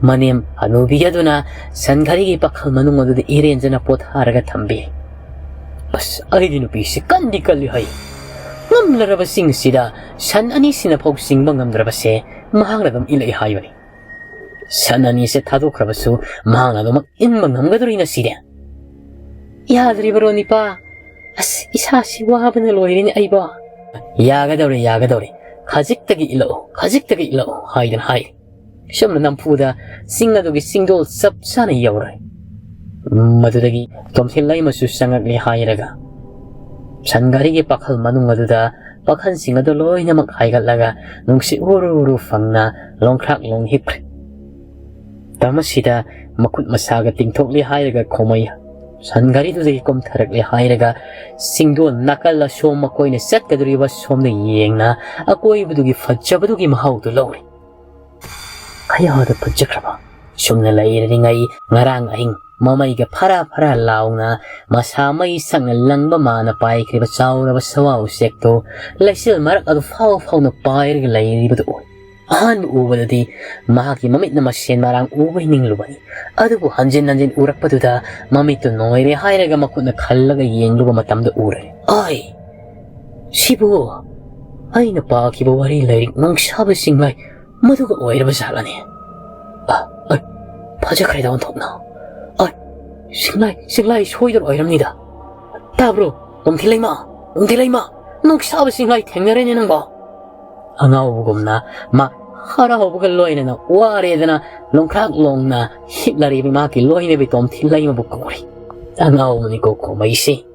ꯃꯅꯦꯝ ꯍꯅꯨꯕꯤ ꯑꯗꯨꯅ ꯁꯟ ꯒꯥꯔꯤꯒꯤ ꯄꯥꯈꯜ ꯃꯅꯨꯡ ꯑꯗꯨꯗ ꯏꯔꯦꯟꯖꯅ ꯄꯣꯊꯥꯔꯒ ꯊꯝꯕꯤ꯫ "ꯑꯁ, ꯑꯩꯗꯤ ꯅꯨꯄꯤꯁꯤ ꯀꯟꯗꯤ ꯀꯜꯂꯤ ꯍꯩ꯫ ꯉꯝꯂꯔꯕ ꯆꯤꯡꯁꯤꯗ ꯁꯟ ꯑꯅꯤꯁꯤꯅ ꯐꯥꯎ ꯆꯤꯡꯕ ꯉꯝꯗ꯭ꯔꯕꯁꯦ ꯃꯍꯥꯛꯅ ꯑꯗꯨꯝ ꯏꯜꯂꯛꯏ ꯍꯥꯏꯕꯅꯤ꯫ ꯁꯟ ꯑꯅꯤꯁꯦ ꯊꯥꯗꯣꯛꯈ꯭ꯔꯕꯁꯨ ꯃꯍꯥꯛꯅ ꯑꯗꯨꯃꯛ ꯏꯟꯕ ꯉꯝꯒꯗꯧꯔꯤꯅ ꯁꯤꯗꯤ꯫ ꯌꯥꯗ꯭ꯔꯤꯕꯔꯣ ꯅꯤꯄꯥ? ꯑꯁ, ꯏꯁꯥꯁꯤ ꯋꯥꯕꯅ ꯂꯣꯏꯔꯦꯅꯦ ꯑꯩꯕꯣ꯫" "ꯌꯥꯒꯗꯧꯔꯦ, ꯌꯥꯒꯗꯧꯔꯦ꯫ ꯈꯖꯤꯛꯇꯒꯤ ꯏꯜꯂꯛꯑꯣ, ꯈꯖꯤꯛꯇꯒꯤ ꯏꯜꯂꯛꯑꯣ" ꯍꯥꯏꯗꯨꯅ ꯍꯥꯏ꯫ ꯁꯨꯝꯅ ꯅꯝꯐꯨꯗ ꯆꯤꯡ ꯑꯗꯨꯒꯤ ꯆꯤꯡꯗꯣꯜ ꯆꯞ ꯆꯥꯅ ꯌꯧꯔꯦ꯫ ꯃꯗꯨꯗꯒꯤ ꯇꯣꯝꯊꯤꯟ ꯂꯩꯃꯁꯨ ꯆꯪꯉꯛꯂꯦ ꯍꯥꯏꯔꯒ ꯁꯟ ꯒꯥꯔꯤꯒꯤ ꯄꯥꯈꯜ ꯃꯅꯨꯡ ꯑꯗꯨꯗ ꯄꯥꯈꯜꯁꯤꯡ ꯑꯗꯨ ꯂꯣꯏꯅꯃꯛ ꯍꯥꯏꯒꯠꯂꯒ ꯅꯨꯡꯁꯤꯠ ꯎꯔꯨ ꯎꯔꯨ ꯐꯪꯅ ꯂꯣꯡꯈ꯭ꯔꯥꯛ ꯂꯣꯡ ꯍꯤꯞꯈ꯭ꯔꯦ꯫ ꯇꯝ ꯑꯁꯤꯗ ꯃꯈꯨꯠ ꯃꯁꯥꯒ ꯇꯤꯡꯊꯣꯛꯂꯦ ꯍꯥꯏꯔꯒ ꯈꯣꯃꯩ ꯁꯟ ꯒꯥꯔꯤꯗꯨꯗꯒꯤ ꯀꯨꯝꯊꯔꯛꯂꯦ ꯍꯥꯏꯔꯒ ꯁꯤꯡꯗꯣꯟ ꯅꯥꯀꯜ ꯑꯁꯣꯝ ꯃꯈꯣꯏꯅ ꯆꯠꯀꯗꯧꯔꯤꯕ ꯁꯣꯝꯗ ꯌꯦꯡꯅ ꯑꯀꯣꯏꯕꯗꯨꯒꯤ ꯐꯖꯕꯗꯨꯒꯤ ꯃꯍꯥꯎꯗꯨ ꯂꯧꯔꯤ꯫ ꯀꯌꯥꯗ ꯐꯖꯈ꯭ꯔꯕ! ꯁꯨꯝꯅ ꯂꯩꯔꯤꯉꯩ ꯉꯔꯥꯡ ꯑꯍꯤꯡ ꯃꯃꯩꯒ ꯐꯔꯥ ꯐꯔꯥ ꯂꯥꯎꯅ ꯃꯁꯥ ꯃꯩ ꯁꯛꯅ ꯂꯪꯕ ꯃꯥꯅ ꯄꯥꯏꯈ꯭ꯔꯤꯕ ꯆꯥꯎꯔꯕ ꯁꯋꯥ ꯎꯆꯦꯛꯇꯨ ꯂꯩꯆꯤꯜ ꯃꯔꯛ ꯑꯗꯨ ꯐꯥꯎ ꯐꯥꯎꯅ ꯄꯥꯏꯔꯒ ꯂꯩꯔꯤꯕꯗꯨ ꯎꯏ꯫ ꯑꯍꯥꯟꯕ ꯎꯕꯗꯗꯤ ꯃꯍꯥꯛꯀꯤ ꯃꯃꯤꯠꯅ ꯃꯁꯦꯟ ꯃꯔꯥꯡ ꯎꯕ ꯅꯤꯡꯂꯨꯕꯅꯤ꯫ ꯑꯗꯨꯕꯨ ꯍꯟꯖꯤꯟ ꯍꯟꯖꯤꯟ ꯎꯔꯛꯄꯗꯨꯗ ꯃꯃꯤꯠꯇꯨ ꯅꯣꯏꯔꯦ ꯍꯥꯏꯔꯒ ꯃꯈꯨꯠꯅ ꯈꯜꯂꯒ ꯌꯦꯡꯂꯨꯕ ꯃꯇꯝꯗ ꯎꯔꯦ꯫ ꯑꯩ! ꯁꯤꯕꯨ ꯑꯩꯅ ꯄꯥꯈꯤꯕ ꯋꯥꯔꯤ ꯂꯥꯏꯔꯤꯛ ꯅꯨꯡꯁꯥꯕ ꯆꯤꯡꯂꯥꯏ ꯃꯗꯨꯒ ꯑꯣꯏꯔꯕ ꯖꯥꯠꯂꯅꯦ? ꯑ, ꯑ, ꯐꯖꯈ꯭ꯔꯦꯗ ꯑꯣꯟꯊꯣꯛꯅ꯫ ꯑ, ꯆꯤꯡꯂꯥꯏ, ꯆꯤꯡꯂꯥꯏ ꯁꯣꯏꯗꯅ ꯑꯣꯏꯔꯝꯅꯤꯗ꯫ ꯇꯥꯕ꯭ꯔꯣ? ꯇꯣꯝꯊꯤꯂꯩꯃ, ꯇꯣꯝꯊꯤꯂꯩꯃ, ꯅꯨꯡꯁꯥꯕ ꯆꯤꯡꯂꯥꯏ ꯊꯦꯡꯅꯔꯦꯅꯦ ꯅꯪꯕꯣ꯫ ꯑꯉꯥꯎꯕꯒꯨꯝꯅ ꯃꯥ ꯍꯔꯥꯎꯕꯒ ꯂꯣꯏꯅꯅ ꯋꯥꯔꯦꯗꯅ ꯂꯣꯡꯈ꯭ꯔꯥꯛ ꯂꯣꯡꯅ ꯍꯤꯞꯂꯔꯤꯕ ꯃꯍꯥꯛꯀꯤ ꯂꯣꯏꯅꯕꯤ ꯇꯣꯝꯊꯤꯂꯩꯃꯕꯨ ꯀꯧꯔꯤ꯫ ꯑꯉꯥꯎꯕꯅꯤꯀꯣ ꯈꯣꯃꯩꯁꯤ꯫